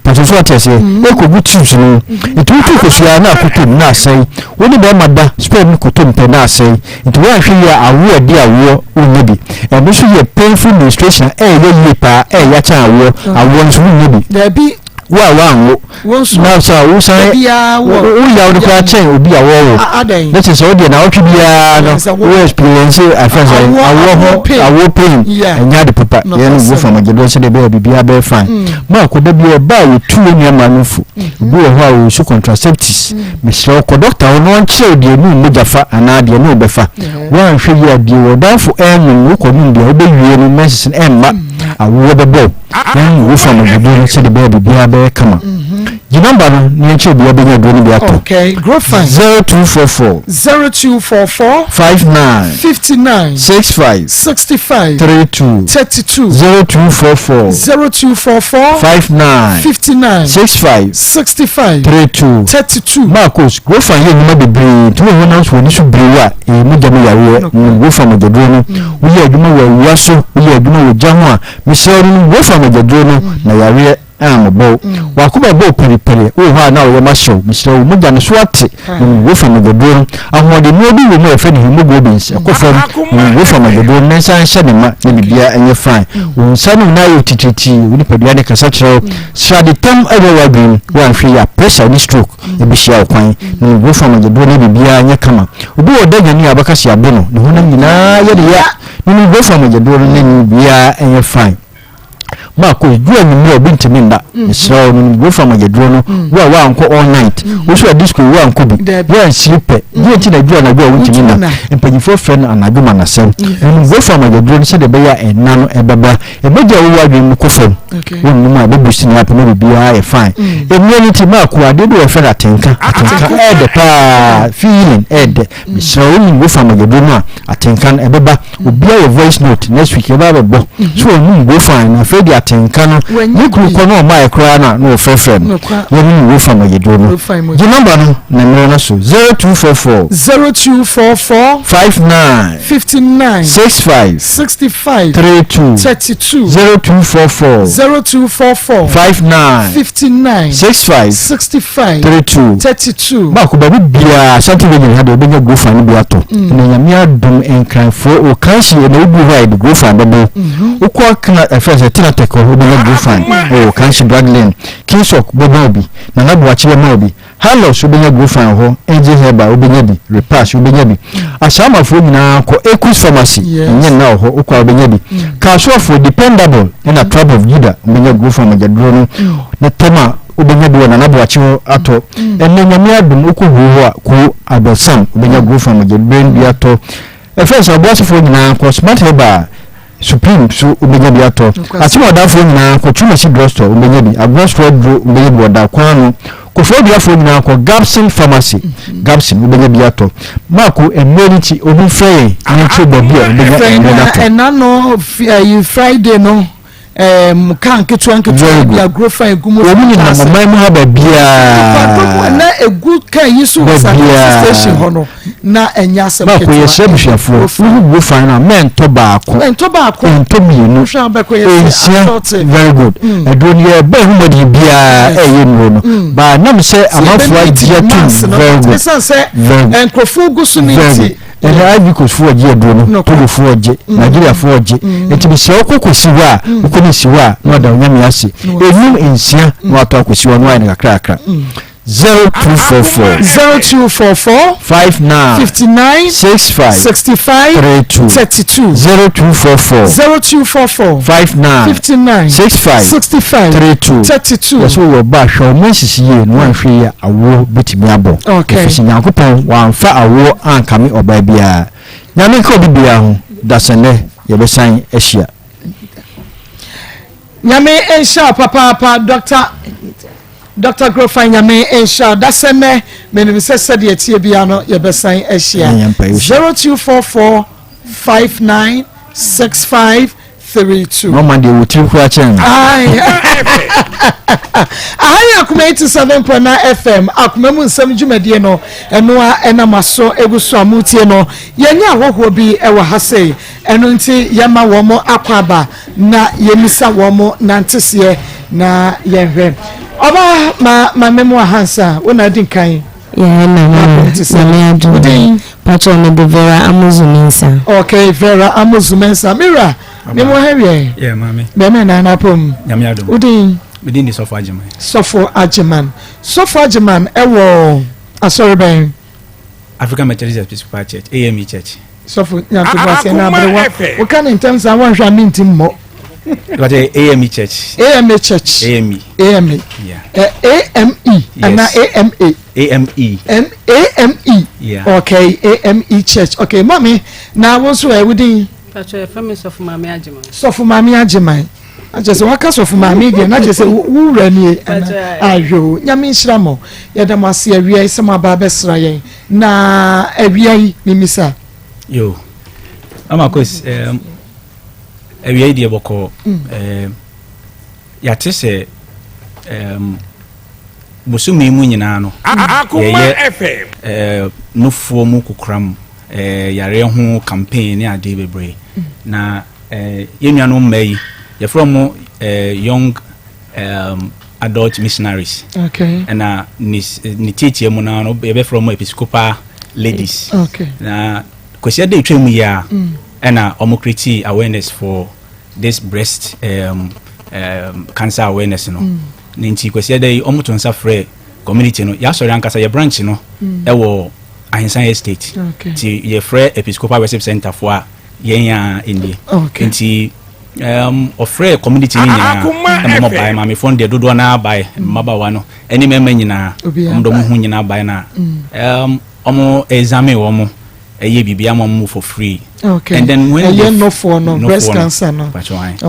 Speaker 8: Pakyɛ so ate aseɛ? Ɛkɔgu tubes no mu. Nti wotu kosua a na akɔtɔ mu na asɛe. Wo ne bɛrima da, sperm no kɔtɔ mu pɛ na asɛe. Nti woanhwɛ yie a awoɔ a ɛdi awoɔ wonnya bi. Ɛno nso yɛ painful menstruation a ɛɛya yie paa, ɛɛya kyɛn awoɔ. Awoɔ nso wonnya bi.
Speaker 2: Daabi.
Speaker 8: Wo a woanwo.
Speaker 2: Wo nso.
Speaker 8: Na sɛ wo san
Speaker 2: Dabiara
Speaker 8: wo
Speaker 2: wɔ.
Speaker 8: wo yaw no koraa kyɛn obi a wɔwo.
Speaker 2: Adɛn?
Speaker 8: Ne kyerɛ sɛ wo deɛ naawɔtwe biara no wo experience afɛn sɛ awoɔ ho awoɔ pain ɛnyɛ ade papa. Yɛn no wo fam agyedoɔ sɛdeɛ ɛbɛyɛ biribiara bɛyɛ fine. Maako da bi ɔba a yɛtu yɛn nua maa no fo. Obi wɔ hɔ a ɔresu contraceptives. Mesrɛ wo kɔ dɔkta hɔ na ɔnkyerɛ wo deɛ ɛne wo mogya fa anaa deɛ ɛne wo bɛfa. Woanhwɛ yie a deɛ w'ɔdamfo ɛrenom no wokɔnom bi a wobɛwie no menses no ɛmma awoɔ bɛbɔ wo. Na wo fa no aduro no sɛdeɛ ɛbɛyɛ a biribiara bɛyɛ kama. Gye nɔmba no na yɛnkyerɛ obiara bɛnya aduro no bi atɔ.
Speaker 2: Okay, Grofan.
Speaker 8: 0244.
Speaker 2: 0244.
Speaker 8: 59.
Speaker 2: 59.
Speaker 8: 65.
Speaker 2: 65.
Speaker 8: 32.
Speaker 2: 32.
Speaker 8: 0244.
Speaker 2: 0244.
Speaker 8: 59.
Speaker 2: 59.
Speaker 8: 65.
Speaker 2: 65.
Speaker 8: 32.
Speaker 2: 32.
Speaker 8: Marcos, Grofan yɛ nnwuma bebree nti wɔ hɔ nanso w'ani so biri wo a, ɛyɛ mogya mu yareɛ. Nom Grofan mogyaduro no. Woyɛ adwuma wɔ awia so, woyɛ adwuma wɔ gya ho a, Mesrɛ wo nom Wofa mogyaduro no na yareɛ ammobɔ wo. W'akoma bɔ paripari, wowɔ hɔ a na wo yam ahye wo. Mesrɛ wo, mogya no so ate, nom Wofa mogyaduro no. Ahoɔdennuro bi wɔ mu a yɛfrɛ no hemoglobins, ɛkɔ fam, nom Wofa mogyaduro no na nsan nhyɛ ne ma na biribiara nyɛ fine. Wo nsa no nyinaa yɛ wo titiritii, wo nipadua no kasa kyerɛ wo. Srade tam wɔ w'adwene mu, woanhwɛ yie a pressure ne stroke bɛhyia wo kwan. Nom Wofa mogyaduro na biribiara nyɛ kama. Obi wɔ ɔda nyani a wobɛka sɛ yɛabo no, ne honam nyinaa yɛ ne ya. Menim Jehovah mogyaduro no n'anim biara ɛnyɛ fine. Maako duru anwummerɛ obi ntumi nna. Mm. Mesrɛ wo menim Jehovah mogyaduro no mm. wo a woankɔ all night. Mm. Wo so a disco wo ankɔ bi. Wo ansiri pɛ. Deɛ nti na duru anadwo a wontumi nna. Mpanyinfoɔ frɛ no anadwo ma nasɛm. Menim Jehovah mogyaduro no sɛdeɛ ɛbɛyɛ a ɛnna no ɛbɛba. Ɛbɛgya wo adwene mu kɔ fam. Wonnom a ɛbɛbusi ne apɛ na biribiara yɛ fine. Mmerɛ no nti maako adeɛ bi wɔfrɛ no atenka. Atenka ɛɛdɛ paa feeling ɛɛdɛ. Mesrɛ wo nim wofa mogyaduro no a atenka no ɛbɛba obiara yɛ voice note next week yɛbɛba bɛbɔ so ɔnum wofa no afei de atenka no ne kunu kɔ na ɔmaeɛ koraa no a na wɔfrɛfrɛ no yɛnum wofa mogyaduro no gye nɔmba no na mmerɛ no so 0244
Speaker 2: 0244
Speaker 8: 59
Speaker 2: 59
Speaker 8: 65
Speaker 2: 65
Speaker 8: 32
Speaker 2: 32
Speaker 8: 0244
Speaker 2: 0244
Speaker 8: 59
Speaker 2: 59
Speaker 8: 65
Speaker 2: 65
Speaker 8: 32
Speaker 2: 32.
Speaker 8: Baako baabi biara Ashanti region ha deɛ wobɛnya Grofan no bi atɔ. Mm. Na Nyame adom Nkranfoɔ Okanhye ɛna woduru hɔ a yɛde Grofan bɛbɔ. Mm-hmm. Wokɔ Kena ɛfrɛ sɛ Tenatek hɔ wobɛnya Grofan. Wɔ Okanhye Drug Lane. Kinsok bɛma wo bi. Nana Boakye bɛma wo bi. Halos wobɛnya Grofan wɔ hɔ. Angel Herbal wobɛnya bi. Repass wobɛnya bi. Asaamafoɔ nyinaa kɔ Equus Pharmacy. Ɛnyɛ nna wɔ hɔ wokɔ a wobɛnya bi. Mm. Kasoafoɔ Dependable ɛna Tribe of Judah wobɛnya Grofan magyaduro no. Mm. Na Tema Wobɛnya bi wɔ Nana Boakye hɔ atɔ. Ɛnnɛ Nyame adom wokɔ Huo hɔ a, Kuo Abɔsam, wobɛnya Grofam agyabren bi atɔ. Ɛfrɛ sɛ Ɔboasefoɔ nyinaa kɔ Smart Herbal, Supreme so wobɛnya bi atɔ. Asomaɔdafoɔ nyinaa kɔ Twumasi Drugstore wobɛnya bi. Agorɔsoɔ aduro wobɛnya bi wɔ Dakwan ano. Kofoɔduafoɔ nyinaa kɔ Gabson Pharmacy, Gabson wobɛnya bi atɔ. Maako, mmerɛ no nti obi mfrɛ yɛn na yɛnkyerɛ baabi a wobɛnya mmerɛ no atɔ.
Speaker 2: Ɛna no Friday no. Um, kaa nketewa nketewa bi agorɔ fa egu mu.
Speaker 8: Wɔn nyinam ɔman mu ha baabiara.
Speaker 2: Na egu kaa yi so wɔ Santase station hɔ no na ɛnyɛ asɛm ketewa.
Speaker 8: Baako yɛ sɛ abusuafoɔ wohu guo fan no a mɛntɔ baako.
Speaker 2: Mɛntɔ baako.
Speaker 8: Ɛntɔ mmienu. Nsia very good. Mm. Aduro no yɛ bɛn ho mɔden biara ɛyɛ nnuro no. Mm. Baa nam sɛ amanfoɔ agye atum very good.
Speaker 2: Very good. Nkurɔfoɔ gu so ne nti.
Speaker 8: Ɛnɛ Ivory Coast foɔ gye aduro no, Togo foɔ gye, Nigeria foɔ gye. Nti mesrɛ wokɔ kɔsi hɔ a, wokɔ ne si hɔ a, na wada Onyame ase. Enum nsia na watɔ akɔsi hɔ na wayɛ no kakrakra. 0244
Speaker 2: 0244
Speaker 8: 59
Speaker 2: 59
Speaker 8: 65
Speaker 2: 65
Speaker 8: 32
Speaker 2: 32
Speaker 8: 0244
Speaker 2: 0244
Speaker 8: 59
Speaker 2: 59
Speaker 8: 65
Speaker 2: 65
Speaker 8: 32
Speaker 2: 32.
Speaker 8: Yɛsɛ woyɛ ɔba a hwɛ wo mma nsisi yie na woanhwɛ yie a awoɔ bɛtumi abɔ.
Speaker 2: Okay.
Speaker 8: Ɛfiri sɛ Nyankopɔn wamfa awoɔ ankame ɔbaa biara. Nyame nka obi biara ho. Dasɛnnɛ yɛbɛsan ahyia.
Speaker 2: Nyame nhyira wo papaapa Doctor Doctor Grofan Nyame nhyira wo dasɛnnɛ menim sɛ sɛdeɛ ɛteɛ biara no yɛbɛsan ahyia 0244 59 65. 32.
Speaker 8: Mama deɛ wɔ tiri koraa kyɛn me.
Speaker 2: Aha yɛ Akoma 87.9 FM akoma mu nsɛm dwumadie no ɛno a ɛnam aso egu so a motie no yɛnyɛ ahɔhoɔ bi ɛwɔ ha sei ɛno nti yɛma wɔn akɔ aba na yɛmisa wɔn nanteseɛ na yɛnhwɛ ɔba ma ma memu ahansa wo na adi nkan.
Speaker 9: Yeah, na mama. Nyame adom. Pacho me de Vera Amuzu Mensah.
Speaker 2: Okay, Vera Amuzu Mensah. Mira, me mo ha wie.
Speaker 10: Yeah, mami.
Speaker 2: Be me na na pom.
Speaker 10: Nyame adom.
Speaker 2: Udin.
Speaker 10: Me din de Sɔfo Agyeman.
Speaker 2: Sɔfo Agyeman. Sɔfo Agyeman ɛwɔ asɔre bɛn?
Speaker 10: African Methodist Episcopal Church, AME Church.
Speaker 2: Sɔfo nyantobo ase na aberewa. Woka ne ntɛm saa wɔnhwɛ a menti mmɔ.
Speaker 10: But AME Church.
Speaker 2: AME Church.
Speaker 10: AME.
Speaker 2: AME.
Speaker 10: Yeah.
Speaker 2: AME.
Speaker 10: Yes.
Speaker 2: Ana AMA.
Speaker 10: AME.
Speaker 2: M AME.
Speaker 10: Yeah.
Speaker 2: Okay, AME Church. Okay, mommy, na wo nso ɛ wodin?
Speaker 11: Pacho yɛfrɛ me Sɔfo Maame Agyeman.
Speaker 2: Sɔfo Maame Agyeman. Akyɛ sɛ waka sɔfo maame deɛ na kyɛ sɛ wo wura nie. Ahwɛ o, Nyame nhyira mo. Yɛda mo ase awia yi sɛ mo aba abɛsra yɛn. Na awia yi mimisa.
Speaker 10: Yo. Mama Kos, um, awia yi deɛ bɔkɔɔ. Mm. Um, yɛate sɛ um, bosome mu nyinaa no yɛyɛ uh, nufoɔ mu kokoram uh, yareɛ ho campaign ne adeɛ bebree mm. na uh, yɛn nuanom mmaa yi yɛfrɛ mo uh, young um, adult missionaries
Speaker 2: okay.
Speaker 10: ɛna ne, ne tietie mu no no yɛbɛfrɛ mo episcopal ladies
Speaker 2: okay.
Speaker 10: na kwasia da ɛtwa mu yi a mm. ɛna ɔmo create awareness for this breast um, um, cancer awareness no mm. Ne nti Kwasiada yi ɔmo to nsa frɛ community no, yɛasɔre ankasa yɛ branch no ɛwɔ Ahensan Estate. Nti yɛfrɛ Episcopal Worship Center foɔ a yɛn a ɛnie. Nti um, ɔfrɛ community no nyinaa ɛma ɔmo bae, maamefoɔ no deɛ dodoɔ no ara bae, mmabaawa no ɛne mmarima nyinaa, ɔmo de ɔmo ho nyinaa bae na um, ɔmo examine wɔn ɛyɛ biribi ama ɔmo for free.
Speaker 2: Okay.
Speaker 10: And then when
Speaker 2: ɛyɛ nɔfoɔ no breast cancer no.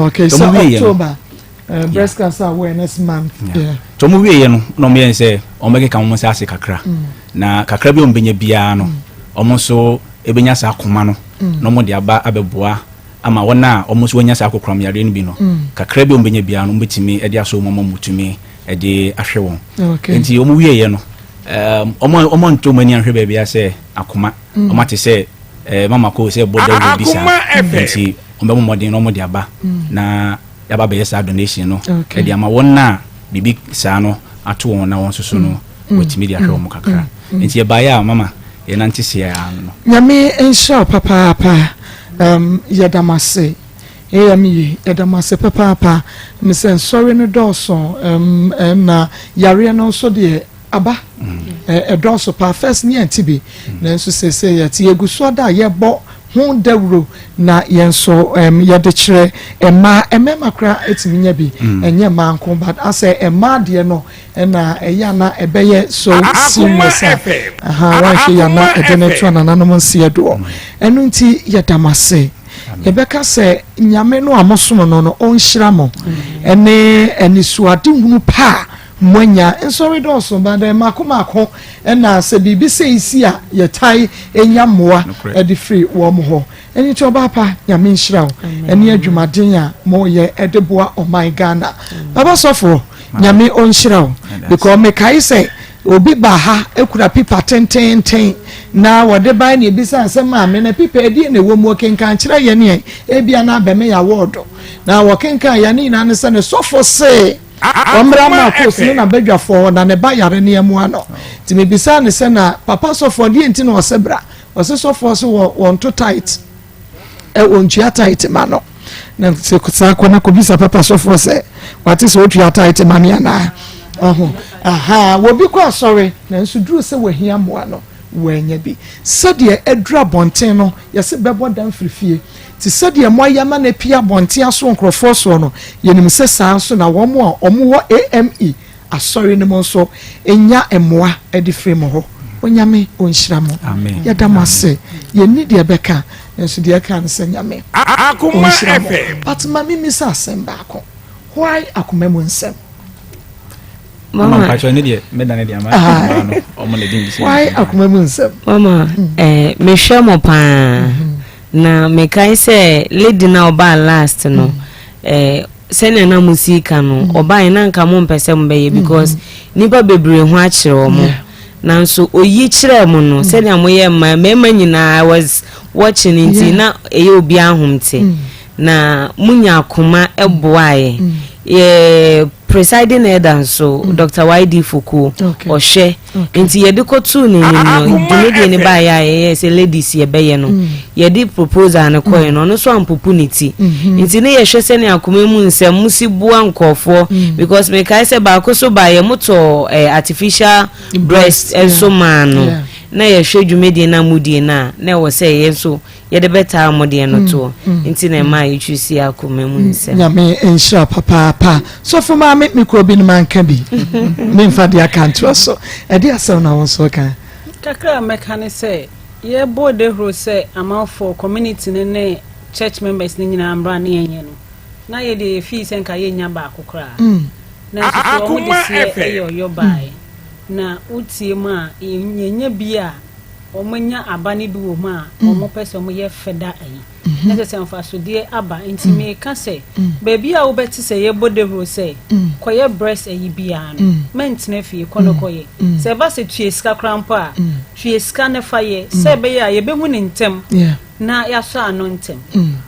Speaker 2: Okay, so October. Uh, breast cancer awareness month.
Speaker 10: Nti wɔn wieɛ no na wɔn yɛ sɛ wɔn bɛkeka wɔn nsa ase kakra mm. na kakra bi a wɔn bɛnya biara no mm. wɔn nso bɛnya saa akoma no mm. na wɔn de aba abɛboa ama wɔn a wɔn nso wɔanya saa kokoram yareɛ no bi no kakra bi a wɔn bɛnya biara no wɔn bɛtumi de asɔ wɔn ama wɔn tumi de ahwɛ wɔn. Nti wɔn wieɛ no wɔn wɔn nto wɔn ani ahwɛ baabi asɛ akoma wɔn ate sɛ ɛɛ mama ko sɛ bɔ dawuro bi saa nti wɔn bɛbɔ mmɔden na wɔn de aba na. yɛaba abɛyɛ saa donation no de ama wɔn a biribi saa no ato wɔn na wɔn nso so no mm. wɔatumi de ahwɛ wɔn kakra mm. nti yɛbaeɛ a mama yɛnante seɛ ano no.
Speaker 2: Nyame nhyira wo papaapa um, yɛda mo ase am yi yɛda mo ase papaapa mesɛ nsɔre no dɔɔso um, um, na yareɛ no nso deɛ aba ɛdɔɔso paa first ne yɛnte bi nanso seesei yɛte yɛgu so ada a yɛbɔ ho dawuro na yɛn nso yɛde kyerɛ mmaa mmarima koraa ɛtumi nya bi ɛnyɛ mmaa nko but asɛ mmaa deɛ no ɛna ɛyɛ ana ɛbɛyɛ so serious a aha wanhwɛ yɛ ana ɛde no to anananom nseɛ doɔ ɛno nti yɛda mo ase yɛbɛka sɛ nyame no a mosom no no ɔnhyira mo ɛne anisoadehunu pa a Moanya nsɔre dɔɔso, but then mako mako na sɛ biribi sei si a yɛtae nya mmoa de firi wɔn hɔ. Ɛno nti ɔbaa pa, Nyame nhyira wo ɛne adwumaden a moyɛ de boa ɔman Ghana. Papa sɔfoɔ, Nyame ɔnhyira wo because mekae sɛ obi baa ha kura pipa tententen na wɔde bae na ebisaa sɛ maame na pipa ɛdeɛ na ɛwɔ mu ɔkenkan kyerɛ yɛn ɛ ebia na abɛmɛ yɛ awɔɔdo na wɔkenkan yɛn ne nyinaa ne sɛ ne sɔfo see Ɔmmra Marcos ne n'abadwafoɔ hɔ na ne ba yare ne yɛmmoa no. Nti mebisaa no sɛ na papa sɔfoɔ deɛ nti na ɔse bra? Ɔse sɔfoɔ se wɔ wɔnto tight ɛ wɔntua tight ma no. Na sɛ saa kɔ na kɔbisa papa sɔfoɔ sɛ wate sɛ ɔtua tight ma me anaa? Ɔho aha wɔbi kɔ asɔre nanso duru sɛ wɔahia mmoa no wɔanya bi. Sɛdeɛ aduru abɔnten no yɛse bɛbɔ dam firi fie Te sɛ deɛ moayɛ ama no apue abɔnten aso nkurɔfoɔ soɔ no, yɛnim sɛ saa ara nso na wɔn a wɔwɔ AME Asɔre no mu nso nya mmoa de firi mo hɔ. Onyame ɔnhyira mo. Yɛda mo ase. Yɛnni deɛ ɛbɛka, nanso deɛ ɛka ne sɛ Nyame ɔnhyira mo. But ma memmisa asɛm baako. Why akoma mu nsɛm?
Speaker 10: Mama mpakyɛ ne deɛ mɛda ne deɛ ama no ɔmo na di
Speaker 2: Why akoma mu nsɛm?
Speaker 9: Mama, eh, mehwɛ mo paa. Mm-hmm. Na mekae sɛ lady no a ɔbaa last no, eh, sɛnea na mo si ka no, ɔbaeɛ na nka mo mpɛ sɛ mobɛyɛ because nnipa bebree ho akyerɛ wɔn. Nanso oyi kyerɛɛ mo no, sɛnea moyɛ mmaa, mmarima nyinaa I was watching nti na ɛyɛ obiara ahomte. Na monya akoma boaeɛ. Yɛ presiding elder nso, Dr. YD Fokuo, ɔhwɛ. Nti yɛde kɔtoo n'anim no, dwumadie no baeɛ a yɛyɛɛ sɛ ladies yɛbɛyɛ no, yɛde proposal no kɔeɛ no, ɔno nso ampopo ne ti. Nti ne yɛhwɛ sɛnea akoma mu nsɛm mo si boa nkurɔfoɔ, because mekae sɛ baako so baeɛ, motɔɔ eh, artificial breast nso maa no. Na yɛhwɛ dwumadie no a modie no a, na ɛwɔ sɛ yɛn nso yɛde bɛtaa mo deɛ no toɔ nti na ɛmaa yɛtwi si akoma mu nsɛm.
Speaker 2: Nyame nhyira papaapa sɔfo maame me kɔ bi no manka bi memfa deɛ aka ntoa so ɛde asɛm na wo nso ka.
Speaker 11: Kakra a mɛka ne sɛ yɛbɔ dahuro sɛ amanfoɔ community no ne church members no nyinaa mmra ne yɛnyɛ no na yɛ deɛ yɛfii sɛ nka yɛnnya baako koraa nanso so wɔn de seɛ ɛyɛ ɔyɔ baeɛ na wotie mu a yɛnya bi a wɔanya aba no bi wɔ mu a wɔpɛ sɛ wɔyɛ fɛ da ayi na kyerɛ sɛ mfasodeɛ aba nti meka sɛ baabi a wobɛte sɛ yɛbɔ dawuro sɛ kɔyɛ breast ayi biara no mɛntena fie kɔ no kɔyɛ sɛ ɛba sɛ tue sika koraa mpo a tue sika no fa yɛ sɛ ɛbɛyɛ a yɛbɛhu ne ntɛm na yɛasɔ ano ntɛm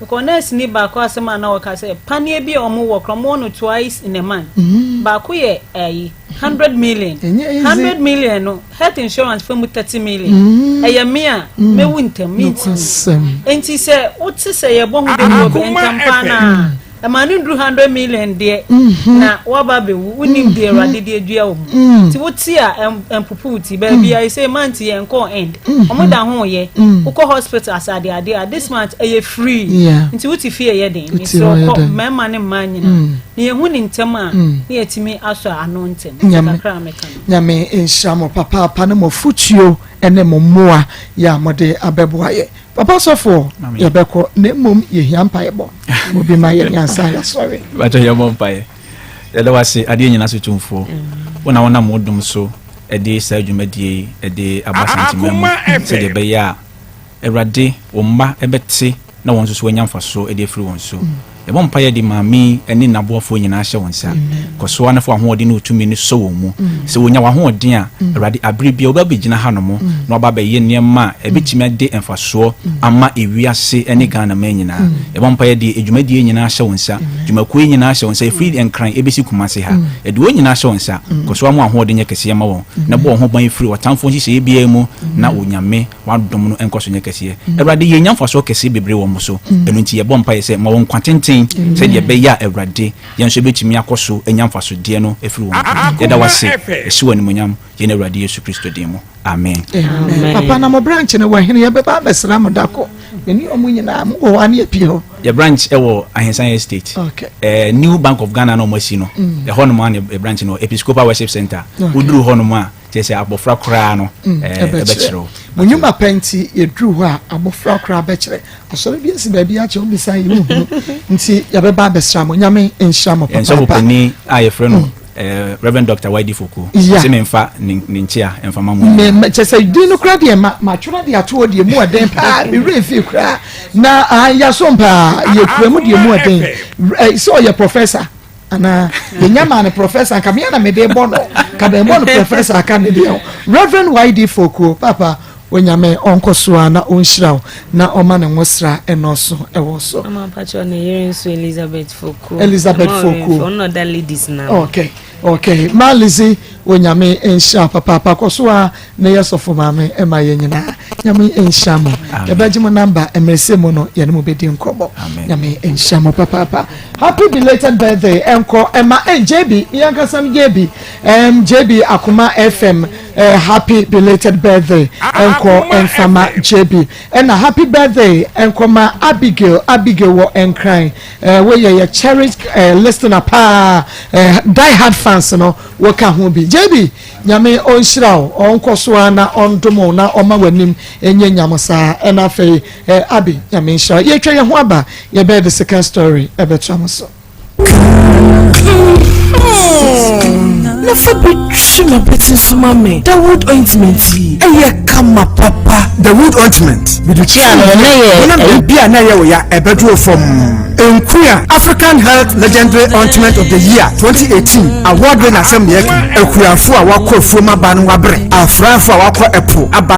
Speaker 11: because nurse ni baako asɛm a na wɔka sɛ paneɛ bi a wɔwɔ koraa wɔwɔ no twice in a month baako yɛ ayi 100 million, 100 million no health insurance fɛ mu 30 million. Ɛyɛ me a mewu ntɛm mentimi nti sɛ wote sɛ yɛbɔ ho dawuro ntɛm paa na ɛma no duru 100 million deɛ na waba abɛwu wonim deɛ Awurade de adua wɔ mu nti wote a ɛmpopo wo ti baabi a ɛsɛ month yɛn kɔ end ɔmo da ho yɛ wokɔ hospital asade adeɛ a this month ɛyɛ free nti wote fie yɛ den mesrɛ kɔ mmarima ne mmaa nyinaa na yɛhu ne ntɛm a na yɛtumi asɔ ano ntɛm.
Speaker 2: Nyame
Speaker 11: kakra a mɛka no.
Speaker 2: Nyame nhyira mo papaapa ne mo afotuo ne mo mmoa yɛ a mode abɛboa yɛ. Papa sɔfoɔ, yɛbɛkɔ na mmom yɛhia mpaebɔ. Obi ma yɛ nyansa yɛasɔre.
Speaker 10: Bàtɛ yɛbɔ mpaeɛ. Yɛda wase adeɛ nyina so tumfoɔ. Wo na wonam wo dom so de saa dwumadie yi de aba Santema mu sɛdeɛ ɛbɛyɛ a Awurade wo mma bɛte na wɔn nso so anya mfasoɔ de afiri wɔn so. Yɛbɔ mpaeɛ de maame yi ne n'aboafoɔ nyinaa hyɛ wo nsa. Kɔ so ara na fa w'ahoɔden ne wo tumi no sɔ wɔn mu. Sɛ wɔnya w'ahoɔden a, Awurade, aberɛ biara wɔbɛba abɛgyina hanom na wɔaba abɛyɛ nneɛma a ɛbɛtumi de mfasoɔ ama ewiase ne Ghana man nyinaa. Yɛbɔ mpaeɛ de dwumadie yi nyinaa hyɛ wo nsa, dwumakuo yi nyinaa hyɛ wo nsa, ɛfiri Nkran ɛbɛsi Kumasi ha. Yɛde wɔn nyinaa hyɛ wo nsa. Kɔ so ara ma w'ahoɔden nyɛ kɛseɛ ma wɔn, na bɔ wɔn ho ban firi ɔtamfoɔ nhyehyɛeɛ biara mu, na Onyame w'adom no nkɔ so nyɛ kɛseɛ. Awurade, yɛnya mfasoɔ kɛseɛ bebree wɔ mo so. Ɛno nti yɛbɔ mpaeɛ sɛ, ma wɔn nkwa tenten sɛdeɛ ɛbɛyɛ a Awurade, yɛn nso yɛbɛtumi akɔ so anya mfasodeɛ no afiri wɔn ho. Yɛda wo ase, yɛhyɛ wo animuonyam, yɛn Awurade Yesu Kristo din mu. Amen.
Speaker 2: Amen. Papa na mo branch no wɔ hene? Yɛbɛba abɛsra mo dako. Yɛne ɔmo nyinaa mo wɔ hɔ a ne yɛpie hɔ.
Speaker 10: Yɛ branch ɛwɔ Ahensan Estate. New Bank of Ghana na ɔmo asi no. Ɛhɔ nom a na yɛ branch no wɔ, Episcopal Worship Center. Woduru hɔ nom a, kyerɛ sɛ abɔfra koraa no ɛbɛkyerɛ wo.
Speaker 2: Mo nnwuma pa nti yɛduru hɔ a abɔfra koraa bɛkyerɛ. Asɔre bi asi baabi akyɛ wobisa yɛ wohunu nti yɛbɛba abɛsra mo. Nyame nhyira mo
Speaker 10: papaapa. Yɛn sɔfo panin a yɛfrɛ no Reverend Doctor YD Foku ɔse memfa ne nkyea mfa ma mo nyinaa.
Speaker 2: Kyɛ sɛ din no koraa deɛ matwerɛ de ato hɔ deɛ mu ɔden paa me werɛ mfii koraa na yasom paa yɛkura mu deɛ mu ɔden sɛ ɔyɛ professor anaa yɛnya maa no professor nka mea na mede bɔ no ka bɛn bɔ no professor aka ne deɛ ho. Reverend YD Fokuo papa, Onyame ɔnkɔ so a na ɔnhyira wo na ɔma ne nwosra ɛnɔɔso ɛwɔ so.
Speaker 9: Ama mpakyɛ ne yere nso Elizabeth Fokuo.
Speaker 2: Elizabeth Fokuo.
Speaker 9: Ɔno ɔda ladies na.
Speaker 2: Okay, Ma Lizzy, Onyame nhyira papaapa. Kɔ so a na yɛ sɔfo maame ɛma yɛ nyinaa. Nyame nhyira mo. Yɛbɛgye mo number mmerɛsɛ mu no yɛne mo bɛdi nkɔmmɔ. Nyame nhyira mo papaapa. Happy belated birthday ɛnkɔ ɛma eh, JB me ankasa me JB JB Akoma FM happy belated birthday ɛnkɔ ɛmfama JB ɛna happy birthday ɛnkɔ ma Abigail. Abigail wɔ Nkran woyɛ yɛ cherished listener paa, die hard fans no wɔka ho bi. JB, Nyame ɔnhyira wo, ɔnkɔ so ara na ɔndom wo na ɔma w'anim nyɛ nyam saa. Ɛna afei Abi, Nyame nhyira wo. Yɛtwa yɛn ho aba, yɛbɛyɛ the second story ɛbɛtoa mo so.
Speaker 12: na fa bi twe m'abati so ma me. Dawood ointment yi, ɛyɛ kama papa.
Speaker 13: Dawood ointment, mede twi wo yam, honam baabi a na ɛyɛ wo ya, ɛbɛdwo fam. Nkuya African Health Legendary Ointment of the Year 2018 award winner asɛm na yɛka yi. Akuafo a wɔakɔ afuom aba no wabrɛ, afrafo a wɔakɔ ɛpo aba.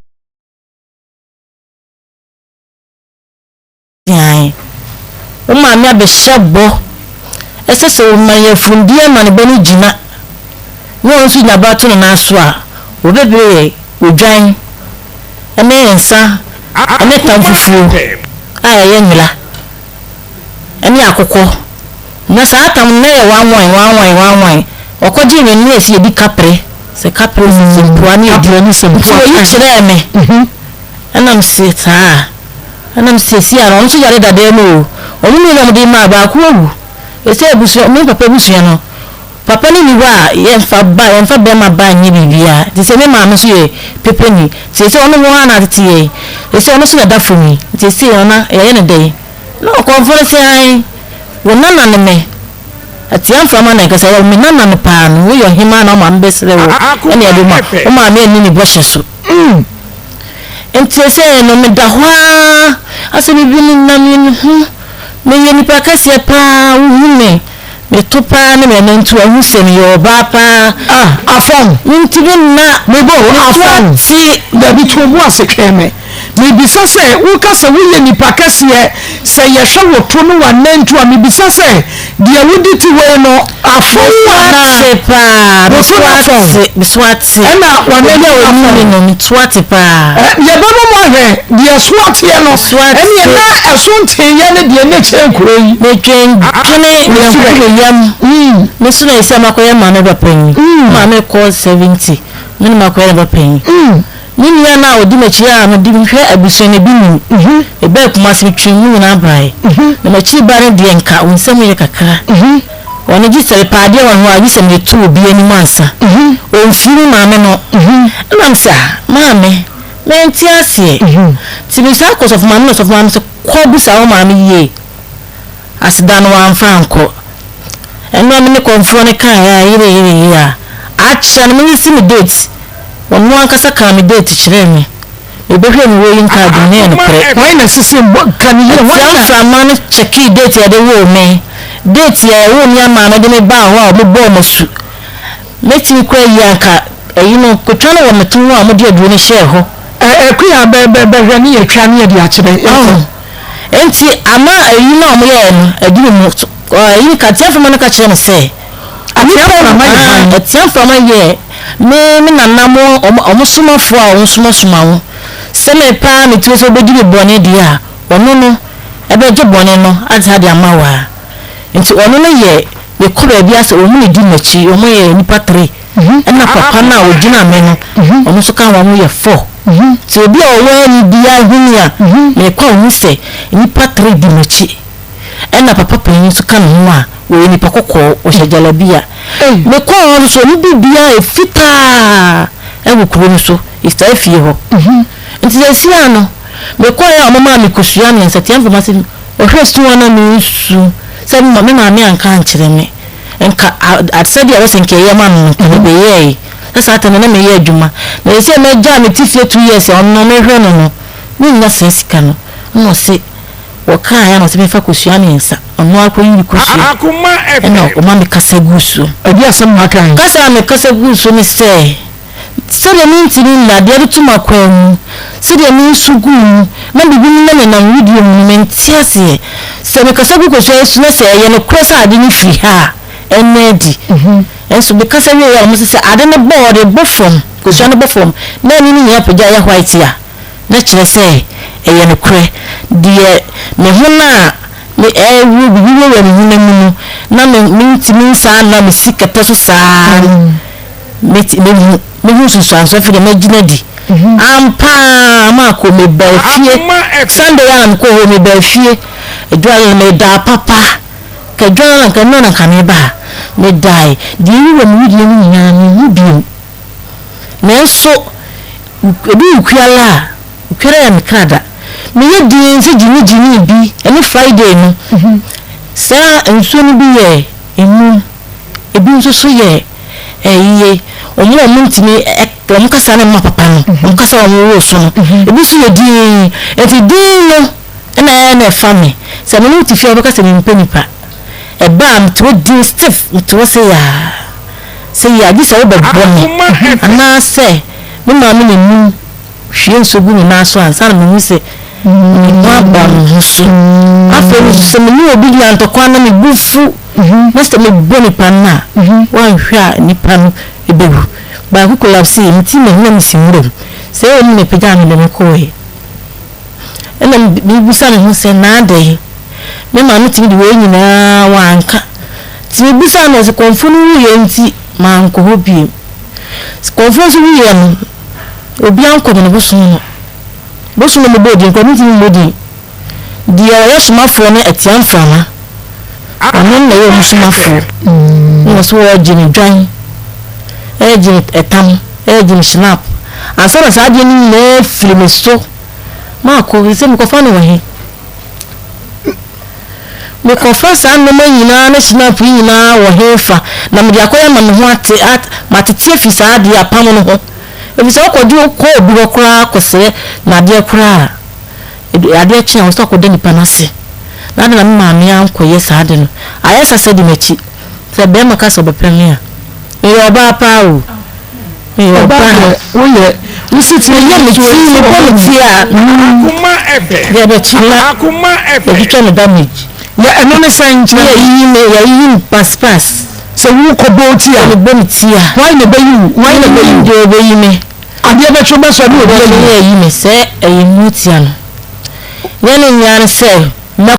Speaker 1: Ae. Wo maame abɛhyɛ bɔ. Ɛsɛ sɛ ɔma yafundie ma ne ba no gyina na ɔno nso nya ba to ne nan so a, wɔbɛbrɛ yɛ odwan ne nsa ne tam fufuo a ɛyɛ nwera ne akokɔ. Na saa tam no na ɛyɛ wanwan wanwan wanwan. Ɔkɔgyee me no na yɛsi yɛdi kapre. Sɛ kapre sɛ sɛmpoa ne yɛdi. Nti ɔyi kyerɛɛ me. Ɛna mese saa. Ɛna mese seesei ara ɔno nso yare dadaa mu o. Wɔn mmienu a wɔde maa baako awu. Seesei abusua me papa abusua no, papa no nni hɔ a yɛmfa ba yɛmfa bɛrima ba nyɛ biribiara. Nti sɛ me maame nso yɛ pepani. Nti seesei ɔno ho ara na atete yɛn. Seesei ɔno nso na ɛda fam yi. Nti seesei ɔno yɛyɛ no dɛn? Na ɔkɔmfo no se ae, wo nana ne me. Atia mframa na ɛkasa yɛ me nana no paa no, woyɛ ɔhemaa na wo maame bɛsrɛ wo ɛna ɛde ma wo maame anni ne bɔhyɛ so. Mm. Nti seesei no meda hɔ ara asɛ biribi nenam me ho. Meyɛ nipa kɛseɛ paa, wohu me, meto paa ne m'anantu a, wohu sɛ meyɛ ɔbaa paa.
Speaker 2: Ah, afɔn.
Speaker 1: Mentumi nna.
Speaker 2: Mebɔ o,
Speaker 1: Meto
Speaker 2: afɔn.
Speaker 1: ate.
Speaker 2: Dabi, to wo bo ase twɛn me. Mebisa sɛ, woka sɛ woyɛ nipa kɛseɛ, sɛ yɛhwɛ wo to ne w'anantu a, mebisa sɛ, deɛ wode te wei no, afɔn wo anaa?
Speaker 1: Meso ate paa,
Speaker 2: Wo
Speaker 1: meso
Speaker 2: to no afɔn?
Speaker 1: ate, meso ate.
Speaker 2: Ɛna
Speaker 1: Obi a
Speaker 2: w'anantu
Speaker 1: ɔnim
Speaker 2: afɔn?
Speaker 1: me no, meto ate paa.
Speaker 2: Ɛ, yɛbɛma mo ahwɛ deɛ ɛso ateɛ no,
Speaker 1: Meso ate.
Speaker 2: ɛneɛ na ɛso nteeɛ ne deɛ na ɛkyɛn kuro yi.
Speaker 1: Medwendwene
Speaker 2: Mesrɛ.
Speaker 1: me yam. Me so na ɛsɛ makɔyɛ maame ba panyin. Maame kɔ 70, me na makɔyɛ ne ba panyin. Me nua no a ɔdi m'akyi a mede hwɛ abusua no, ebi nim. Mebaa Kumasi, metwee mu nyinaa baeɛ. Na m'akyiri ba no deɛ nka wo nsam yɛ kakra. Ɔno gye sɛ mepɛ adeɛ wɔ ne hɔ a, gye sɛ mede to obi anim ansa. Ɔmfiri me maame no. Ɛna mese, ah, maame, mente aseɛ. Nti mesan kɔ sɔfo maame na sɔfo maame se, kɔ bisa wo maame yie. Aseda no wamfa ankɔ. Ɛno a me ne kɔmfoɔ no kaeɛ a yere yere yere a, akyɛ no menyisi me date. Ɔno ankasa kaa me date kyerɛɛ me. Mebɛhwɛɛ me weighing card mu na ɛyɛ nokorɛ.
Speaker 2: Hwan na sisi mbɔ ka ne yie hwan
Speaker 1: Atia
Speaker 2: na.
Speaker 1: mframa no kyɛkee date a yɛde woo me, date a yɛwoo me amaa mede me baa hɔ a wɔbɔɔ me asu. Mɛtumi koraa ayi anka ayi no, kotwa no wɔ me to ho a wɔde aduro no hyɛɛ hɔ.
Speaker 2: Ɛ Akua bɛ bɛ bɛhwɛ ne yɛtwa ne yɛde akyerɛ yɛnkɔ.
Speaker 1: Enti ama ayi no a wɔyɛɛ no adi me mu. Ayi no ka, atia mframa no ka kyerɛɛ me sɛ,
Speaker 2: Atia mframa yɛ hwan?
Speaker 1: Atia mframa yɛ me me nana mo wɔn somafoɔ a wɔsomasoma wo sɛ me paa me tiri sɛ wobɛdi me bɔne deɛ a, ɔno no ɛbɛgye bɔne no adze de ama wo a. Nti ɔno no yɛ mekɔ baabi a sɛ wɔn na ɛdi m'akyi, wɔn yɛ nnipa tre. Ɛna papa no a ɔgyina me no, ɔno nso ka ho, wɔn yɛ four. Nti obi a ɔwɔ ani biara hu me a, mekɔ a ɔhu sɛ nnipa tre di m'akyi. Ɛna papa panyin nso ka ne ho a, ɔyɛ nipa kɔkɔɔ, ɔhyɛ jalabia. Mekɔɔ hɔ no so, ɔno biribiara yɛ fitaa wɔ kuro no so, saa fie hɔ. Nti seesei ara no, mekɔeɛ a wɔmaa me kosua mmiɛnsa, tia mframa sɛ ɔhwɛ su a na meresu sɛ me maame anka ankyerɛ me. Nka asɛdeɛ a ɛwɔ sɛ nka ɛyɛ ma no no, nka mebɛyɛɛe. Sɛ saa tɛm no na meyɛ adwuma. Na seesei magyaa me te fie 2 years a ɔno mehwɛ no no, mennya saa sika no. Ɛna ɔse Wɔkaaɛ a na ɔse memfa kosua miensa, ɔno ara kɔyi ne kosua ɛna ɔma me kasa guu so.
Speaker 2: Ɛdeɛ asɛm na akae?
Speaker 1: Kasa a mekasa guu so ne sɛ, sɛdeɛ mentumi nna adeɛ de to m'akwan mu, sɛdeɛ mensu gu mu na biribi no nenam wedeɛ mu no mente aseɛ. Sɛ mekasa gu kosua yi so na sɛ ɛyɛ nokorɛ sɛ ade no firi ha a, ɛnna adi. Nso mekasa wieeɛ a wɔse sɛ ade no bɔ ɔde bɔ fam, kosua no bɔ fam na ani no nyinaa pagya yɛ white a, na kyerɛ sɛ ɛyɛ nokorɛ. Deɛ me ho no a me ɛrewu, biribi wurawura me honam mu no, na me mentumi nsan nna me si kɛtɛ so saa ara no, mɛti mɛhu mɛhu nsunsuansoɔ afei deɛ mɛgyina di. Ampa ara maakɔ mebaa fie Sunday a na mekɔɔ hɔ mebaa fie adwuma no medaa papa ka adwuma no na nka nnora na nka meba ha medae deɛ ɛwura me wedeɛ mu nyinaa menhu bio. Nanso ebi wɔ Kuala a, Kuala yɛ me kra da. Meyɛ dinn sɛ gyinigyinii bi, ɛne Friday no. Saa nsuo no bi yɛ enum, ebi nso so yɛ Ɛyiye wɔn a wɔntumi wɔn kasa no mma papa no, wɔn kasa a wɔn wɔ so no, ebi nso yɛ dinn. Enti dinn no na ɛyɛ na ɛfa me. Sɛ me ne wo te fie a wobɛka sɛ mempɛ nipa. Ɛba a mete hɔ dinn stiff, mete hɔ sɛ yaa, sɛ yaa gye sɛ wobɛbɔ me anaasɛ me maame na nim hwie nsuo gu me nan so ansa na mehu sɛ me ho aba me ho so. Afei nso sɛ me ne obi nya ntɔkwa na me bo fu na sɛ mebɔ nipa no a, woanhwɛ a nipa no bɛwu. Baako collapsee, me ti mahu na mesi nwura mu. Sɛ ɛwɔ mu na ɛpagyaa me de me kɔeɛ. Ɛna mebisa me ho sɛ na adɛn? Me maame tumi de wei nyinaa wanka. Nti mebisaa no ɔse kɔmfo no wuiɛ nti mankɔ hɔ bio. Kɔmfo nso wuiɛ no, obiara nkɔ me ne bosom no. Bosom no mobɔɔ din koraa mentumi mmɔ din. Deɛ ɔyɛ somafoɔ no atia mframa. Ɔno na ɛyɛ ɔmo somafoɔ. Na ɔse ɔregye me dwan, ɛregye me ɛtam, ɛregye me shinap. Ansa na saa adeɛ no nyinaa firi me so makɔ, sɛ mekɔfa no wɔ he? Mekɔfa saa nnoɔma nyinaa ne shinap yi nyinaa wɔ hefa na mede akɔyɛ ama me ho ate, matete afi saa adeɛ apam no ho. Efisɛ wokɔgye wokɔ obi hɔ koraa kɔsrɛ no adeɛ koraa a, edu adeɛ kye a, ɔsɛ ɔkɔda nipa no ase. Na adɛn na me maame ankɔyɛ saa ade no? Ayɛ sasa di m'akyi. Sɛ barima ka sɛ ɔbɛpɛ me a, meyɛ ɔbaa paa o. Meyɛ
Speaker 2: Ɔbaa
Speaker 1: ɔbaa.
Speaker 2: deɛ woyɛ wo si ti
Speaker 1: Meyɛ me ti, mebɔ me ti a, deɛ ɛbɛkye na yɛtwitwa me damage.
Speaker 2: Yɛ ɛno ne sɛn nkyerɛ me.
Speaker 1: Yɛyiyi me, yɛyiyi me pass pass.
Speaker 2: Sɛ wo kɔ bɔ wo ti a.
Speaker 1: Sɛ mebɔ me ti a.
Speaker 2: Hwan na ɛbɛyi wo? Hwan na ɛbɛyi wo?
Speaker 1: Deɛ ɔbɛyi me.
Speaker 2: Adeɛ bɛkye wobɛsɔre na obi ayi wo.
Speaker 1: Ayi me sɛ ɛyɛ mmotia no. Nyɛ ne nyinaa ne sɛ mɛ.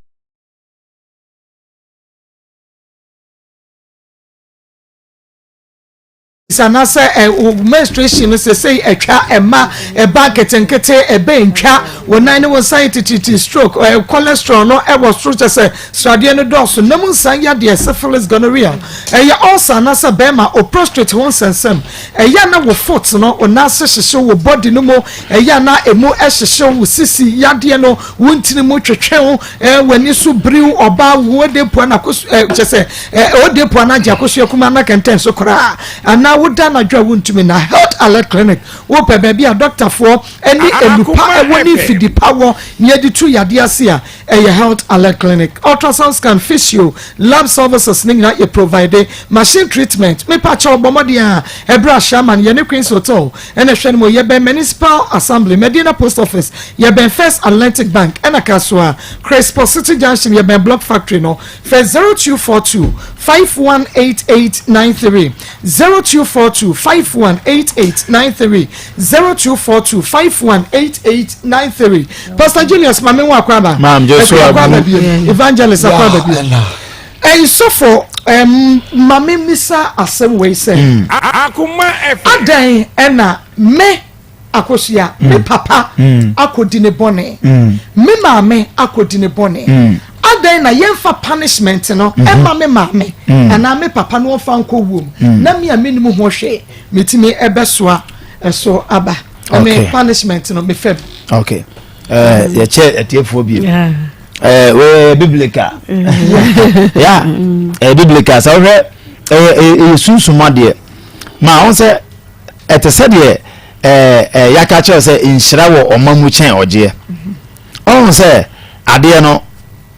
Speaker 2: Anaasɛ ɛ wo menstruation no sesei ɛtwa ɛma ɛba nketenkete ɛbɛ ntwa wo nan ne wo nsa yɛ tititi stroke ɛ cholesterol no ɛwɔ soro kyɛ sɛ sradeɛ no dɔɔso nam nsan yadeɛ syphilis gonorrhea ɛyɛ ulcer anaasɛ bɛrima o prostrate ho nsɛnsɛm ɛyɛ a na wo foot no wo nan ase hyehyew wo body no mu ɛyɛ a na emu ɛhyehyew wo sisi yadeɛ no wo ntini mu twetwe wo ɛ w'ani so biriw ɔbaa wo de pua na kosu ɛ kyɛ sɛ ɛ ode pua na agye akosua kuma na kɛntɛn so koraa anaa woda anadwo a wontumi na health alert clinic wopɛ baabi a dɔktafoɔ ne nnupa ɛwɔ ne mfidi pa wɔ ne yɛde tu yadeɛ ase a ɛyɛ health alert clinic ultrasound scan physio lab services ne nyinaa yɛ provide machine treatment mepa kyɛw bɔ mmɔden a ɛberɛ a Sherman yɛne Queens Hotel ɛna ɛhwɛ no mu yɛbɛn Municipal Assembly Medina Post Office yɛbɛn First Atlantic Bank ɛna Kasoa Crispo City Junction yɛbɛn Block Factory no Frɛ 0242 518893, 0242 518893, 0242 518893. Pastor Julius Mame wo akɔ aba.
Speaker 4: Maam Jesu
Speaker 2: Akɔ aba
Speaker 4: abu.
Speaker 2: bio. Evangelist akɔ aba bio. Ɛyi sɔfo ɛm mame misa asɛm wei sɛ. Adɛn ɛna me Akosua, me mm. papa mm. akɔdi ne bɔne mm. me maame akɔdi ne bɔne adɛn na yɛmfa punishment no mm-hmm. ɛma me maame anaa me papa no ɔmfa nkɔ wuom na me a menim ho hwee metumi ɛbɛsoa ɛso aba ɛme punishment no mefam.
Speaker 4: okay eh, yɛkyɛ atiefoɔ bio eh, wɔyɛ biblical ya ɛyɛ biblical sɛ wohwɛ ɛyɛ sunsum adeɛ ma wo sɛ Ɛte sɛ deɛ ɛɛ yɛaka kyerɛ sɛ nhyira wɔ ɔma mu kyɛn ɔgyeɛ. Ɔhu sɛ adeɛ no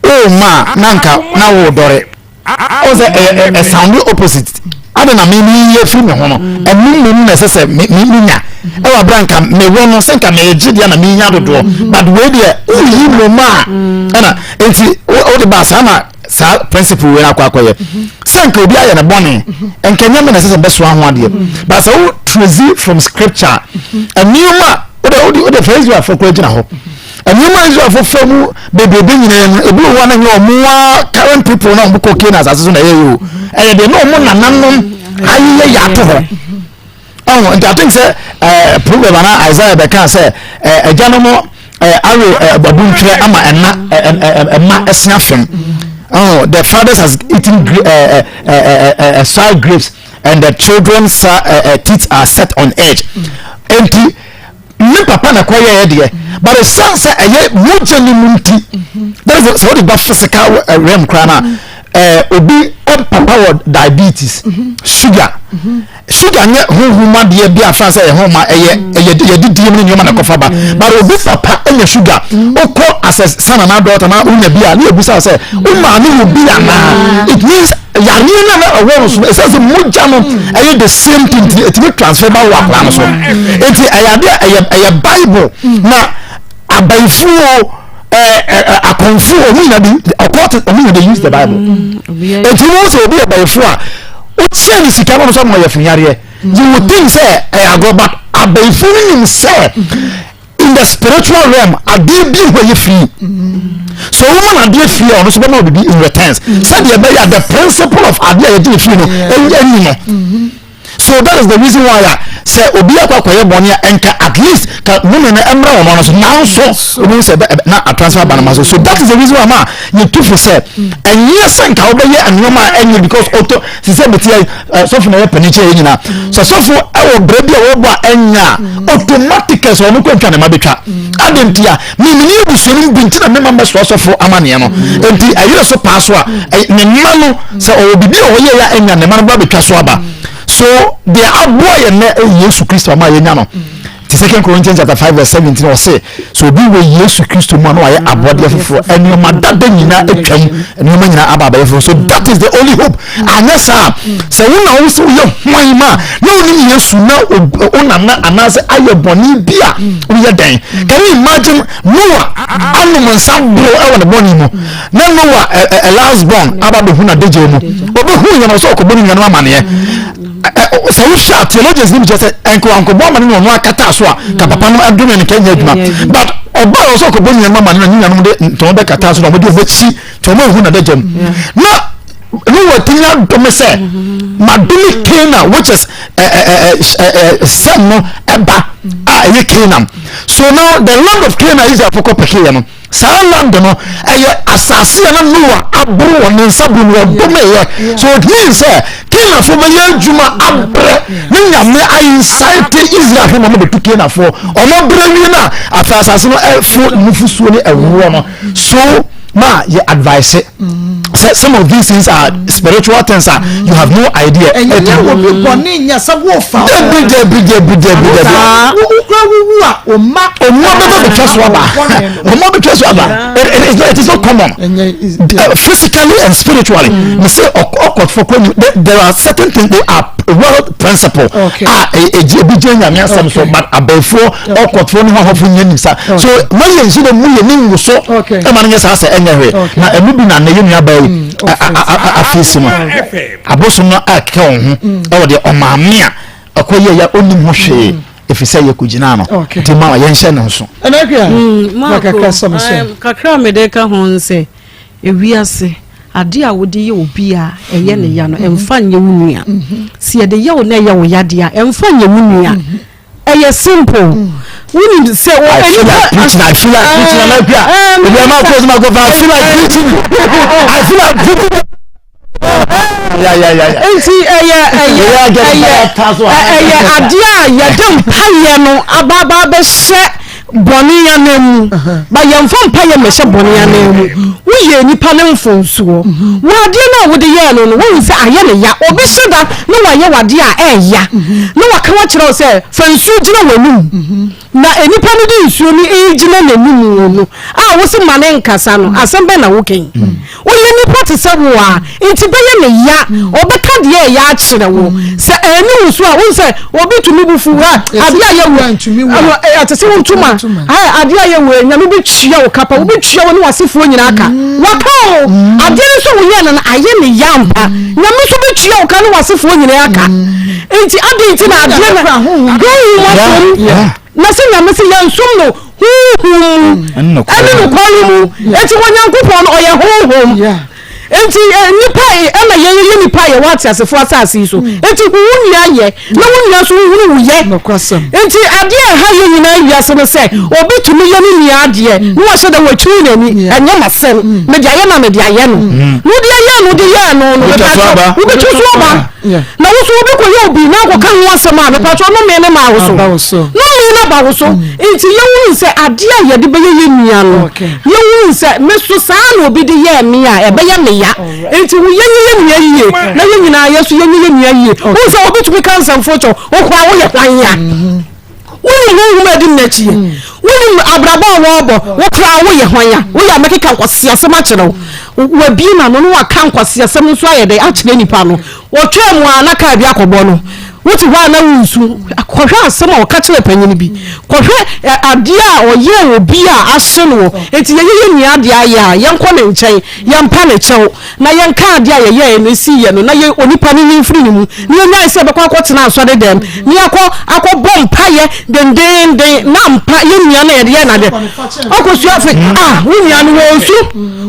Speaker 4: woma a na nka na wodɔre. Ɔhu sɛ ɛyɛ ɛ sound opposite. Ade na me me yɛ firi me ho no ɛno mmom na ɛsɛ sɛ me me nya. Ɛwɔ abira nka mewɔ no sɛ nka megye deɛ na menya dodoɔ but wei deɛ woyi mmom a ɛna nti wode ba saa na saa principle wei akɔ akɔyɛ sɛ nka obi ayɛ no bɔne nka nyɛ me na ɛsɛ sɛ bɛsoa ho adeɛ but sɛ wo trace from scripture nneɛma wode wode wode fɛ Israelfoɔ koraa gyina hɔ nneɛma Israelfoɔ fa mu bebrebe nyinaa no ebi wɔ hɔ a na nyɛ ɔmo a current people na ɔmo kɔ Canaan asase so na ɛyɛ yɛ o ɛyɛ deɛ na ɔmo nananom ayeyɛ yɛ ato hɔ ɔho nti I think sɛ ɛɛ proverb ana Isaiah bɛka sɛ ɛɛ agyanom ɛɛ awe ɛɛ abuntwerɛ ama ɛna ɛɛ ɛma ɛsen afɛm oh the fathers has eaten ɛɛ ɛɛ ɛɛ sour grapes and the children's ɛɛ teeth are set on edge nti ne papa na kɔ yɛɛ deɛ but esan sɛ ɛyɛ mogya ne mu nti that is sɛ wɔde ba physical realm koraa na.
Speaker 5: ɛɛ obi papa wɔ diabetes mhm. sugar mhm. sugar nyɛ honhom adeɛ bi afa sɛ ɛho ma ɛyɛ mm. ɛyɛ yɛde die mu ne nneɛma na ɛkɔfa ba but obi papa ɛnya sugar okɔ asɛ sana na dɔɔta na onya bi a ne ebusa sɛ o maame wɔ bi anaa it means yareɛ no na ɛwɔ no so no ɛsɛ sɛ mogya no ɛyɛ the same thing nti ɛtumi transfer ba wɔ akwadaa no so nti ɛyɛ adeɛ ɛyɛ ɛyɛ bible na abayifuo ɛɛ akɔnfo wɔn nyinaa de ɔkɔɔte wɔn nyinaa de use the bible nti wɔn sɛ obi yɛ bayifo a wokyɛ ne sika wɔn sɛ wɔn yɛ funyareɛ you would think sɛ ɛyɛ agorɔ but abayifo no nim sɛ in the spiritual realm adeɛ bi hɔ yɛ free so wɔn mu na adeɛ free a ɔno nso bɛma obibi in returns sɛdeɛ ɛbɛyɛ the principle of adeɛ a yɛgye ne free no ɛnyi no. So that is the reason why a sɛ obi akɔ akɔyɛ bɔne a ɛnka at least ka nnome no ɛmmra wɔn ano so nanso obi sɛ ɛbɛ na atransfer aba no ma so so that is the reason why ma yɛtu fo sɛ ɛnyɛ sɛ nka wobɛyɛ nneɛma a ɛnyɛ because ɔtɔ sɛ sɛ mete ɛ sɔfo na ɛyɛ panin kyerɛ yɛ nyinaa sɛ sɔfo ɛwɔ berɛ bi a wɔbɔ a ɛnyɛ a automatic sɛ ɔno kɔ ntwa ne ma bɛtwa ade nti a memene abusua no bi nti na mema mɛsoa sɔfo amaneɛ no nti ɛyere so paa so a ne mma no sɛ ɔwɔ biribi a ɔyɛ yɛ anya ne mma no ba bɛtwa so aba so deɛ aboa yɛn nɛ ɛyɛ Yesu Kristo ama yɛnya no ti second Corinthians chapter 5 verse 17 ɔse sɛ obi wɔ Yesu Kristo mu a na wayɛ abɔdeɛ foforɔ nneɛma dada nyinaa atwam nneɛma nyinaa aba abɛyɛ foforɔ so that is the only hope anyɛ saa sɛ wo na wo sɛ woyɛ hwan ma na wonim Yesu na wo nana anaasɛ ayɛ bɔne bi a woyɛ dɛn can you imagine Noah anom nsa boro ɛwɔ ne bɔne mu na Noah ɛ last born aba bɛhu n'adagya mu ɔbɛhu yɛn no sɛ ɔkɔbɔ ne nuanom amaneɛ sɛ wohwɛ a theologians no bi kyerɛ sɛ ɛnka wankɔbɔ amane na ɔno akata so a ka papa no adome no kɛnyɛ adwuma but ɔbaa wɔ sɛ ɔkɔbɔ ne nuanom amane na ne nuanom de ntɔn bɛkata so na ɔmode ɔmɛkyi nti ɔma ɛhu n'adagya mu na Noah tumi adome sɛ madome Canaan which is sɛm no ɛba a ɛyɛ Canaan so now the land of Canaan Israel fo kɔ pɛkeyɛ no saa land no ɛyɛ asase a na Noah aboro wɔ ne nsa bu no ɔdomeyɛ so it means sɛ Canaanfoɔ bɛyɛ adwuma abrɛ ne nyame ayinsante Israel ho ma ɔmo bɛtu Canaanfoɔ ɔmo abrɛ wie no a afei asase no ɛfo nufusuo ne ɛwoɔ no so ma yɛ advice sɛ some of these things are spiritual things a you have no idea.
Speaker 2: Ɛnyɛ obi bɔne nyɛ sɛ wofa.
Speaker 5: Dabi dabi dabi dabi dabi.
Speaker 2: Wokura wuwu a ɔma.
Speaker 5: Ɔma bɛbɛ bɛtwa so aba. Ɔma bɛtwa so aba. It is not common. Physically and spiritually. Me say ɔkɔtfo kɔ ni there are certain things they are world principle. A ebi gye nyame asɛm so but abɛɛfoɔ ɔkɔtfo ne ho ahɔfo nyɛ nim sa. So ma yɛn nsi na mu yɛ ne nwoso ɛma no nyɛ saa sɛ ɛnyɛ hwee na ɛno bi na ne yɛ nua baa yi afeesi no abosom no akeka wɔn ho ɛwɔ deɛ ɔmaame a ɛkɔ yɛ ya ɔnim ho hwee ɛfiri sɛ yɛkɔgyinaa no nti ma yɛnhyɛ ne nso.
Speaker 6: Kakra a mede ka ho sɛ ewiase ade a wode yɛ obi a ɛyɛ ne ya no ɛmfa nyɛ wo nua sɛ yɛde yɛ wo na ɛyɛ wo ya deɛ a ɛmfa nyɛ wo nua ɛyɛ simple wonim sɛ wɔ
Speaker 5: I feel like preaching I feel like preaching I'm like ebi ama close my go I feel like preaching I feel like preaching.
Speaker 6: Nti ɛyɛ ɛyɛ ɛyɛ ɛyɛ adeɛ a yɛde mpaeɛ no aba aba abɛhyɛ bɔne anan mu ba yɛmfa mpaeɛ mmɛhyɛ bɔne anan mu woyɛ nipa ne mfomsoɔ wɔ adeɛ no a wode yɛɛ no no wohu sɛ ayɛ ne ya obi hyɛ da na wayɛ wadeɛ a ɛɛya na waka wakyerɛ wo sɛ fa nsuo gyina w'anum na nipa no de nsuo no ɛgyina n'anim no a wo se ma ne nkasa no asɛm bɛn na woka yi Ɔyɛ nipa te sɛ wo a, nti bɛyɛ ne ya. Ɔbɛka deɛ ɛyɛ akyerɛ wo. Sɛ ɛne wo so a, wohu sɛ obi tumi bu fu ha, adeɛ a yɛ wo, ɛte sɛ wo ntoma, adeɛ a yɛ wo, nyame bɛtua wo kapa, wobɛtua wo ne w'asefoɔ nyinaa ka. Waka o, adeɛ no nso woyɛ no no, ayɛ ne ya ampa. Nyame nso bɛtua wo ka ne w'asefoɔ nyinaa ka. Nti adɛn nti na adeɛ no, honhom atom, na sɛ Nyame se yɛnsom no honhom mu ɛne nokware mu enti wɔ Nyankopɔn no ɔyɛ honhom enti eh, nipa eh, ɛna yɛn yɛ nipa a yɛwɔ ateasefoɔ asase yi so mm. enti hu wo nua yɛ na wo nua nso wohunu wo yɛ enti adeɛ a ɛha yɛ nyinaa wiase no sɛ mm. obi tumi yɛ ne nua adeɛ mm. na wahyɛ dɛ watwiri n'ani ɛnyɛ masɛm mede ayɛ na mede ayɛ no na wode ayɛ no wode yɛ no no wobɛtwa so aba na wo so wobɛkɔyɛ obi na akɔka ho asɛm a mepatwɛ ɔnome ne maa wo so nome. no aba wo so. Nti yɛhunu sɛ adeɛ a yɛde bɛyɛ yɛn nua no, yɛhunu sɛ me so saa na obi de yɛɛ me a, ɛbɛyɛ me ya. Nti wo yɛnyɛ yɛn nua yie na yɛn nyinaa yɛ so yɛnyɛ yɛn nua yie. Wohu sɛ obi tumi ka nsɛmfo kyɛw, wo koraa woyɛ hwan ya? Wonim honhom a ɛdi n'akyi yɛ? Wonim abrabɔ a wɔrebɔ? Wo koraa woyɛ hwan a? Woyɛ a mɛkeka nkwaseasɛm akyerɛ wo. Wabue n'ano na waka nkwaseasɛm nso ayɛ dɛn akyerɛ nipa no. Ɔtwaa mu a na kaa bi akɔbɔ no. Wote hɔ a na woresu. Kɔhwɛ asɛm a ɔka kyerɛɛ panyin bi. Kɔhwɛ adeɛ a ɔyɛɛ obi a ahye noɔ. Enti yɛyɛ yɛn nua adeɛ ayɛ a, yɛnkɔ ne nkyɛn, yɛmpa ne kyɛw, na yɛnka adeɛ a yɛyɛeɛ no siiɛ no, na yɛ onipa no nyi mfiri ne mu, na yɛnyae sɛ yɛbɛkɔ akɔtena asɔredɛm, na yɛakɔ akɔbɔ mpaeɛ dendeenden, na ampa yɛn nua no a yɛde yɛɛ no adeɛ, ɔkɔsua afei, ah, wo nua no wɔnsu.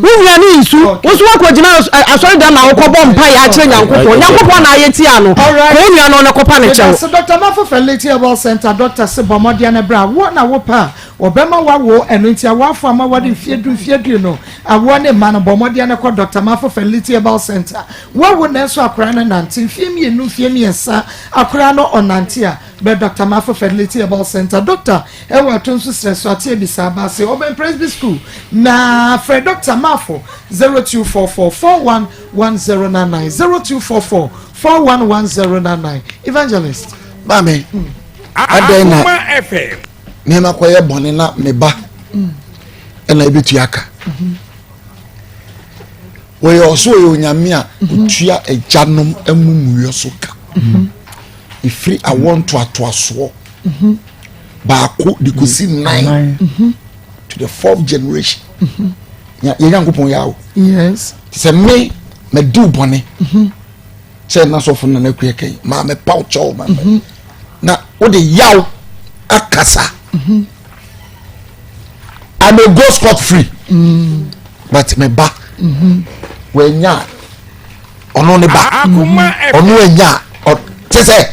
Speaker 6: Wo nua no nsu, wo nso woakɔgyina asɔredan na wokɔbɔ mpaeɛ akyerɛ Nyankopɔn. Nyankopɔn na ayɛ tia no. Kɔ wo nua no hɔ na kɔpa no kyɛw.
Speaker 2: Medase Doctor Mafo Fertility Herbal Center Doctor se bɔ mmɔden na bra wo na wopɛ a wɔbɛma woawo ɛno nti awoafo a moaware mfie du mfie aduonu awoɔ ne mma no bɔ mmɔden na kɔ Doctor Mafo Fertility Herbal Center woawo nanso akoraa no nante mfie mmienu mfie mmiɛnsa akoraa no ɔnante a brɛ Doctor Mafo Fertility Herbal Center Doctor Ɛwɔ ato nso srɛ so ate abisa aba ase ɔbɛn Presby School na frɛ Dɔkta Marfo 0244 41 1099 0244 41 1099 Evangelist.
Speaker 5: Maame, adɛn na nneɛma kɔyɛ bɔne na me ba ɛna ebetua ka? Wɔyɛ ɔso ɔyɛ onyame a otua agyanom amumuyɔ so ka. Efiri awoɔ ntoatoasoɔ. Baako de kɔsi nan to the fourth generation. Yɛn Nyankopɔn yɛ awo. Sɛ me madi wo bɔne sɛ na sɔfo no nana kua kai maa mepa wo kyɛw ma na wode yaw akasa. I may go scot free. Mm. But me ba wanya ɔno ne ba ɔno anya kyɛ sɛ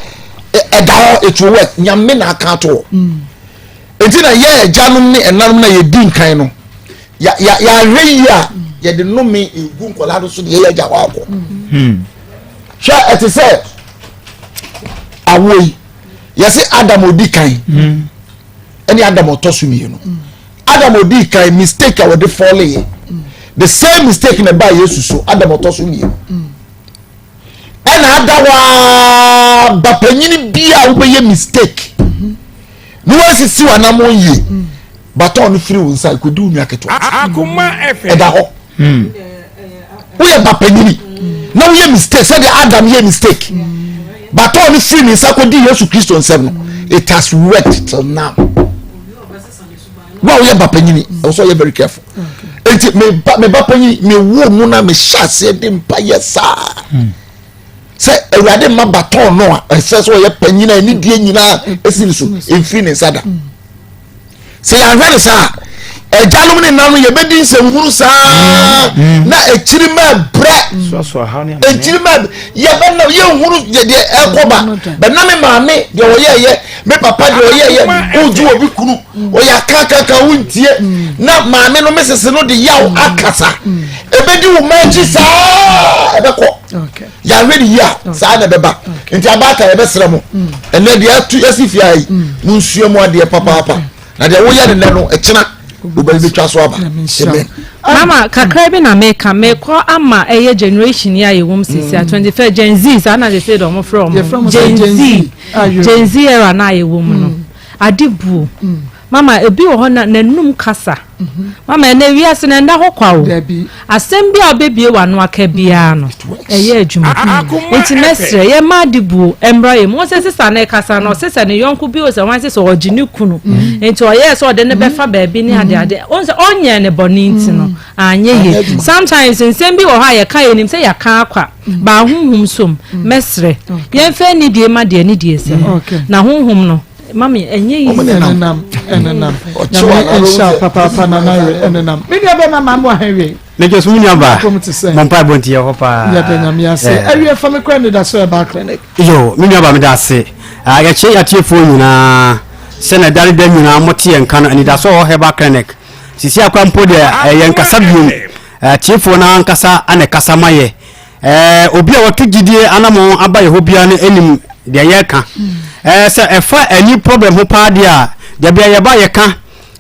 Speaker 5: ɛda hɔ it will work nyame na aka ato hɔ mm. nti na yɛ agyanom ne ɛnanom na yɛdi nkan no yɛahwɛ yie a yɛde nnome egu nkwadaa no so deɛ yɛ agya hɔ akɔ hmm. hwɛ ɛte sɛ awoɔ yi yɛse adam odi kan hmm. ɛne adam ɔtɔ so mmienu hmm. Adam odii kan mistake a wɔde fɔle yɛ the same mistake na ɛbaa Yesu so Adam ɔtɔ so mmienu ɛna ada hɔ aa ba panyin bi a wobɛyɛ mistake na wɔasisi wɔn anamɔ yie batɔn no firi wo nsa ekodi wo nua ketewa ɛda hɔ woyɛ ba panyini na woyɛ mistake sɛdeɛ Adam yɛ mistake batɔn no firi ne nsa kɔdi Yesu Kristo nsam no it has worked till now. wo a woyɛ ba panyini ɛwɔ sɛ ɔyɛ very careful nti me ba me ba panyin me wo no na me hyɛ aseɛ de mpa yɛ saa hmm. sɛ awurade mma batɔn no a ɛsɛ sɛ ɔyɛ panyin a ɛne die nyinaa esi ne so mfiri ne nsa da hmm. sɛ yɛahwɛ ne saa agyanom ne nanom yɛbɛdi nsɛmhunu saa hmm. na akyiri ma brɛ akyiri ma yɛbɛnam yɛnhunu deɛ ɛkɔ ba bɛna me maame deɛ ɔyɛɛyɛ me papa deɛ ɔyɛɛyɛ wogye obi kunu ɔyɛ akakaka wontie na maame no mesese no de yaw akasa ɛbɛdi wo ma akyi saa ɛbɛkɔ yɛahwɛ ne yie a saa na ɛbɛba nti abaata yɛbɛsrɛ mo ɛnɛ deɛ atu asi fie yi monsua mu adeɛ papaapa na deɛ woyɛ ne nɛ no ɛkyena wobɛbi bɛtwa so aba amen
Speaker 7: mama kakra bi na meka mekɔ ama ɛyɛ generation yi a yɛwɔ mu sisi a 21 gen z saa na de sɛ de ɔmo frɛ ɔmo gen z Gen Z era no a yɛwɔ mu no, mm. ade buo. Mm. Mama, ebi wɔ hɔ na n'anum kasa. Mm-hmm. Mama, ɛnɛ wiase na ɛnda hɔ kwa o. Asɛm bi a ɔbɛbie w'ano aka biara no, ɛyɛ adwuma. Nti mɛsrɛ, yɛma ade buo mmra yɛ mu. Wɔn sɛ sisa na ɛkasa no, ɔsɛ sɛ ne yɔnko bi o sɛ wɔn sɛ ɔgye ne kunu. Mm. Nti ɔyɛɛ sɛ ɔde ne bɛfa baabi ne ade ade. Wɔn sɛ ɔnyɛ ne bɔne nti no, anyɛ yie. Sometimes nsɛm bi wɔ hɔ a yɛka yɛnim sɛ yɛaka akwa. Baa honhom som, mɛsrɛ. Yɛmfa anidie ma deɛ anidie sɛ. Na honhom no, mami, ɛnyɛ yi.
Speaker 2: Ɛnenam, ɛnenam. Nyame nhyira papaapa nana yɛ ɛnenam. Me nua bɛma maa mo ahɛn
Speaker 8: Mejɔ so mu nua ba. Mo mpa ɛbɔ nti yɛ hɔ paa.
Speaker 2: Yɛda Nyame ase. Awie fa me kɔ anidaso ɛbaa clinic.
Speaker 8: Yo, me nua ba meda ase. Yɛkyerɛ yɛatiefoɔ nyinaa sɛ na ɛda ne da nyinaa mote yɛn nka no anidaso wɔ herbal clinic. Sisi akora mpo deɛ yɛn kasa biom. Atiefoɔ no ankasa na ɛkasa ma yɛ. Obi a watu gyidie anamɔn aba yɛ hɔ biara no nim deɛ yɛreka. Sɛ ɛfa ani problem ho paa deɛ a, Dabia yɛba yɛka,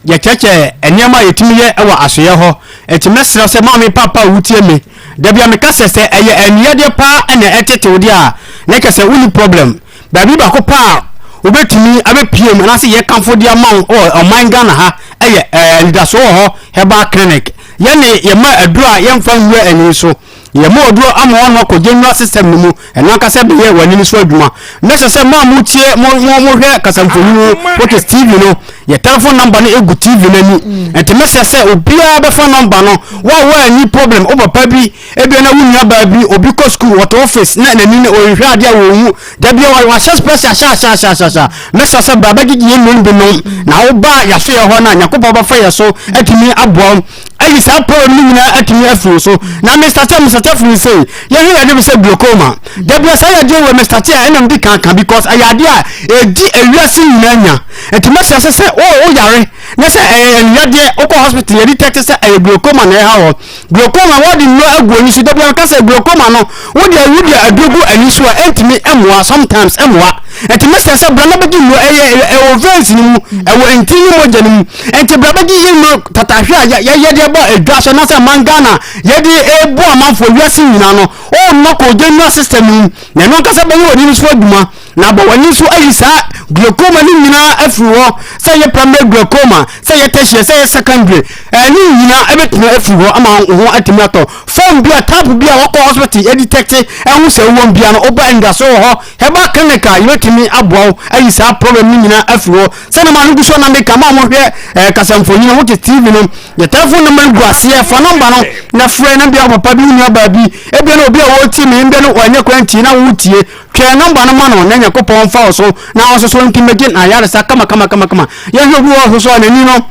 Speaker 8: yɛkyerɛkyerɛ nneɛma a yɛtumi yɛ wɔ asoeɛ hɔ. Nti mɛsrɛ sɛ maame papa a wotie me, dabia meka sɛ sɛ ɛyɛ aniyadeɛ paa na ɛtete wo deɛ a, na kyerɛ sɛ wonni problem. Baabi baako paa a wobɛtumi abɛpie mu anaasɛ yɛkamfo de ama wo wɔ ɔman Ghana ha yɛ Anidasoɔ wɔ hɔ Herbal Clinic. Yɛne yɛma aduro a yɛmfa nwura ani so. Yɛma aduro ama wɔn akɔ general system no mu. Ɛno ankasa bɛyɛ w'ani no so adwuma. Na ɛsɛ sɛ mo a motie mo mo mohwɛ kasamfoni which is TV no, yɛ telephone number no egu TV no ani. Nti mɛsɛ sɛ obiara bɛfa number no. Wo a woanni problem, wo papa bi Ebia na wo nuabaa bi, obi kɔ sukuu, ɔte office na n'ani no ɔnhwɛ adeɛ a wɔnhu. Da bi wahyɛ spɛs ahyɛ ahyɛ ahyɛ ahyɛ ahyɛ. Mɛsrɛ sɛ bra bɛgyegye yɛn nnuro no bi nom. Na woba a yɛaso yɛ hɔ no a, Nyankopɔn bɛfa yɛ so atumi aboa wo. Ayi saa problem no nyinaa atumi afiri wo so. Na Mister Tɛ, Mister Tɛ firi sei, yɛhwɛ yadeɛ bi sɛ glaucoma. Da bi saa yadeɛ wɔ Mister Tɛ a ɛna medi kan ka because ɛyɛ adeɛ a ɛdi ewiase nyinaa nya. Nti mɛsrɛ sɛ sɛ wo woyare na sɛ ɛyɛ yadeɛ wokɔ hospital yɛ detect sɛ ɛyɛ glaucoma na ɛha wɔ. Glaucoma, wɔde nnuro agu ani so. Da biara meka sɛ glaucoma no, wode wode aduro gu ani so a, ɛntumi mmoa, sometimes ɛmmoa. Nti mɛsrɛ sɛ bra na bɛgye nnuro, ɛyɛ ɛwɔ veins no mu, ɛwɔ ntini ne mogya no mu. Nti bra bɛgye yɛ nnuro tatahwe a yɛyɛ de abɔ adwa so anaasɛ man Ghana yɛde ebu amanfoɔ wiase nyinaa no, ɔnnɔ kɔ general system no mu, na ɛno ankasa bɛyɛ w'ani no so adwuma. Na bɔ w'ani so ayi saa glaucoma no nyinaa afiri hɔ, sɛ ɛyɛ primary glaucoma, sɛ ɛyɛ tertiary, sɛ ɛyɛ secondary, ɛne nyinaa ɛbɛtumi afiri hɔ ama wo ho atumi atɔ. Form bi a, type bi a wɔkɔ hospital yɛdetect ɛho sɛ wowɔ bia no, woba anidaso wɔ hɔ, herbal clinic a yɛbɛtumi aboa wo ayi saa problem no nyinaa afiri hɔ. Sɛdeɛ maa no gu so na meka ma wɔhwɛ eh, kasamfonin which is TV no, yɛ telephone number no gu aseɛ, fa number no na frɛ na bia wo papa bi, wo nua baa bi, ebia na obi a wɔretie me, ebia na wɔanyɛ kwan tie na woretie. Twɛn nɔmba no ma no na Nyankopɔn mfa wo so na ɔnso so nti mmɛgye n'ayaresa kama kama kama kama. Yɛhwɛ obi wɔ hɔ so a n'ani no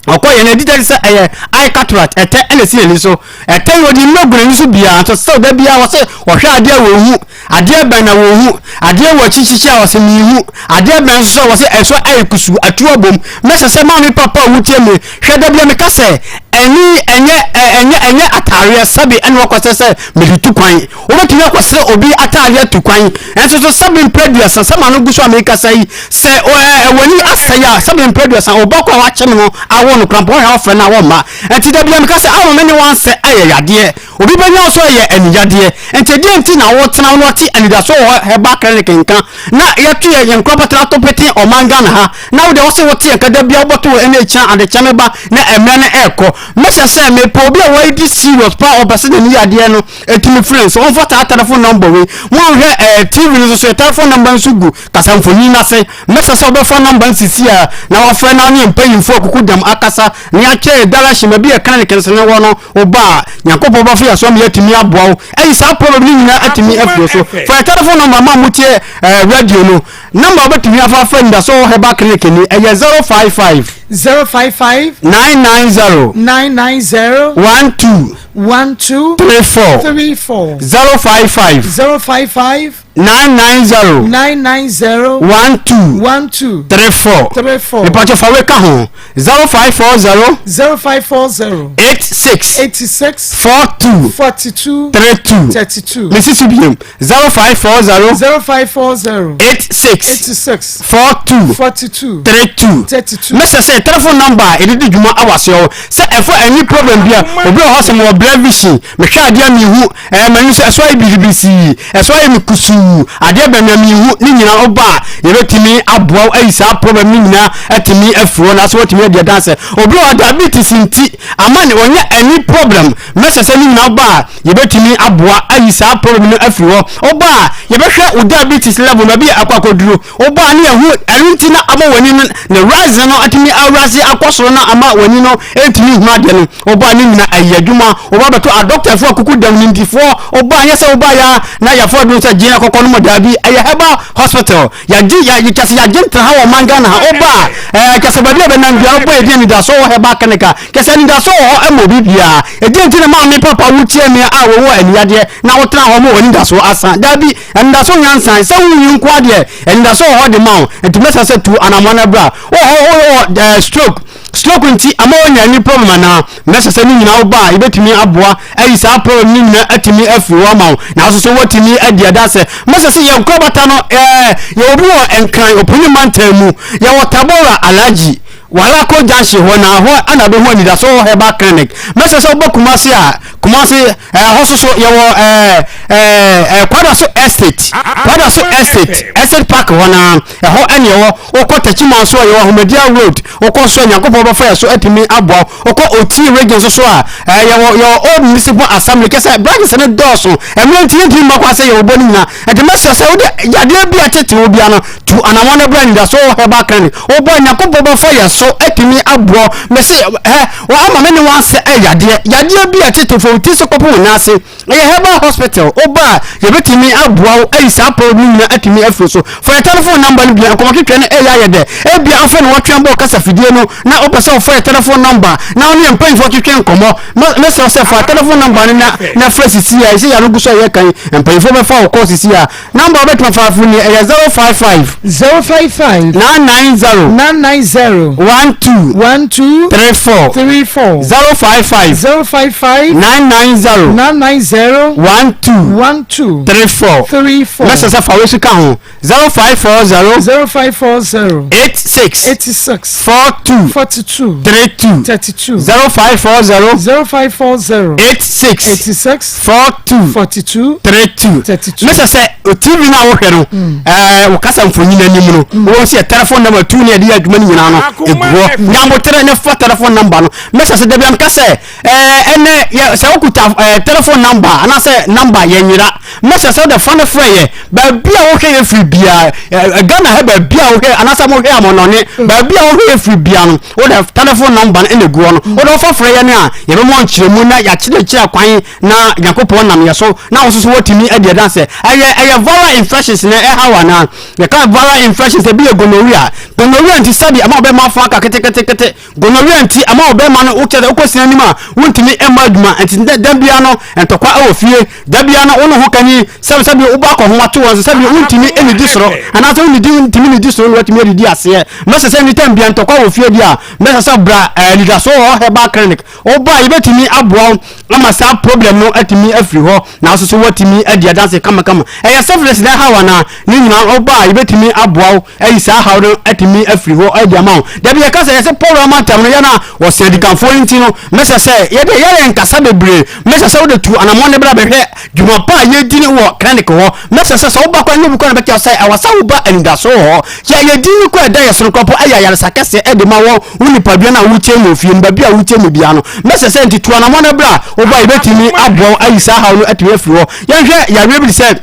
Speaker 8: ɔkɔ yɛn adi tɛte sɛ ɛyɛ eye cataract ɛtɛ ɛna esi n'ani so ɛtɛ yi ɔde nnuro gu n'ani so biara nso still da biara wɔsɛ ɔhwɛ adeɛ a wɔnhu adeɛ bɛn na wɔnhu adeɛ wɔ akyirikyiri a wɔsɛ miihu adeɛ bɛn nso sɛ wɔsɛ ɛso ayɛ kusu atu abom mɛsɛ sɛ maame papa a wotie me hwɛ da biara meka sɛ ɛni ɛnyɛ ɛnyɛ ɛnyɛ ataareɛ sɛbi ɛna wɔkɔ sɛ sɛ mede tu kwan Wobɛtumi akɔsrɛ obi ataadeɛ atu kwan, nanso so sɛbe mprɛ aduasa, sɛ m'ano gu so a merekasa yi, sɛ w'ani asɛe a, sɛbe mprɛ aduasa, wo ba koro a woakyem no awo no koraa mpo, wohwɛ a wofrɛ no a wɔmma. Enti da biara meka sɛ, Ao me ne wo ansɛ ayɛ yadeɛ. Obi bɛnya wo so ayɛ aniyadeɛ. Enti ɛdeɛn nti na wotena hɔ na woate anidasoɔ wɔ hɔ herbal clinic nka na yɛto yɛn yɛn nkorabata ato pete ɔman Ghana ha na wo deɛ wose wote yɛn nka da biara wobɔto wɔ ɛna ɛkyina adekyɛ meba na mmerɛ no ɛrekɔ. Mɛhyɛ sɛ mepɛ obi a wadi serious paa ɔpɛ sɛ n'ani yadeɛ no Etumi frɛ nso ɔmfa saa telephone number wei. Mo a wohwɛ ɛɛ eh, TV no nso so yɛ telephone number nso gu kasamfonin no ase. Mɛsɛ sɛ wobɛfa number no sisi a na wafrɛ na ɔne mpanyimfoɔ akuku dɛm akasa na yɛakyerɛ yɛ direction baabi a clinic no sene wɔ no woba a Nyankopɔn bɛfa yɛ so ama yɛatumi aboa wo ayi saa problem no nyinaa atumi afiri so. Fa yɛ telephone number ma motie ɛɛ eh, radio no. Number a wobɛtumi afa afrɛ Anidaso Herbal Clinic ni ɛyɛ 055
Speaker 2: 055
Speaker 8: 990
Speaker 2: 990
Speaker 8: 12
Speaker 2: 12
Speaker 8: 34
Speaker 2: 34
Speaker 8: 055
Speaker 2: 055
Speaker 8: 990
Speaker 2: 990
Speaker 8: 12
Speaker 2: 12
Speaker 8: 34
Speaker 2: 34
Speaker 8: Mepatwɔ fa wei ka ho 0540
Speaker 2: 0540
Speaker 8: 86
Speaker 2: 86
Speaker 8: 42
Speaker 2: 42
Speaker 8: 32
Speaker 2: 32
Speaker 8: Mesi so biom 0540
Speaker 2: 0540
Speaker 8: 86
Speaker 2: 86
Speaker 8: 42
Speaker 2: 42
Speaker 8: 32
Speaker 2: 32
Speaker 8: Mɛsɛ sɛ telephone number a yɛde di dwuma awɔ aseɛ hɔ sɛ ɛfa ani problem bi a obi wɔ hɔ sɛ mewɔ blur vision mehwɛ adeɛ a mehu ɛɛ m'ani so ɛso ayɛ biribisii ɛso ayɛ me kusuu adeɛ bɛn na mehu ne nyinaa woba a yɛbɛtumi aboa wo ayi saa problem no nyinaa atumi afiri hɔ na so watumi adi adanse obi wɔ hɔ diabetes nti ama ne ɔnyɛ ani problem mɛsɛ sɛ ne nyinaa woba a yɛbɛtumi aboa ayi saa problem no afiri hɔ woba a yɛbɛhwɛ wo diabetes level baabi a akɔ akɔduro Wobɔ a ne yɛhu ɛno nti na ama w'ani no ne rise no atumi awurase akɔ soro na ama w'ani no ntumi nhunu adeɛ no. Wobɔ a ne nyina ɛyɛ adwuma. Wobɔ abɛto adɔktɛfoɔ akuku dɛm nimdifoɔ. Wobɔ a nyɛ sɛ wobɔ ya na yɛfoɔ aduru sɛ gye na kɔkɔ no mu daabi. Ɛyɛ herbal hospital. Yɛgye yɛ kyɛ sɛ yɛagye ntra ha wɔ ɔman Ghana ha. Wobɔ a ɛɛ kyɛ sɛ baabi a bɛnam biara wobɔ yɛdi anidasoɔ wɔ herbal clinic a kyɛ sɛ anidasoɔ wɔ hɔ ma obi biara. Ɛdeɛn nti na maame papa wotie me a wɔwɔ aniyadeɛ na wotena hɔ ma w'anidasoɔ asa? Daabi. Anidaso nyansa, sɛ wonyi nko ara deɛ, anidaso wɔ hɔ de ma wo. Nti mɛsa sɛ tu anammɔn na bra. Wɔ hɔ wowɔ eh, stroke. Stroke nti ama woanya ani problem anaa? Mɛsɛ sɛ ne nyinaa woba a yɛbɛtumi aboa ayi saa problem no nyinaa atumi afiri hɔ ama wo na wo nso woatumi adi adanse. Mɛsɛ sɛ yɛn nkorabata no ɛɛ yɛwɔ bi wɔ Nkran Opuni mantam mu, yɛwɔ Tabora Alhaji Walako junction hɔ na hɔ ana bɛhu anidaso wɔ herbal clinic. Mɛsɛ sɛ woba Kumasi a Kumasi ɛɛ hɔ soso yɛwɔ ɛɛ ɛɛ Kwadaso Estate Kwadaso Estate Estate Park hɔ naa. Ɛhɔ ɛne ɛwɔ. Wokɔ Techiman nso a, yɛwɔ Ahomadiya Road. Wokɔ nso a, Nyankopɔn bɛfa yɛ so atumi aboa wo. Wokɔ Oti Region nso so a, ɛɛ yɛwɔ yɛwɔ Old Municipal Assembly. Kyɛ sɛ branches no dɔɔso. Mmerɛ nti yɛntumi mma kwan sɛ yɛwɔ bɔ no nyinaa. Ɛnti mɛsrɛ sɛ wode yadeɛ bi a ɛtete wo bia no, tu anamɔn na bra Anidasoɔ Herbal Clinic. Wobɔ a, Nyankopɔn bɛfa yɛ so atumi aboa wo. Mese, hɛ, wɔ ama me ne wo asɛ ɛ yadeɛ. Yadeɛ bi a ɛtete fo wo ti so kɔpem wo nan ase. Ɛyɛ herbal hospital, woba a yɛbɛtumi aboa wo ayi saa problem no nyinaa atumi afiri so. Fa yɛ telephone number no bia, nkɔmmɔtwetwe no ɛyɛ ayɛ dɛ. Ebia afei na wɔatwɛn bɔ kasa fidie no na wopɛ sɛ wɔfa yɛ telephone number na wo ne yɛn mpanyinfoɔ twetwe nkɔmmɔ. Mɛsrɛ wo sɛ fa telephone number no na na frɛ sisi a ɛsɛ yɛn gu so a yɛka yi mpanyinfoɔ bɛfa wo call sisi a. Number a wobɛtumi afa afiri ni ɛyɛ 055
Speaker 2: 055
Speaker 8: 990
Speaker 2: 990
Speaker 8: 12
Speaker 2: 12
Speaker 8: 34
Speaker 2: 34
Speaker 8: 055
Speaker 2: 055
Speaker 8: 990
Speaker 2: 990
Speaker 8: 12
Speaker 2: 12
Speaker 8: 34
Speaker 2: 34
Speaker 8: Mɛsɛ sɛ fa wei so ka ho 0540
Speaker 2: 0540
Speaker 8: 86
Speaker 2: 86
Speaker 8: 42
Speaker 2: 42
Speaker 8: 32
Speaker 2: 32
Speaker 8: 0540
Speaker 2: 0540
Speaker 8: 86
Speaker 2: 86
Speaker 8: 42
Speaker 2: 42
Speaker 8: 32
Speaker 2: 32
Speaker 8: Mɛsɛ sɛ o TV no a wohwɛ no ɛɛ wo kasa mfonyin anim no wɔn sɛ telephone number tu ne yɛde yɛ adwuma no nyinaa no egu hɔ nyamotere ne fa telephone number no mɛsɛ sɛ dabi amka sɛ ɛɛ ɛnɛ yɛ sɛ wokuta ɛɛ telephone number anaasɛ number yɛ nyera mɛsɛ sɛ wode fa no frɛ yɛ baabi a wohwɛ yɛ firi biara ɛɛ Ghana ha baabi a wohwɛ anaasɛ mohwɛ amɔnɔne baabi a wohwɛ yɛ firi biara no wode telephone number no ɛna egu hɔ no wode wofa frɛ yɛ no a yɛbɛma nkyerɛmu na yɛakyerɛkyerɛ kwan na Nyankopɔn nam yɛ so na wo nso so watumi adi adanse. Ɛyɛ ɛyɛ viral infections na ɛhaw anaa? Yɛka viral infections ebi yɛ gonorrhea. Gonorrhea nti sɛbi ama ɔbɛma afɔ aka ketekete. Gonorrhea nti ama ɔbɛma no wokyɛ sɛ wokɔ sina anim a wontumi mma adwuma nti da biara no ntɔkwa wɔ fie. Da biara no wo ne ho kani sɛbi sɛbi wobɔ akɔ ho ato wɔn so sɛbi wontumi nnidi soro anaasɛ wonnidi ntumi nnidi soro na watumi adidi aseɛ. Mɛsɛ sɛ anytime biara ntɔkwa wɔ fie deɛ a mɛsɛ sɛ bra ɛɛ anidasoɔ wɔ herbal clinic. Woba a yɛbɛtumi aboa wo ama saa problem no atumi afiri hɔ na nso so woatumi adi adanse kamakama. Ɛyɛ syphilis na ɛhaw anaa? Ne nyinaa woba a yɛbɛtumi aboa wo ayi saa haw no atumi afiri hɔ adi ama wo. Dabi yɛka sɛ yɛsɛ Paul amantam no yɛn a wɔsɛn adikanfoɔ no nti no mɛsɛ sɛ yɛde yɛyɛ nkasa bebree mɛsɛ sɛ wode tu anammɔn ne bra bɛhwɛ dwuma pa a yɛdi no wɔ clinic hɔ. Mɛsɛ sɛ sɛ woba kwan nyɛ obi kwan na bɛkyɛ sɛ ɛwɔ sɛ woba anidaso wɔ hɔ. Yɛ yɛdi no kɔ ɛda yɛ sono kɔpɔ ɛyɛ ayaresa kɛseɛ ɛde ma wɔ wo nipadua no a wotie mu ofie no baabi a wotie mu biara no. Mɛsɛ sɛ nti tu anammɔn no bra woba yɛbɛtumi aboa wo ayi saa haw no atumi afiri hɔ. Yɛnhwɛ yareɛ bi te sɛ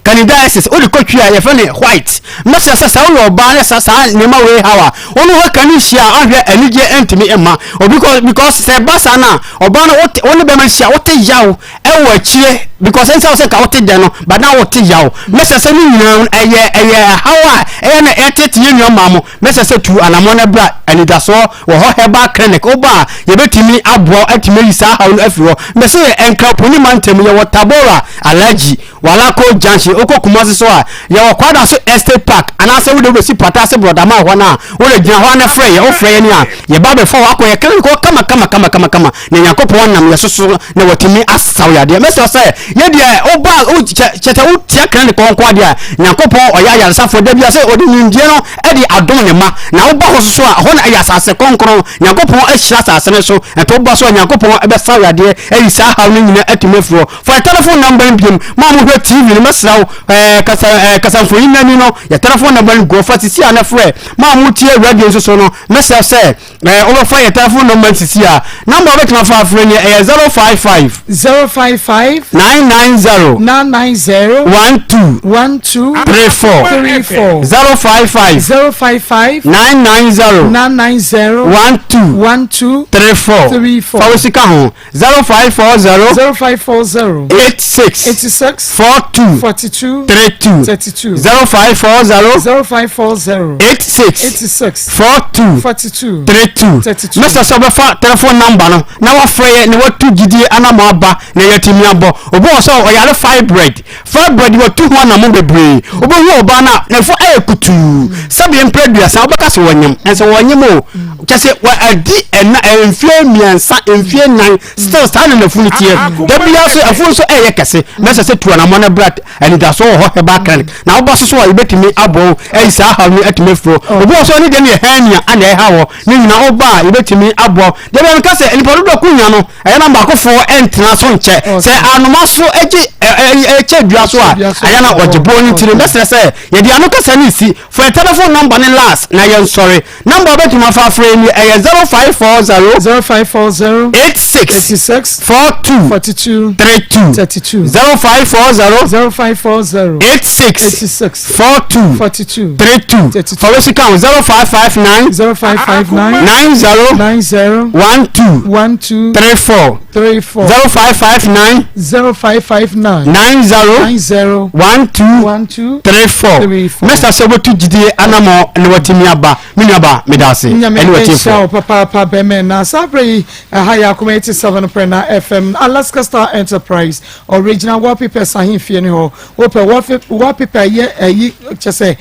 Speaker 8: candidiasis wode kɔtwi a yɛfrɛ no white. Mɛsɛ sɛ sɛ woyɛ ɔbaa ne sa saa nneɛma wei haw a wo ne ho ka ne hyia a ɔnhwɛ anigyeɛ ntumi mma obi because sɛ ɛba saa no a ɔbaa no wo ne bɛma hyia wote yaw ɛwɔ akyire because ɛnsɛ wo sɛ nka wote dɛ no but na wote yaw mɛsɛ sɛ ne nyinaa ɛyɛ ɛyɛ ɛhaw a ɛyɛ na ɛtete yɛn nua maa mo mɛsɛ sɛ tu anamɔ no bra anidasoɔ wɔ hɔ herbal clinic woba a yɛbɛtumi aboa atumi ayi saa haw no afiri hɔ mɛsɛ yɛ nkraponi mantam yɛwɔ Tabora Alhaji Walako junction wokɔ Kumasi so a yɛwɔ Kwadaso Estate Park anaasɛ wode wobɛsi Pata ase Brɔdama hɔ no a wode gyina hɔ a na frɛ yɛ wofrɛ yɛ ne a yɛba bɛfa wo akɔ yɛ clinic hɔ kama kama kama kama kama na Nyankopɔn nam yɛ so so na watumi asaw yadeɛ. Mɛsrɛ sɛ yɛ deɛ woba kyɛ sɛ wotia clinic hɔ nko adeɛ a Nyankopɔn ɔyɛ ayaresafoɔ da bia sɛ ɔde nimdeɛ no de adom ne ma na woba hɔ so so a hɔ na ɛyɛ asase kronkron Nyankopɔn ahyira asase no so ɛnti woba so a Nyankopɔn bɛsaw yadeɛ ayi saa haw no nyina atumi afiri hɔ. Fa yɛ telephone number no biom ma mo hwɛ TV no mɛsrɛ wo ɛɛ kasa ɛɛ kasamfonin nani no yɛ telephone number no guɔ fa sisi a na frɛ ma mo tie radio nso so no mɛsrɛ sɛ Ɛɛ wobɛfa yɛ telephone number nsisi a number wobɛtumi afa afrɛ ni ɛyɛ 055.
Speaker 2: 055.
Speaker 8: 990.
Speaker 2: 990.
Speaker 8: 12.
Speaker 2: 12.
Speaker 8: 34.
Speaker 2: 34.
Speaker 8: 055.
Speaker 2: 055.
Speaker 8: 990.
Speaker 2: 990.
Speaker 8: 12.
Speaker 2: 12.
Speaker 8: 34.
Speaker 2: 34.
Speaker 8: Fa wo sika ho 0540.
Speaker 2: 0540.
Speaker 8: 86.
Speaker 2: 86.
Speaker 8: 42.
Speaker 2: 42. 42
Speaker 8: 32
Speaker 2: 32
Speaker 8: 0540
Speaker 2: 0540
Speaker 8: 86
Speaker 2: 86
Speaker 8: 42
Speaker 2: 42
Speaker 8: 32
Speaker 2: 32.
Speaker 8: Mɛsɛ sɛ wobɛfa telephone number no na wafrɛ yɛ na watu gyidie anamɔ aba na yɛatumi abɔ. Obi wɔ sɛ ɔyare fibroid. Fibroid watu ho anamɔ bebree. Wobɛhu ɔbaa no a n'afo ayɛ kutuu sɛdeɛ mprɛ aduasa wobɛka sɛ wɔnyem ɛnsɛ wɔnyem o. Kyɛ sɛ adi ɛna mfie mmiɛnsa mfie nan still saa na n'afunu teɛ. Da biara so afunu nso ɛyɛ kɛse. Mɛsɛ sɛ tu anamɔ no bra anidasoɔ wɔ hɔ herbal clinic na woba so so a yɛbɛtumi aboa wo ayi saa haw no atumi afiri hɔ. Obi wɔ so ne deɛ no yɛ hernia ana ɛha wɔ ne nyina woba a yɛbɛtumi aboa wo. Da biara meka sɛ nnipa dodoɔ ko nya no ɛyɛ na baakofoɔ ɛntena so nkyɛ sɛ anoma so gye ɛkyɛ dua so a ɛyɛ na ɔgye boɔ no nti no mɛsrɛ sɛ yɛde ano kasa no si fa yɛ telephone number ne last na yɛnsɔre number a wobɛtumi afa afrɛ ni ɛyɛ 0540
Speaker 2: 0540
Speaker 8: 86
Speaker 2: 86
Speaker 8: 42
Speaker 2: 42
Speaker 8: 32
Speaker 2: 32
Speaker 8: 0540
Speaker 2: 0540
Speaker 8: 86
Speaker 2: 86
Speaker 8: 42
Speaker 2: 42
Speaker 8: 32
Speaker 2: 32.
Speaker 8: fa wei ka ho 0559
Speaker 2: 0559
Speaker 8: 90
Speaker 2: 90
Speaker 8: 12
Speaker 2: 12
Speaker 8: 34
Speaker 2: 34
Speaker 8: 0559
Speaker 2: 0559
Speaker 8: 90
Speaker 2: 90
Speaker 8: 12
Speaker 2: 12
Speaker 8: 34
Speaker 2: 34.
Speaker 8: mɛsa sɛ wobɛtu gyidie anamɔ na watumi aba me nuaba meda ase
Speaker 2: Nyame
Speaker 8: ɛne
Speaker 2: nhyira
Speaker 8: watiefoɔ
Speaker 2: wo papaapa bɛmɛ na saa berɛ yi ɛha yɛ akoma 87.9 FM Alaska Star Enterprise original wallpapers ahemfie ne hɔ wopɛ wallpaper ɛyɛ ɛyi kyɛ sɛ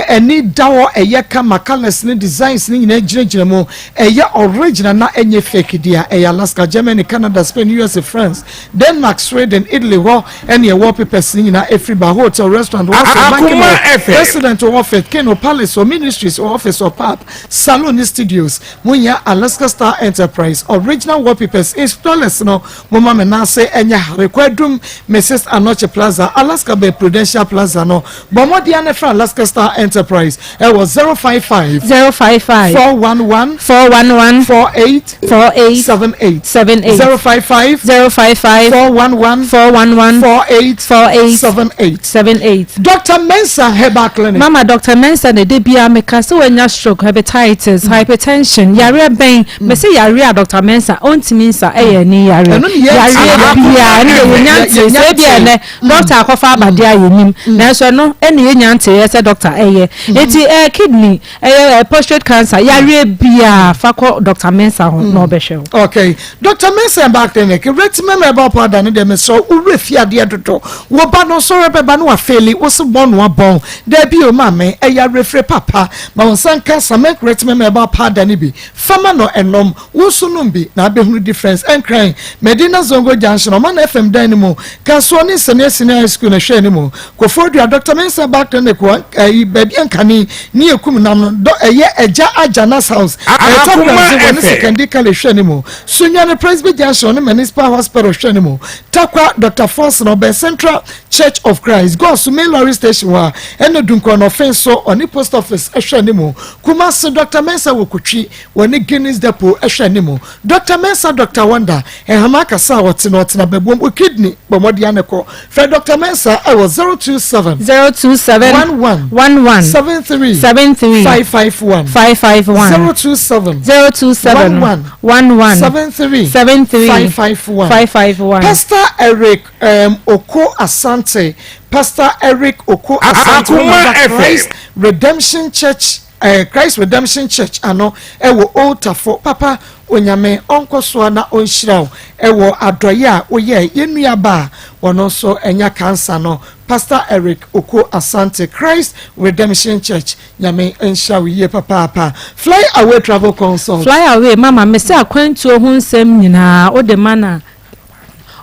Speaker 2: ɛni da hɔ ɛyɛ kama colours ne designs ne nyinaa gyinagyina mu ɛyɛ original na ɛnyɛ fake deɛ ɛyɛ Alaska Germany Canada Spain USA France Denmark Sweden Italy hɔ ɛne ɛwɔ wallpapers ne nyinaa ɛfiri ba hotel restaurant wɔsɔ banking
Speaker 13: Akoma
Speaker 2: hall
Speaker 13: FM.
Speaker 2: president office Kano Palace or ministries or office or pub salon ne studios munya Alaska Star Enterprise original wallpapers installers no moma me nase ɛnyɛ hare kwadum Mrs Anoche Plaza Alaska Bay Prudential Plaza no bɔ mmɔden ne fra Alaska Star Enterprise ɛwɔ 055
Speaker 7: 055
Speaker 2: 411
Speaker 7: 411
Speaker 2: 48
Speaker 7: 48
Speaker 2: 78
Speaker 7: 78
Speaker 2: 055
Speaker 7: 055
Speaker 2: 411
Speaker 7: 411
Speaker 2: 48
Speaker 7: 48
Speaker 2: 78
Speaker 7: 78.
Speaker 2: Dr. Mensah Herbal Clinic.
Speaker 7: Mama Dr. Mensah na de bia meka sɛ wanya stroke, hepatitis, hypertension, yareɛ bɛn mɛsɛ yareɛ a Dr. Mensah ɔntumi nsa ɛyɛ ne yareɛ
Speaker 2: Ɛno ne yɛn
Speaker 7: yareɛ
Speaker 2: ti.
Speaker 7: bia ɛne yɛ yɛnya
Speaker 2: Yɛ-
Speaker 7: nte
Speaker 2: yɛnya
Speaker 7: sɛ ebia
Speaker 2: nte.
Speaker 7: ɛnɛ doctor akɔfa abadeɛ a yɛnim nanso ɛno ɛne yɛnya nte yɛ sɛ doctor ɛyɛ eti ɛɛ kidney ɛyɛ ɛɛ prostate cancer yareɛ bia fa kɔ Dr. Mensah ho na ɔbɛhwɛ wo.
Speaker 2: Okay, Dr. Mensah Herbal Clinic, Retimem Herbal Powder ne deɛ mesrɛ wo werɛ fi adeɛ dodo. Wo ba no sɔre bɛba no wafeeli, wo se bɔn no abɔn. Daabi o maame, ɛyɛ awerɛfire papa. Ma wo nsa nka Samek Retimem Herbal Powder no bi. Fa ma no ɛnom, wo nso nom bi na abɛhunu difference. Ɛnkran, Medina Zongo Junction, Ɔman FM dan no mu, Kasoa ne Nsania Senior High School na ɛhwɛ anim. Koforidua, Dr. Mensah Herbal Clinic wɔ ɛyi baabi a nkane ne yɛkum nam no, dɔ ɛyɛ Agya Agyanas House, ɛyɛ
Speaker 13: Akoma
Speaker 2: Takoradi wɔ ne
Speaker 13: FM.
Speaker 2: Sekandi Kale hwɛ anim. Sunyani Presby Junction ne Municipal Hospital hwɛ anim. Tarkwa, Dr. Forson ɔbɛn Central Church of Christ, Goaso Main Lorry Station hɔ a ɛna Dunkwa no ɔfen so ɔne Post Office hwɛ anim. Kumasi, Dr. Mensah wɔ Kotwi wɔne Guinness Depot hwɛ anim. Dr. Mensah, Dr. Wonder, Nhama akasa a ɔte no ɔtena bɛbuom o kidney bɔ mmɔden ano kɔ. Frɛ Dr. Mensah ɛwɔ 027
Speaker 7: 027
Speaker 2: 11
Speaker 7: 11
Speaker 2: 73
Speaker 7: 73
Speaker 2: 551
Speaker 7: 551
Speaker 2: 027
Speaker 7: 027
Speaker 2: 11
Speaker 7: 11
Speaker 2: 73
Speaker 7: 73
Speaker 2: 551
Speaker 7: 551.
Speaker 2: Pastor Eric Oko Asante, Pastor Eric Oko Asante,
Speaker 13: Akoma
Speaker 2: Wona
Speaker 13: FM.
Speaker 2: Christ Redemption Church, Christ Redemption Church ano ɛwɔ Old Tafo. Papa Onyame ɔnkɔ soa na ɔnhyira wo ɛwɔ adɔyɛ a woyɛ yɛn nuaba a wɔno nso ɛnya cancer no. Pastor Eric Oko Asante, Christ Redemption Church, Nyame nhyira wo yie papaapa. Fly Away Travel Consult.
Speaker 7: Fly away mama mese akwantuo ho nsɛm nyinaa wode ma na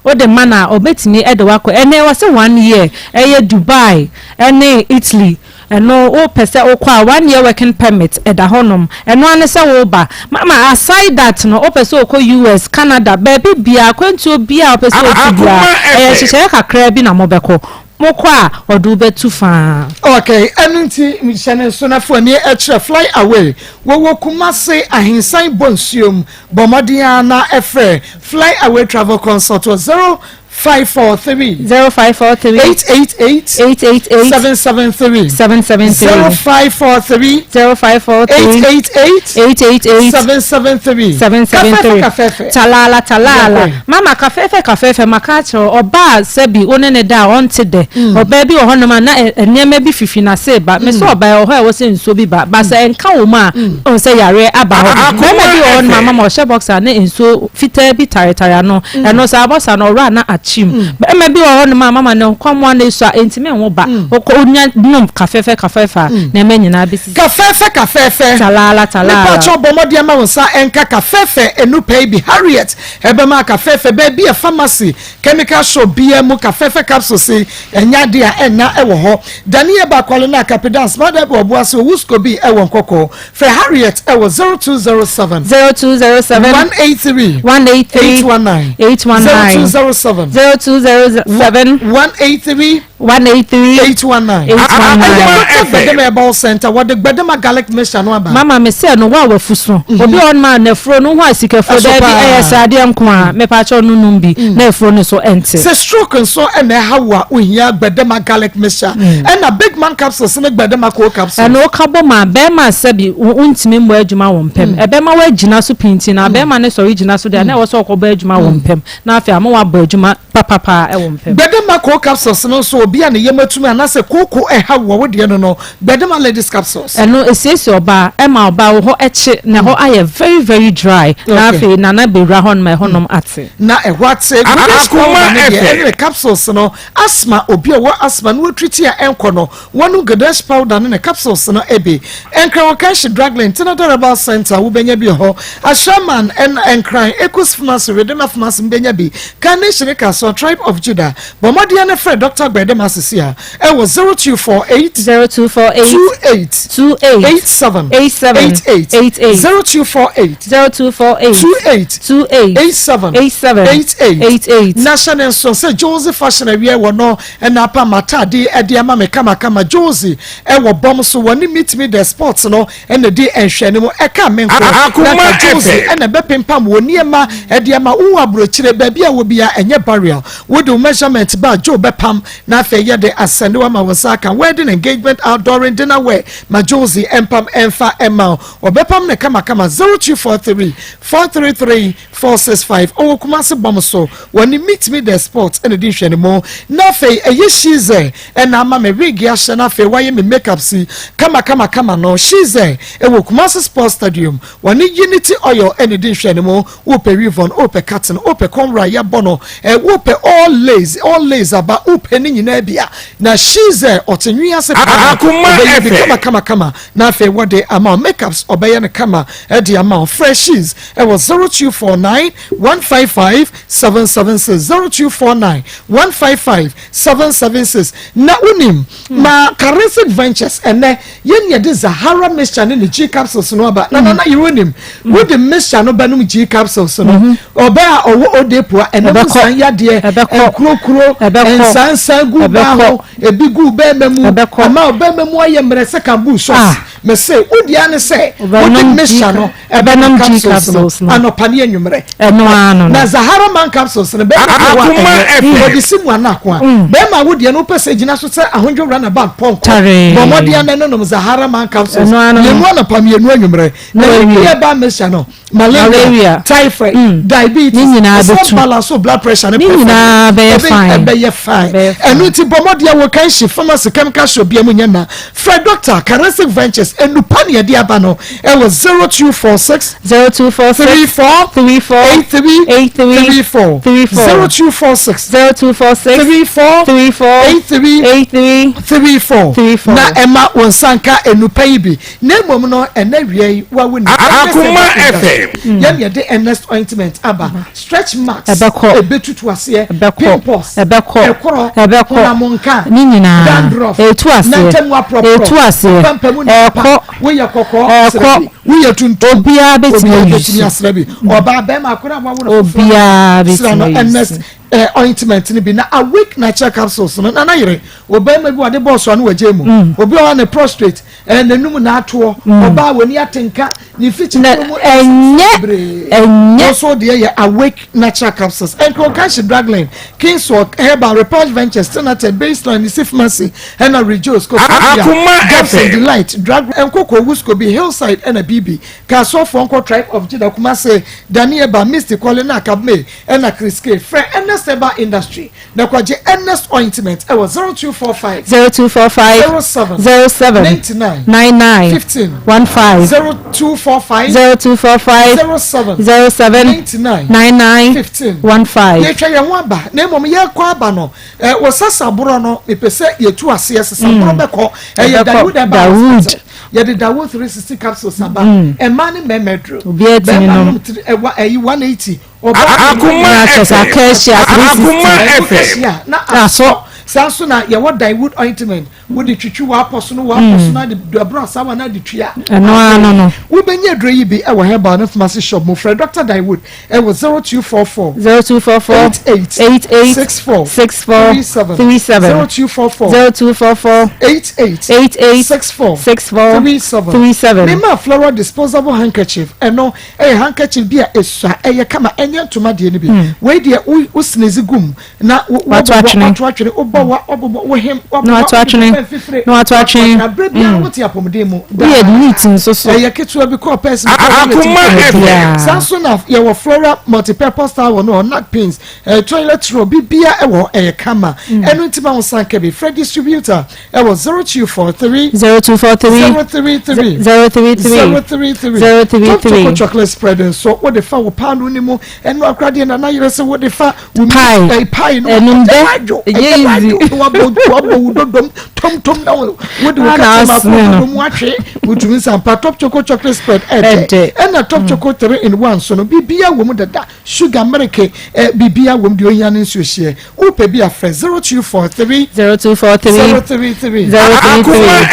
Speaker 7: wode ma na ɔbɛtumi ɛde wakɔ ɛnɛ wɔ sɛ one year ɛyɛ Dubai ɛne Italy ɛno wopɛ sɛ wokɔ a one year working permit ɛda hɔnom ɛno ane sɛ woba mama. Aside that no, wopɛ sɛ wokɔ US, Canada, baabi bia akwantuo bia wopɛ sɛ wotu bia
Speaker 13: Akoma
Speaker 7: ɛyɛ
Speaker 13: FM.
Speaker 7: nhyehyɛeɛ kakraa bi na mobɛkɔ mokɔ a ɔde wobɛtu faa.
Speaker 2: Okay, ɛno nti hyɛ ne nso nafo ani ɛkyerɛ Fly Away wɔwɔ Kumase Ahensan bɔ nsuom. Bɔ mmɔden a na ɛfrɛ Fly Away Travel Consult wɔ 0. 543.
Speaker 7: 0543.
Speaker 2: 888.
Speaker 7: 888.
Speaker 2: 773.
Speaker 7: 773.
Speaker 2: 0543.
Speaker 7: 0543.
Speaker 2: 888.
Speaker 7: 888.
Speaker 2: 773.
Speaker 7: 773.
Speaker 2: Kafɛfɛ kafɛfɛ.
Speaker 7: Talala talala.
Speaker 2: Yɛkɔe.
Speaker 7: Mama kafɛfɛ kafɛfɛ maka akyerɛ wo, ɔbaa sɛbi wo ne ne da a ɔnte dɛ. Ɔbaa bi wɔ hɔnom a na ɛ- nneɛma bi fifi n'ase ba. Me sɛ ɔbaa ɛwɔ hɔ a ɛwɔ sɛ nsuo bi ba. Ba sɛ ɛnka wo mu a, wohu sɛ yareɛ aba hɔ. Bɛrima bi wɔ hɔnom a mama ɔhyɛ boxer ne nsuo fitaa bi taretare ano. Ɛno saa boxer no ɔwerɛ a na akyim. Bɛrima bi wɔ hɔnom a mama ne nkwamoa no esua ɛntumi nwo ba. Ɔkɔ onya nom kafɛfɛ kafɛfɛ a nneɛma nyinaa bɛsisi.
Speaker 2: Kafɛɛfɛ kafɛɛfɛ.
Speaker 7: Talaala talaala.
Speaker 2: Mepakyɛw bɔ mmɔden ma wo nsa nka kafɛɛfɛ nnupɛ yi bi. Harriet bɛma kafɛɛfɛ baabi a pharmacy, chemical shop biara mu kafɛɛfɛ capsules yi ɛnyɛ ade a ɛnna wɔ hɔ. Daniel Bakwale na Kapidan Smart wɔ Obuasi, Owusko bi wɔ Nkɔkɔɔ. Frɛ Harriet wɔ 0207.
Speaker 7: 0207.
Speaker 2: 183.
Speaker 7: 183.
Speaker 2: 819.
Speaker 7: 819.
Speaker 2: 0207.
Speaker 7: 0207.
Speaker 2: 183.
Speaker 7: 183.
Speaker 2: 819.
Speaker 7: 819.
Speaker 2: Ɛyɛ Dr. Gbedema Herbal Center wɔde Gbedema garlic mixture no aba.
Speaker 7: Mama me sɛ no wa wafu so. Obi wɔ hɔnom a n'afuro no ho a sikafuro
Speaker 2: Ɛso
Speaker 7: daabi
Speaker 2: paa.
Speaker 7: ɛyɛ sradeɛ nko a mepakyɛw no nom bi na afuro no so ɛnte.
Speaker 2: Sɛ stroke nso na ɛha wo a wohia Gbedema garlic mixture ɛna Big Man capsules ne Gbedema cold capsules.
Speaker 7: Ɛno woka bɔ ma bɛrima sɛbi wontumi mmɔ adwuma wɔ mpam. Ɛbɛma woagyina so pintinn na bɛrima no sɔre gyina so deɛ a na ɛwɔ sɛ ɔkɔbɔ adwuma wɔ mpam na afei ama woabɔ adwuma papapa wɔ mpam.
Speaker 2: Gbedema cold capsules no nso obi a ne yam atumi anaasɛ kooko ɛha wo a wodeɛ no no Gbedema ladies capsules.
Speaker 7: Ɛno ɛsiesie ɔbaa ɛma ɔbaa wo hɔ ɛkye na ɛhɔ ayɛ very very dry na afei nana bɛwura hɔ nom a ɛhɔ nom ate.
Speaker 2: Na ɛhɔ ate. Goodness powder no deɛ ɛne ne capsules no asthma obi a ɔwɔ asthma na wɔtreat a ɛnkɔ no Wɔnom Godesh powder ne ne capsules no bi. Nkran Okashi Draglin, Tenada Herbal Centre wobɛnya bi wɔ hɔ. Ashaiman, Nkran, Ekus Pharmacy, Redeemer Pharmacy mobɛnya bi. Carnation ne Kasoa, Tribe of Judah. Bɔ mmɔden na frɛ Dɔkta Gbedemah sisi a ɛwɔ 0248
Speaker 7: 0248
Speaker 2: 28
Speaker 7: 28
Speaker 2: 87
Speaker 7: 87
Speaker 2: 88
Speaker 7: 88
Speaker 2: 0248
Speaker 7: 0248
Speaker 2: 28
Speaker 7: 28
Speaker 2: 87
Speaker 7: 87
Speaker 2: 88
Speaker 7: 88.
Speaker 2: Na hyɛ ne nso sɛ Josie Fashion awiɛ wɔ no Ɛna apam m'atade de ama me kamakama Josie wɔ bɔm so wɔne Meet Me The Sports no na ɛdi nhwɛanim Ɛka me nko na nka Josie na ɛbɛpempam wo nneɛma de ama wo Wowɔ aburokyire baabi a wɔ biara ɛnyɛ barrier Wode wo measurement ba a Joe bɛpam na afei yɛde asɛnde wo ama wo nsa aka Wedding engagement outdooring dinner wear ma Josie mpam mfa mma wo Ɔbɛpam no kamakama 0243 433 465 ɔwɔ Kumasi bɔm so Wɔne Meet Me The Spot na ɛdi nhwɛanimu. Na afei ɛyɛ Shize na ama me wig ahyɛ na afei wayɛ me makeup si kama kama kama no. Shize wɔ Kumasi Sports Stadium. Wɔne Unity Oil na ɛdi nhwɛanimu. Wopɛ weave-on, wopɛ cutting, wopɛ cornrow a yɛabɔ no, wopɛ all lace, all lace aba, wopɛ ne nyinaa bi a, na Shize ɔte nwi ase paa. Ɔbɛyɛ bi kama kama kama na afei wɔde ama wo. Makeups ɔbɛyɛ no kama de ama wo. Frɛ Shize wɔ 0249 155 776 0249 155 776 Na wonim, ma Charistic Ventures ɛnɛ yɛn yɛde Zahara mixture ne ne G capsules no aba. Na nana yere wonim, wode mixture no bɛnom G capsules no, ɔbɛ a ɔwɔ odepoa ɛnam nsan yadeɛ, nkurokuro, nsansan gu baa ho, ebi gu bɛrima mu, ama ɔbɛrima mu ayɛ mmerɛ sɛ kambu socks. Mese, wo deɛ ne sɛ wode mixture no
Speaker 7: Ɛbɛnom
Speaker 2: G
Speaker 7: capsules
Speaker 2: capsules no anɔpa ne anwummerɛ.
Speaker 7: Ɛno ara no no.
Speaker 2: Na Zahara man capsules no bɛrima bi wɔ a ɛnyɛ wɔde si mu anako a bɛrima wo deɛ no wopɛ sɛ gyina so sɛ ahodwo runabout pɔnkɔ bɔ mmɔden ana no nom Zahara man capsules mmienu anɔpa mmienu anwummerɛ na ne yɛ ba mixture no malaria typhoid mm. diabetes
Speaker 7: ne nyinaa bɛtu
Speaker 2: balance so blood pressure ne
Speaker 7: nyinaa bɛyɛ fine
Speaker 2: ɛbɛyɛ fine ɛno nti bɔ mmɔden a wɔka nhye pharmacy chemical shop bi mu nyɛ na frɛ doctor Charistic Ventures enupa ne yɛde aba no Ɛwɔ 0246.
Speaker 7: 0246.
Speaker 2: 34.
Speaker 7: 34.
Speaker 2: 83.
Speaker 7: 83.
Speaker 2: 34.
Speaker 7: 34.
Speaker 2: 0246.
Speaker 7: 0246.
Speaker 2: 34.
Speaker 7: 34.
Speaker 2: 83.
Speaker 7: 83.
Speaker 2: 34.
Speaker 7: 34.
Speaker 2: Na ɛma wɔn nsa nka enupa yi bi. Na mmom no ɛnɛ wia yi wawo ni.
Speaker 13: Akoma FM.
Speaker 2: Yɛn yɛde Ernest ointment aba. Stretch marks.
Speaker 7: Ɛbɛkɔ.
Speaker 2: Ebetutu aseɛ.
Speaker 7: Ɛbɛkɔ.
Speaker 2: Pimples.
Speaker 7: Ɛbɛkɔ.
Speaker 2: Ɛkorɔ.
Speaker 7: Ɛbɛkɔ.
Speaker 2: Honam nka.
Speaker 7: Ne nyinaa.
Speaker 2: Dandruff.
Speaker 7: Etu aseɛ.
Speaker 2: Nantamu aporɔporɔ.
Speaker 7: Etu aseɛ.
Speaker 2: Apampamu ne pa.
Speaker 7: Ɛkɔ.
Speaker 2: Woyɛ kɔkɔɔ,
Speaker 7: Ɛkɔ.
Speaker 2: srɛ bi. Woyɛ tuntum,
Speaker 7: Obiara bɛtumi
Speaker 2: obiara
Speaker 7: ayi
Speaker 2: bɛtumi
Speaker 7: so.
Speaker 2: asrɛ bi. Ɔbaa, bɛrima, akwadaa a wɔawo no foforɔ,
Speaker 7: Obiara
Speaker 2: srɛ no
Speaker 7: bɛtumi ayi
Speaker 2: Ernest
Speaker 7: so.
Speaker 2: eh, ointment no bi na awake natural capsules no nana yere ɔbarima bi wɔde bɔɔso ano wɔgye mu mm. obi ɔha ne prostrate eh, n'anum n'atoɔ mm. ɔbaa w'ani atenka ne mfikyi kuro mu
Speaker 7: ɛnyɛ ɛnyɛ
Speaker 2: ɔso deɛ yɛ awake natural capsules nkurokanhye dragline kingswalk herbal repulse ventures senator baseline ne pharmacy ɛna rejoice koforidua gabson delight drag nkoko wuskobi hillside ɛna bb Kasoafoɔ nkɔ Tribe of Judah Kumase, Danieba, Misty Kɔle na Kabme ɛna Chris K. Frɛ Ernest Herbal Industry na kɔgye Ernest Ointment ɛwɔ 0245
Speaker 7: 0245
Speaker 2: 07
Speaker 7: 07
Speaker 2: 99
Speaker 7: 99
Speaker 2: 15
Speaker 7: 15
Speaker 2: 0245
Speaker 7: 0245
Speaker 2: 07
Speaker 7: 07
Speaker 2: 99
Speaker 7: 99
Speaker 2: 15
Speaker 7: 15.
Speaker 2: Yɛtwa yɛn ho aba na mmom yɛrekɔ aba no eh, wɔ sasaborɔ no mepɛ sɛ yɛtu aseɛ sesaborɔ bɛkɔ ɛyɛ
Speaker 7: Ɛbɛkɔ
Speaker 2: Dawood Herbal
Speaker 7: Dawood.
Speaker 2: Hospital. Yɛde Dawo 360 capsules aba. Mmaa ne mmarima aduro.
Speaker 7: Obiara tumi
Speaker 2: Barima
Speaker 7: nom.
Speaker 2: nom tiri ɛwa ɛyi 180. Ɔbaa
Speaker 13: Akoma
Speaker 7: Na kyerɛ sɛ
Speaker 13: FM.
Speaker 7: Acacia
Speaker 13: Akoma
Speaker 7: 360.
Speaker 13: FM.
Speaker 2: Acacia na asɔ. Saa nso na yɛwɔ Dawood ointment. Wode twitwi w'apɔ so no w'apɔ so no ade duaburo asawa no ade tua.
Speaker 7: Ɛno ara no no.
Speaker 2: Wobɛnya aduro yi bi ɛwɔ herbal ne pharmacy shop mu. Frɛ Dr. Dawood ɛwɔ 0244
Speaker 7: 0244
Speaker 2: 88
Speaker 7: 88
Speaker 2: 64
Speaker 7: 64
Speaker 2: 37
Speaker 7: 37
Speaker 2: 0244
Speaker 7: 0244
Speaker 2: 88
Speaker 7: 88
Speaker 2: 64
Speaker 7: 64
Speaker 2: 37
Speaker 7: 37.
Speaker 2: Mema floral disposable handkerchief ɛno ɛyɛ handkerchief bi a esua ɛyɛ kama ɛnyɛ ntoma deɛ no bi wei deɛ wo wo sneeze gum na wo
Speaker 7: Wato
Speaker 2: wobobɔ
Speaker 7: atwene.
Speaker 2: wato atwene wobɔ wa wobobɔ wo hem
Speaker 7: Na
Speaker 2: wabobɔ
Speaker 7: wato atwene.
Speaker 2: wode mfifire
Speaker 7: Na wato atwene.
Speaker 2: abere biara wote apɔmuden mu
Speaker 7: Woyɛ neat nso so.
Speaker 2: ɛyɛ ketewa bi kɔɔ pɛs mu kɔɔ wallet mu
Speaker 13: Akoma
Speaker 2: kɔɔ
Speaker 13: FM.
Speaker 2: saa nso na yɛwɔ floral multipurpose towel no nut pins eh, toilet roll bibia ɛwɔ hɔ ɛyɛ kama ɛno nti ma wo sanka bi frɛ distributor ɛwɔ 0243
Speaker 7: 0243
Speaker 2: 033
Speaker 7: 033
Speaker 2: 033
Speaker 7: 033
Speaker 2: Top Choco chocolate spread nso wode fa wo paano no mu ɛno akora deɛ nana yerɛ sɛ wode fa wo
Speaker 7: Pie.
Speaker 2: eh, pie no
Speaker 7: Ɛnum dɛ.
Speaker 2: adwo
Speaker 6: Ɛnyɛ easy.
Speaker 2: na wabɔ wabɔ wo dodom tomtom na wo- wode wo
Speaker 7: Ah, na
Speaker 2: kɛtɛ ma
Speaker 7: asene no.
Speaker 2: dodom atwe wotumi nsampa Top Choco chocolate spread ɛdɛ
Speaker 7: Ɛdɛ.
Speaker 2: ɛna Top Choco 3 in 1 so no bibia wɔ mu dada sugar milk eh, bibia wɔ mu deɛ ohia no nsuo hyeɛ wopɛ bi afrɛ 0243
Speaker 7: 0243
Speaker 2: 033
Speaker 7: 033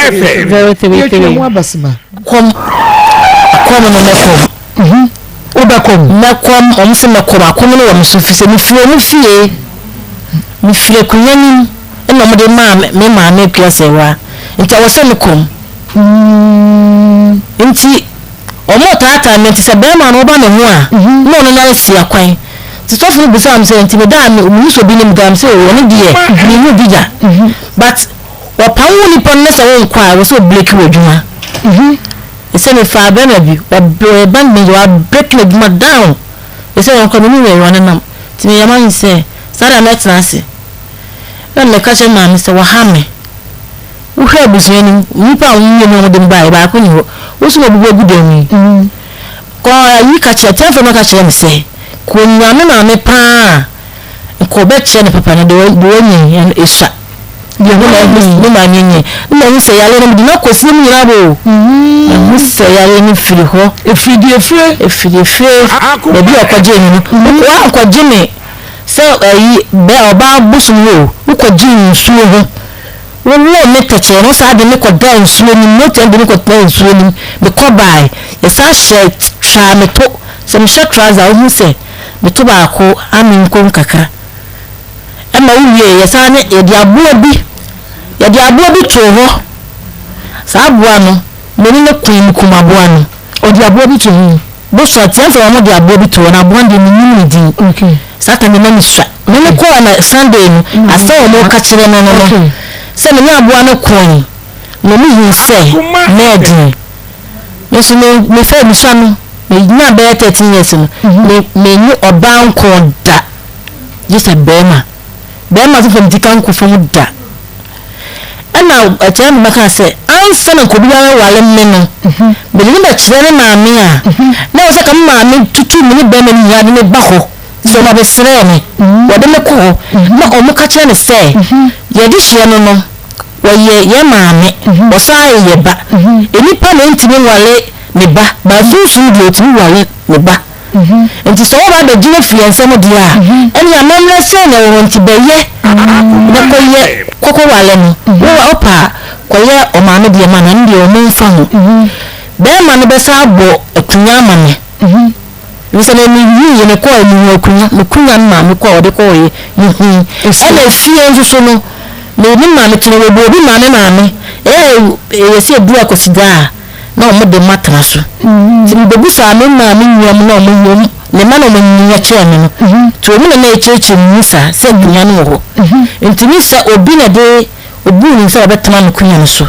Speaker 13: FM.
Speaker 7: 033
Speaker 2: yɛtwa ho abasema
Speaker 1: Kɔm akɔm no mɛkɔm.
Speaker 2: Wobɛkɔm.
Speaker 1: Mɛkɔm wɔn sɛ mɛkɔm akɔm no wɔ me so fi sɛ mefiri wɔn fie mefiri akonnwa no mu ɛna wɔn de maa me me maame akua sɛwa nti ɛwɔ sɛ mekɔm nti wɔn taataa me nti sɛ bɛrima no ɔba me ho a na ɔno no asi akwan nti sɔfo no bisaa me sɛ nti medaa me mehu sɛ obi ne me daa me sɛ ɔno deɛ mehu bi da but wɔpam wo nipa no na sɛ wonkɔ a ɛwɔ sɛ ɔbreki w'adwuma Sɛ mefaa bɛrima bi, ɔyɛ bank manager, wabreak n'adwuma down. Ɛsɛ ɔnkɔ me ne wei ɔnenam. Nti meyɛ m'adwene sɛ saa deɛ mɛtena ase. Ɛna meka kyerɛ maame sɛ waha me. Wohwɛ abusua no mu, nnipa a wɔn mmienu a wɔde me baeɛ baako nni hɔ. Wo nso na obubu agu dan mu yi. Kɔ ayi ka kyerɛ, tiafoɔ no ka kyerɛ me sɛ, kɔnya me maame paa a, nka ɔbɛkyerɛ ne papa no deɛ wanya yi, ɛno ɛsua. Deɛ me maame me maame nyɛ. Ne mahu sɛ yareɛ no mede no akɔ sie mu nyinaa bɔ o. Mahu sɛ yareɛ no firi hɔ.
Speaker 2: Ɛfiri deɛ efire.
Speaker 1: Ɛfiri deɛ efire. Baabi a ɔkɔgyee me no. Wokɔ ankɔgye me sɛ ayi bɛ ɔbaa bosom hɔ o. Wokɔgyee nsuo ho. Wowoo me tɛkyerɛ no saa de me kɔdaa nsuo no mu. Motia de me kɔtenaa nsuo no mu. Mekɔ bae. Yɛsan hyɛ twaa me to. Sɛ mehyɛ trouser a wohu sɛ me to baako amenkom kakra. Ɛma wowiee, yɛsan ne yɛde aboa bi, yɛde aboa bi too hɔ. Saa aboa no, me ne no koe, mekum aboa no.
Speaker 2: Ɔde aboa bi too he?
Speaker 1: Bosua, Tiafa wɔn de aboa bi too hɔ, na aboa no deɛ mennim ne din.
Speaker 2: Okay.
Speaker 1: Saa time no na mesua. Me ne kɔɔ na Sunday no, asɛm a wɔka kyerɛ me no no, sɛ me ne aboa no koe, na mehuu sɛ mɛyɛ den. Me nso me mefɛ mesua no, menyaa bɛyɛ 13 years no, me menye ɔbaa nkoo da. Gye sɛ barima. Barima nso fam sika nkɔ fam da. Ɛna ɛkyerɛ me bɛka sɛ ansa na nkobi bɛware me no, mede no bɛkyerɛ ne maame a, na ɛwɔ sɛ ka me maame tutu me ne barima no nyinaa de me ba hɔ sɛ ɔba bɛsrɛ me. Wɔde me kɔ hɔ na wɔn ka kyerɛ no sɛ yɛde hyeɛ no no, wɔyɛ yɛn maame, ɔsan yɛ yɛ ba. Nnipa na ɛntumi nware ne ba, but sunsum deɛ ɔtumi ware ne ba. Enti sɛ wɔba abɛgye no afiri yɛn nsam deɛ a, ɛnneɛ amammerɛ sɛn na ɛwɔ hɔ nti bɛyɛ na kɔyɛ kɔkɔware no? Wo a wopɛ a, kɔyɛ ɔmaame deɛ ma no, ɛno deɛ wɔmfa ho. Barima no bɛsan abɔ akunya ama me. Efisɛ me mehui yɛ mekɔɔ mehu akunya me kunya no maame kɔɔ ɔde kɔɔ yɛ mehui ɛna efie nso so no me me maame te no wɔbɔ obi maame maame ɛyɛ ɛyɛ sɛ edu akɔsida a na wɔn de ma tena so nti mebebusaa me maame nua mu na wɔn wɔn ne ma na wɔn nyɛ kyerɛ me no nti wɔn na na ɛkyerɛkyerɛ me mu saa sɛ kunya no wɔ hɔ nti ne sɛ obi na de obu ne nsa ɔbɛtena me kunya no so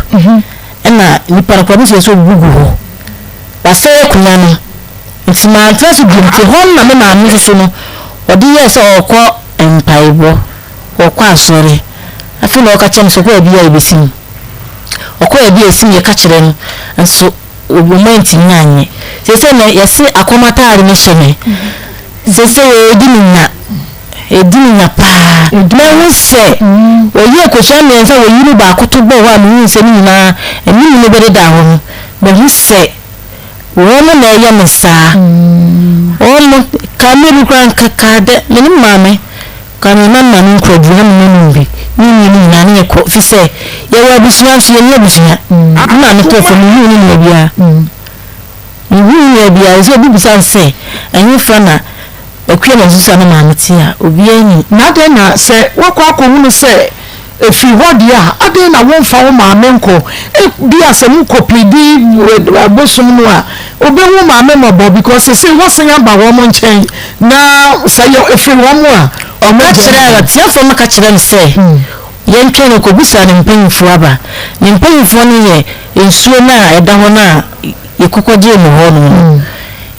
Speaker 1: ɛna nipa no koraa bi sɛ sɛ obu gu hɔ wasɛe akunya no. Nti mantena ase bio. Nti hɔ no na me maame nso so no, ɔde yɛɛ sɛ ɔrekɔ mpaebɔ, ɔrekɔ asɔre. Afei na ɔka kyerɛ me sɛ ɔkɔ baabi a yɛbɛsi mu. Ɔkɔ baabi a yɛsi mu yɛka kyerɛ no, nso wɔn antumi anyɛ. Seesei no yɛse akɔm ataade no hyɛ me. Seesei ɛredi me nya. Ɛredi me nya paa. Mahu sɛ wɔyi akosua mmiɛnsa wɔyi mu baako to bɔɔ hɔ a mehuu sɛ ne nyinaa anim no bɛdeda hɔ no, mahu sɛ Wɔn na ɛyɛ me saa. Wɔn no, ka mmerɛ bi koraa nka kaa dɛ me ne me maame ka me ma me maame nkɔ aduro na me ma nom bi ne nua no nyinaa ne yɛkɔ fi sɛ yɛwɔ abusua nso yɛnni abusua. Me maame tɔɔ fam mehuu ne nua biara. Mehuu ne nua biara sɛ obi bisa sɛ ɛhefa na Akua na Nsusu a ne maame te a, obiara nnim.
Speaker 2: Na adɛn na sɛ woakɔ akɔhunu sɛ ɛfiri hɔ deɛ a, adɛn na womfa wo maame nkɔ? Ebia sɛ mokɔ plidi bosom no a, ɔbɛhu wo maame mmɔbɔ because seesei woasan aba wɔn nkyɛn na sɛ ɛyɛ ɛfiri wɔn a,
Speaker 1: Ɔka
Speaker 2: wɔbɛgyae
Speaker 1: kyerɛɛ
Speaker 2: wo.
Speaker 1: atiafoɔ no ka kyerɛɛ no sɛ, Yɛntwɛn no kɔbisa ne mpanimfoɔ aba. Ne mpanimfoɔ no yɛ nsuo no a ɛda hɔ no a yɛkɔkɔgyee no hɔ nom no.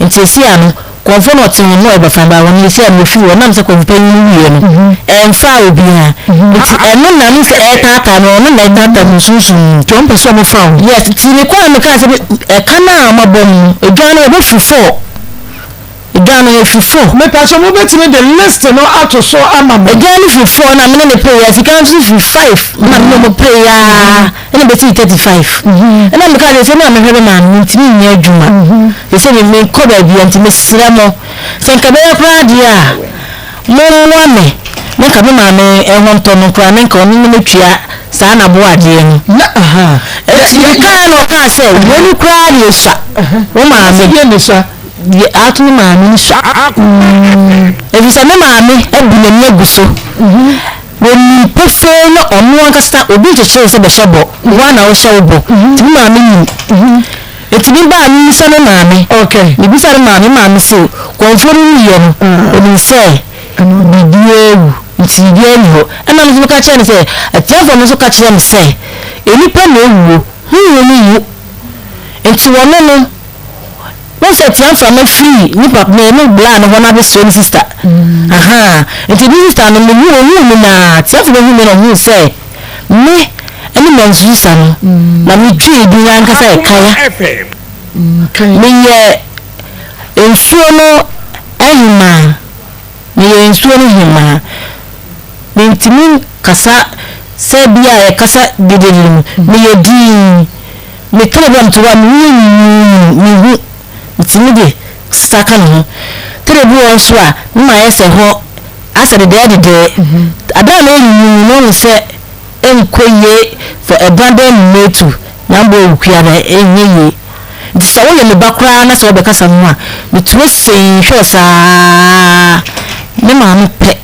Speaker 1: Nti seesei ano, Kɔmfo na ɔtse hɔn na ɔyɛ bafan baa hɔn esia na ofii hɔ nam sɛ kɔmfo panyin no wuiɛ no ɛmmfaa obiara ntsi ɛno na no sɛ ɛretaataa no ɔno na ɛtaataa no sunsum mu.
Speaker 2: Nti ɔmpɛ sɛ ɔmo fa wo.
Speaker 1: Yes nti mekɔɔ a mekaa sɛ ɛka no a ɔmo abɔ no no edwan no yɛbɛfiri four edwan no yɛfiri four.
Speaker 2: Mepakyɛw mobɛtumi de list no ato so ama me.
Speaker 1: Edwan no firi four na mene no pere a sika no nso firi five na mene ɔmo pere aa ɛna bɛsii 35 ɛna mekaa sɛ sɛ na mehwɛ me maame mentumi nyɛ adwuma sɛ sɛ menkɔ baabi a nti mesrɛ mo sɛ nka bɛyɛ koraa deɛ a mommoa me na nka me maame ɛho ntɔ no koraa na nka ɔno ne mɛtua saa naboa adeɛ no
Speaker 2: na aha
Speaker 1: ɛti mekaa na ɔkaa sɛ wei no koraa deɛ sua wo maame deɛ ato me maame no sua ɛfiri sɛ me maame abu n'ani agu so Wɔnim pefee na ɔno ankasa obi nkyekyere wo sɛ bɛhyɛ bɔ, wo ara na wohyɛ wo bɔ. Nti me maame nim. Nti me baa mebisa me maame. Mebisa me maame, me maame se kɔmfoɔ no wuiɛ no, ɔnim sɛ biribiara awu, nti biribiara nni hɔ. Ɛna me nso meka kyerɛɛ no sɛ, atiafoɔ no nso ka kyerɛɛ me sɛ, nnipa na ɛwuo, honhom nwu. Nti wɔno no, Wohu sɛ tia mframa firi ne papa ne ne bla no hɔ na abɛsoɛ ne sista. Ahaa. Nti ne sista no mehu ohuu me na tia mframa hu me na ohuu sɛ me ɛne mansusa no na metwii din ankasa ɛkaya. Meyɛ nsuo no hemaa. Meyɛ nsuo no hemaa. Mentumi nkasa sɛ bi a yɛkasa dedede no. Meyɛ dinn. Me tɔ baabi a mete hɔ a, me ho yɛ nwunwuunwunu, menhu. Metumi de sesa ka me ho. Tɔ da bi wɔ hɔ nso a, na mayɛ sɛ hɔ asɛ dedɛɛdedɛɛ. Aber a meyɛ nwunwuunwunu no, wohu sɛ ɛnkɔ yie for ɛbra dɛn mu metu, nyambɔ ewukua no, ɛnyɛ yie. Ntsi sɛ woyɛ me ba koraa na sɛ wɔbɛkasa mo ho a, metu ese hwɛ wo saa, me maame pɛ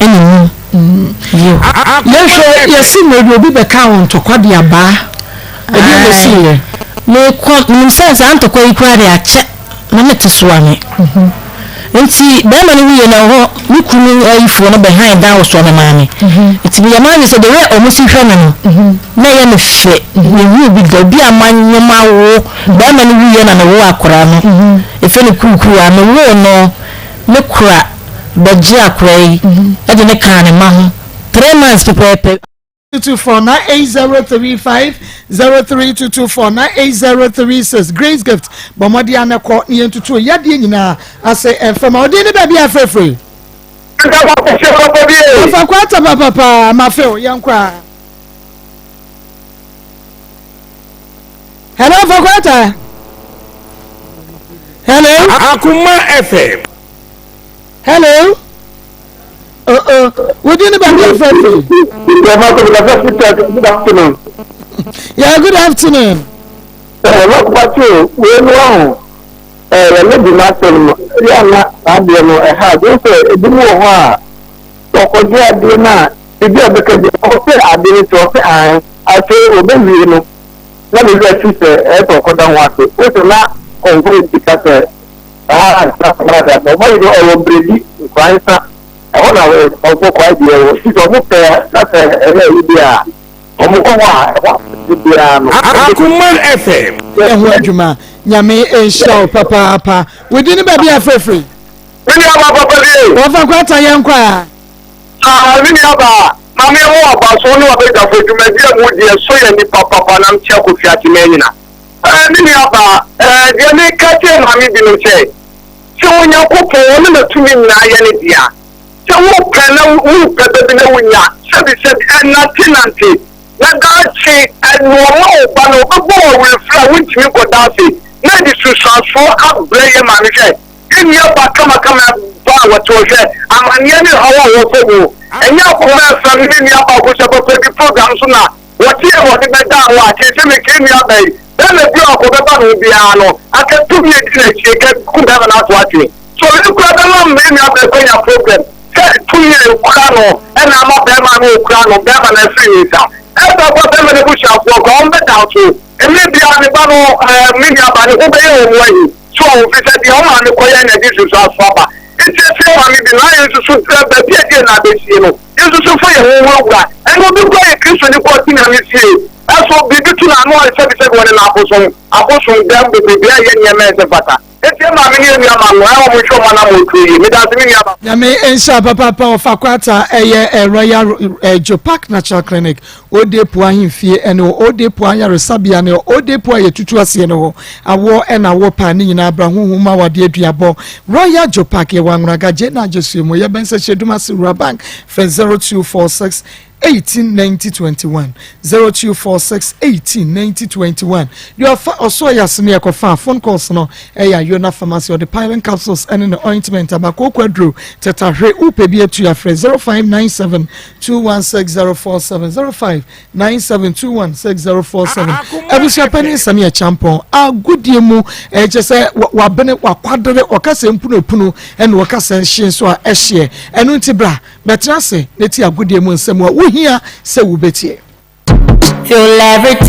Speaker 1: na nim. Yiw.
Speaker 2: Yɛhwɛ, yɛse mmerɛ bi obi bɛkaa wo ntɔkwa de abaa. Ɛdeɛn na ɛsiiɛ?
Speaker 1: Mekɔ, menim sɛ saa ntɔkwa yi koraa de akyɛ na mete soa me. Nti bɛrima no wuiɛ na hɔ me kunu ayifoɔ no bɛhan dan wɔ soa me maame. Nti meyɛ m'adwene sɛ the way a wɔn si hwɛ me no, na ɛyɛ me fɛ. Mehuu bi da, obi a manyem awo, bɛrima no wuiɛ na mewoo akwadaa no. Yɛfrɛ no Kuukuu a mewoo no, me kora bɛgyee akwadaa yi de no kaa ne mma ho three months pɛpɛɛpɛ.
Speaker 2: 224 98035 03224 98036 Grace Gift bɔ mmɔden a na kɔ ne yɛn tutuo yadeɛ nyinaa ase mfama ɔden ne baabi a frɛfrɛ. Ɔfa kwata papapa mafew yɛn kɔ a. Hello Fakwata. Hello.
Speaker 14: Akuma FM.
Speaker 2: Hello. Oh oh. Wodi ne baabi afɛfɛ.
Speaker 3: Good afternoon.
Speaker 2: Yeah, good afternoon.
Speaker 3: Ẹ lọ́kùnrin tí o wé ní ọ̀hún. Ɛɛ lady no asɛm no, ɛyɛ a na saa adeɛ no ɛha adwene sɛ ebinom wɔ hɔ a wɔkɔgye adeɛ no a biribi a ɔbɛka bi ɔsɛ adeɛ no sɛ ɔsɛ ae afei ɔbɛwie no na ne werɛ fi sɛ ɛyɛ sɛ ɔkɔda ho ase wosɛ na kɔmfo bi ka sɛ ah nsa samara da ɔmo ayɛ ɔwɔ mbredi nkora nsa ɛhɔ na ɔkɔ kɔ adeɛ wɔ ti sɛ ɔmo pɛ na sɛ ɛyɛ ɛyi bi a ɔmo kɔ hɔ a ɛhɔ ase biara no.
Speaker 14: Akoma FM.
Speaker 2: Yɛ ho adwuma. Nyame nhyira wo papaapa. Wo din ne baabi a frɛfiri?
Speaker 3: Me nua ba papa bi.
Speaker 2: Wɔfa nkwata yɛn kɔ a.
Speaker 3: Ah, me nua ba, ma me ho abaso ne wabadwafo dwumadi a mu di ɛso yɛ nipa papa na mkyɛ kofi ase manyina. Eh, me nua ba, eh, deɛ meka kyerɛ maame binom sɛ, sɛ Onyankopɔn ɔne n'atumi nyinaa yɛ ne dea, sɛ wopɛ na wopɛ baabi na wonya, sɛbi sɛbi, ɛnante nante, na daakye nnoɔma wo ba no ɔbɛbɔ wo awerɛfiri a wontumi nkɔda ase na ɛde sunsuansoɔ abrɛ yɛ maame hwɛ yɛ nua ba kamakama ba a wɔte hɔ hwɛ amaneɛ ne haw a wɔfa mu ɛnyɛ akoma ɛfam ne me nua ba kosua papa bi program so na wɔte yɛ wɔde bɛdaa hɔ a kyerɛ sɛ meka nua ba yi bɛrima bi a ɔkɔbɛba ne ho biara no aka tumi adi n'akyi ka ku bɛrima no ato atwene So me kura bɛma me nua bɛ kɔnya problem sɛ tumi a ekura no ɛna ama bɛrima no okura no bɛrima no afiri ne nsa ɛba kɔ bɛrima no abusuafoɔ kɔ wɔn bɛda so mmerɛ biara ne ba no ɛɛ me nua ba ne ho bɛyɛ wɔn ahi so wɔn fi sɛ deɛ wɔn maame kɔyɛ na ɛde susu aso aba nti ɛsɛ maame bi no ayɛ nsusu baabi a deɛ na abɛsie no yɛnsusu fa yɛn ho wurawura ɛna obi kura yɛ kristo ne kɔ ɔte nyame fie ɛso biribi to n'ano a sɛbisɛbi wɔne no abosom abosom dɛm bebrebe a yɛ nneɛma ɛsɛ fata Enti yɛ maame ne yɛ nua ma no ɛ wɔn nhwɛ wɔn anamɔn tuo yie. Meda ase me nua ba.
Speaker 2: Nyame nhyira papaapa ɔfa kwata ɛyɛ Royal Joe Park Natural Clinic Odepo ahemfie ɛne hɔ Odepo ayaresabea ne hɔ Odepo a yɛtutu aseɛ ne hɔ awoɔ ɛna awoɔ paa ne nyinaa bra honhom mu awadeɛ aduabɔ Royal Joe Park yɛwɔ Anwonaga Gye na Agyesuo mu yɛbɛn sɛ hyɛ Dumase Wura Bank frɛ 0246 18 90 21 0246 18 90 21 Deɛ ɔfa ɔsɔ yɛ ase no yɛkɔfa phone calls no ɛyɛ Ayona Pharmacy ɔde piling capsules ɛne ne ointment aba kooko aduro tɛtahwe wopɛ bi atu afrɛ 0597 216047 0597 216047 abusua panin nsɛm yɛ kyampɔn agodie mu ɛkyɛ sɛ wabene wakwadere ɔkasa mpunopunu ɛna ɔkasa nhye nso a ɛhyeɛ ɛno nti bra Bɛtena ase na tie agodie mu nsɛm a wohia sɛ wubetie.
Speaker 15: Feel everything.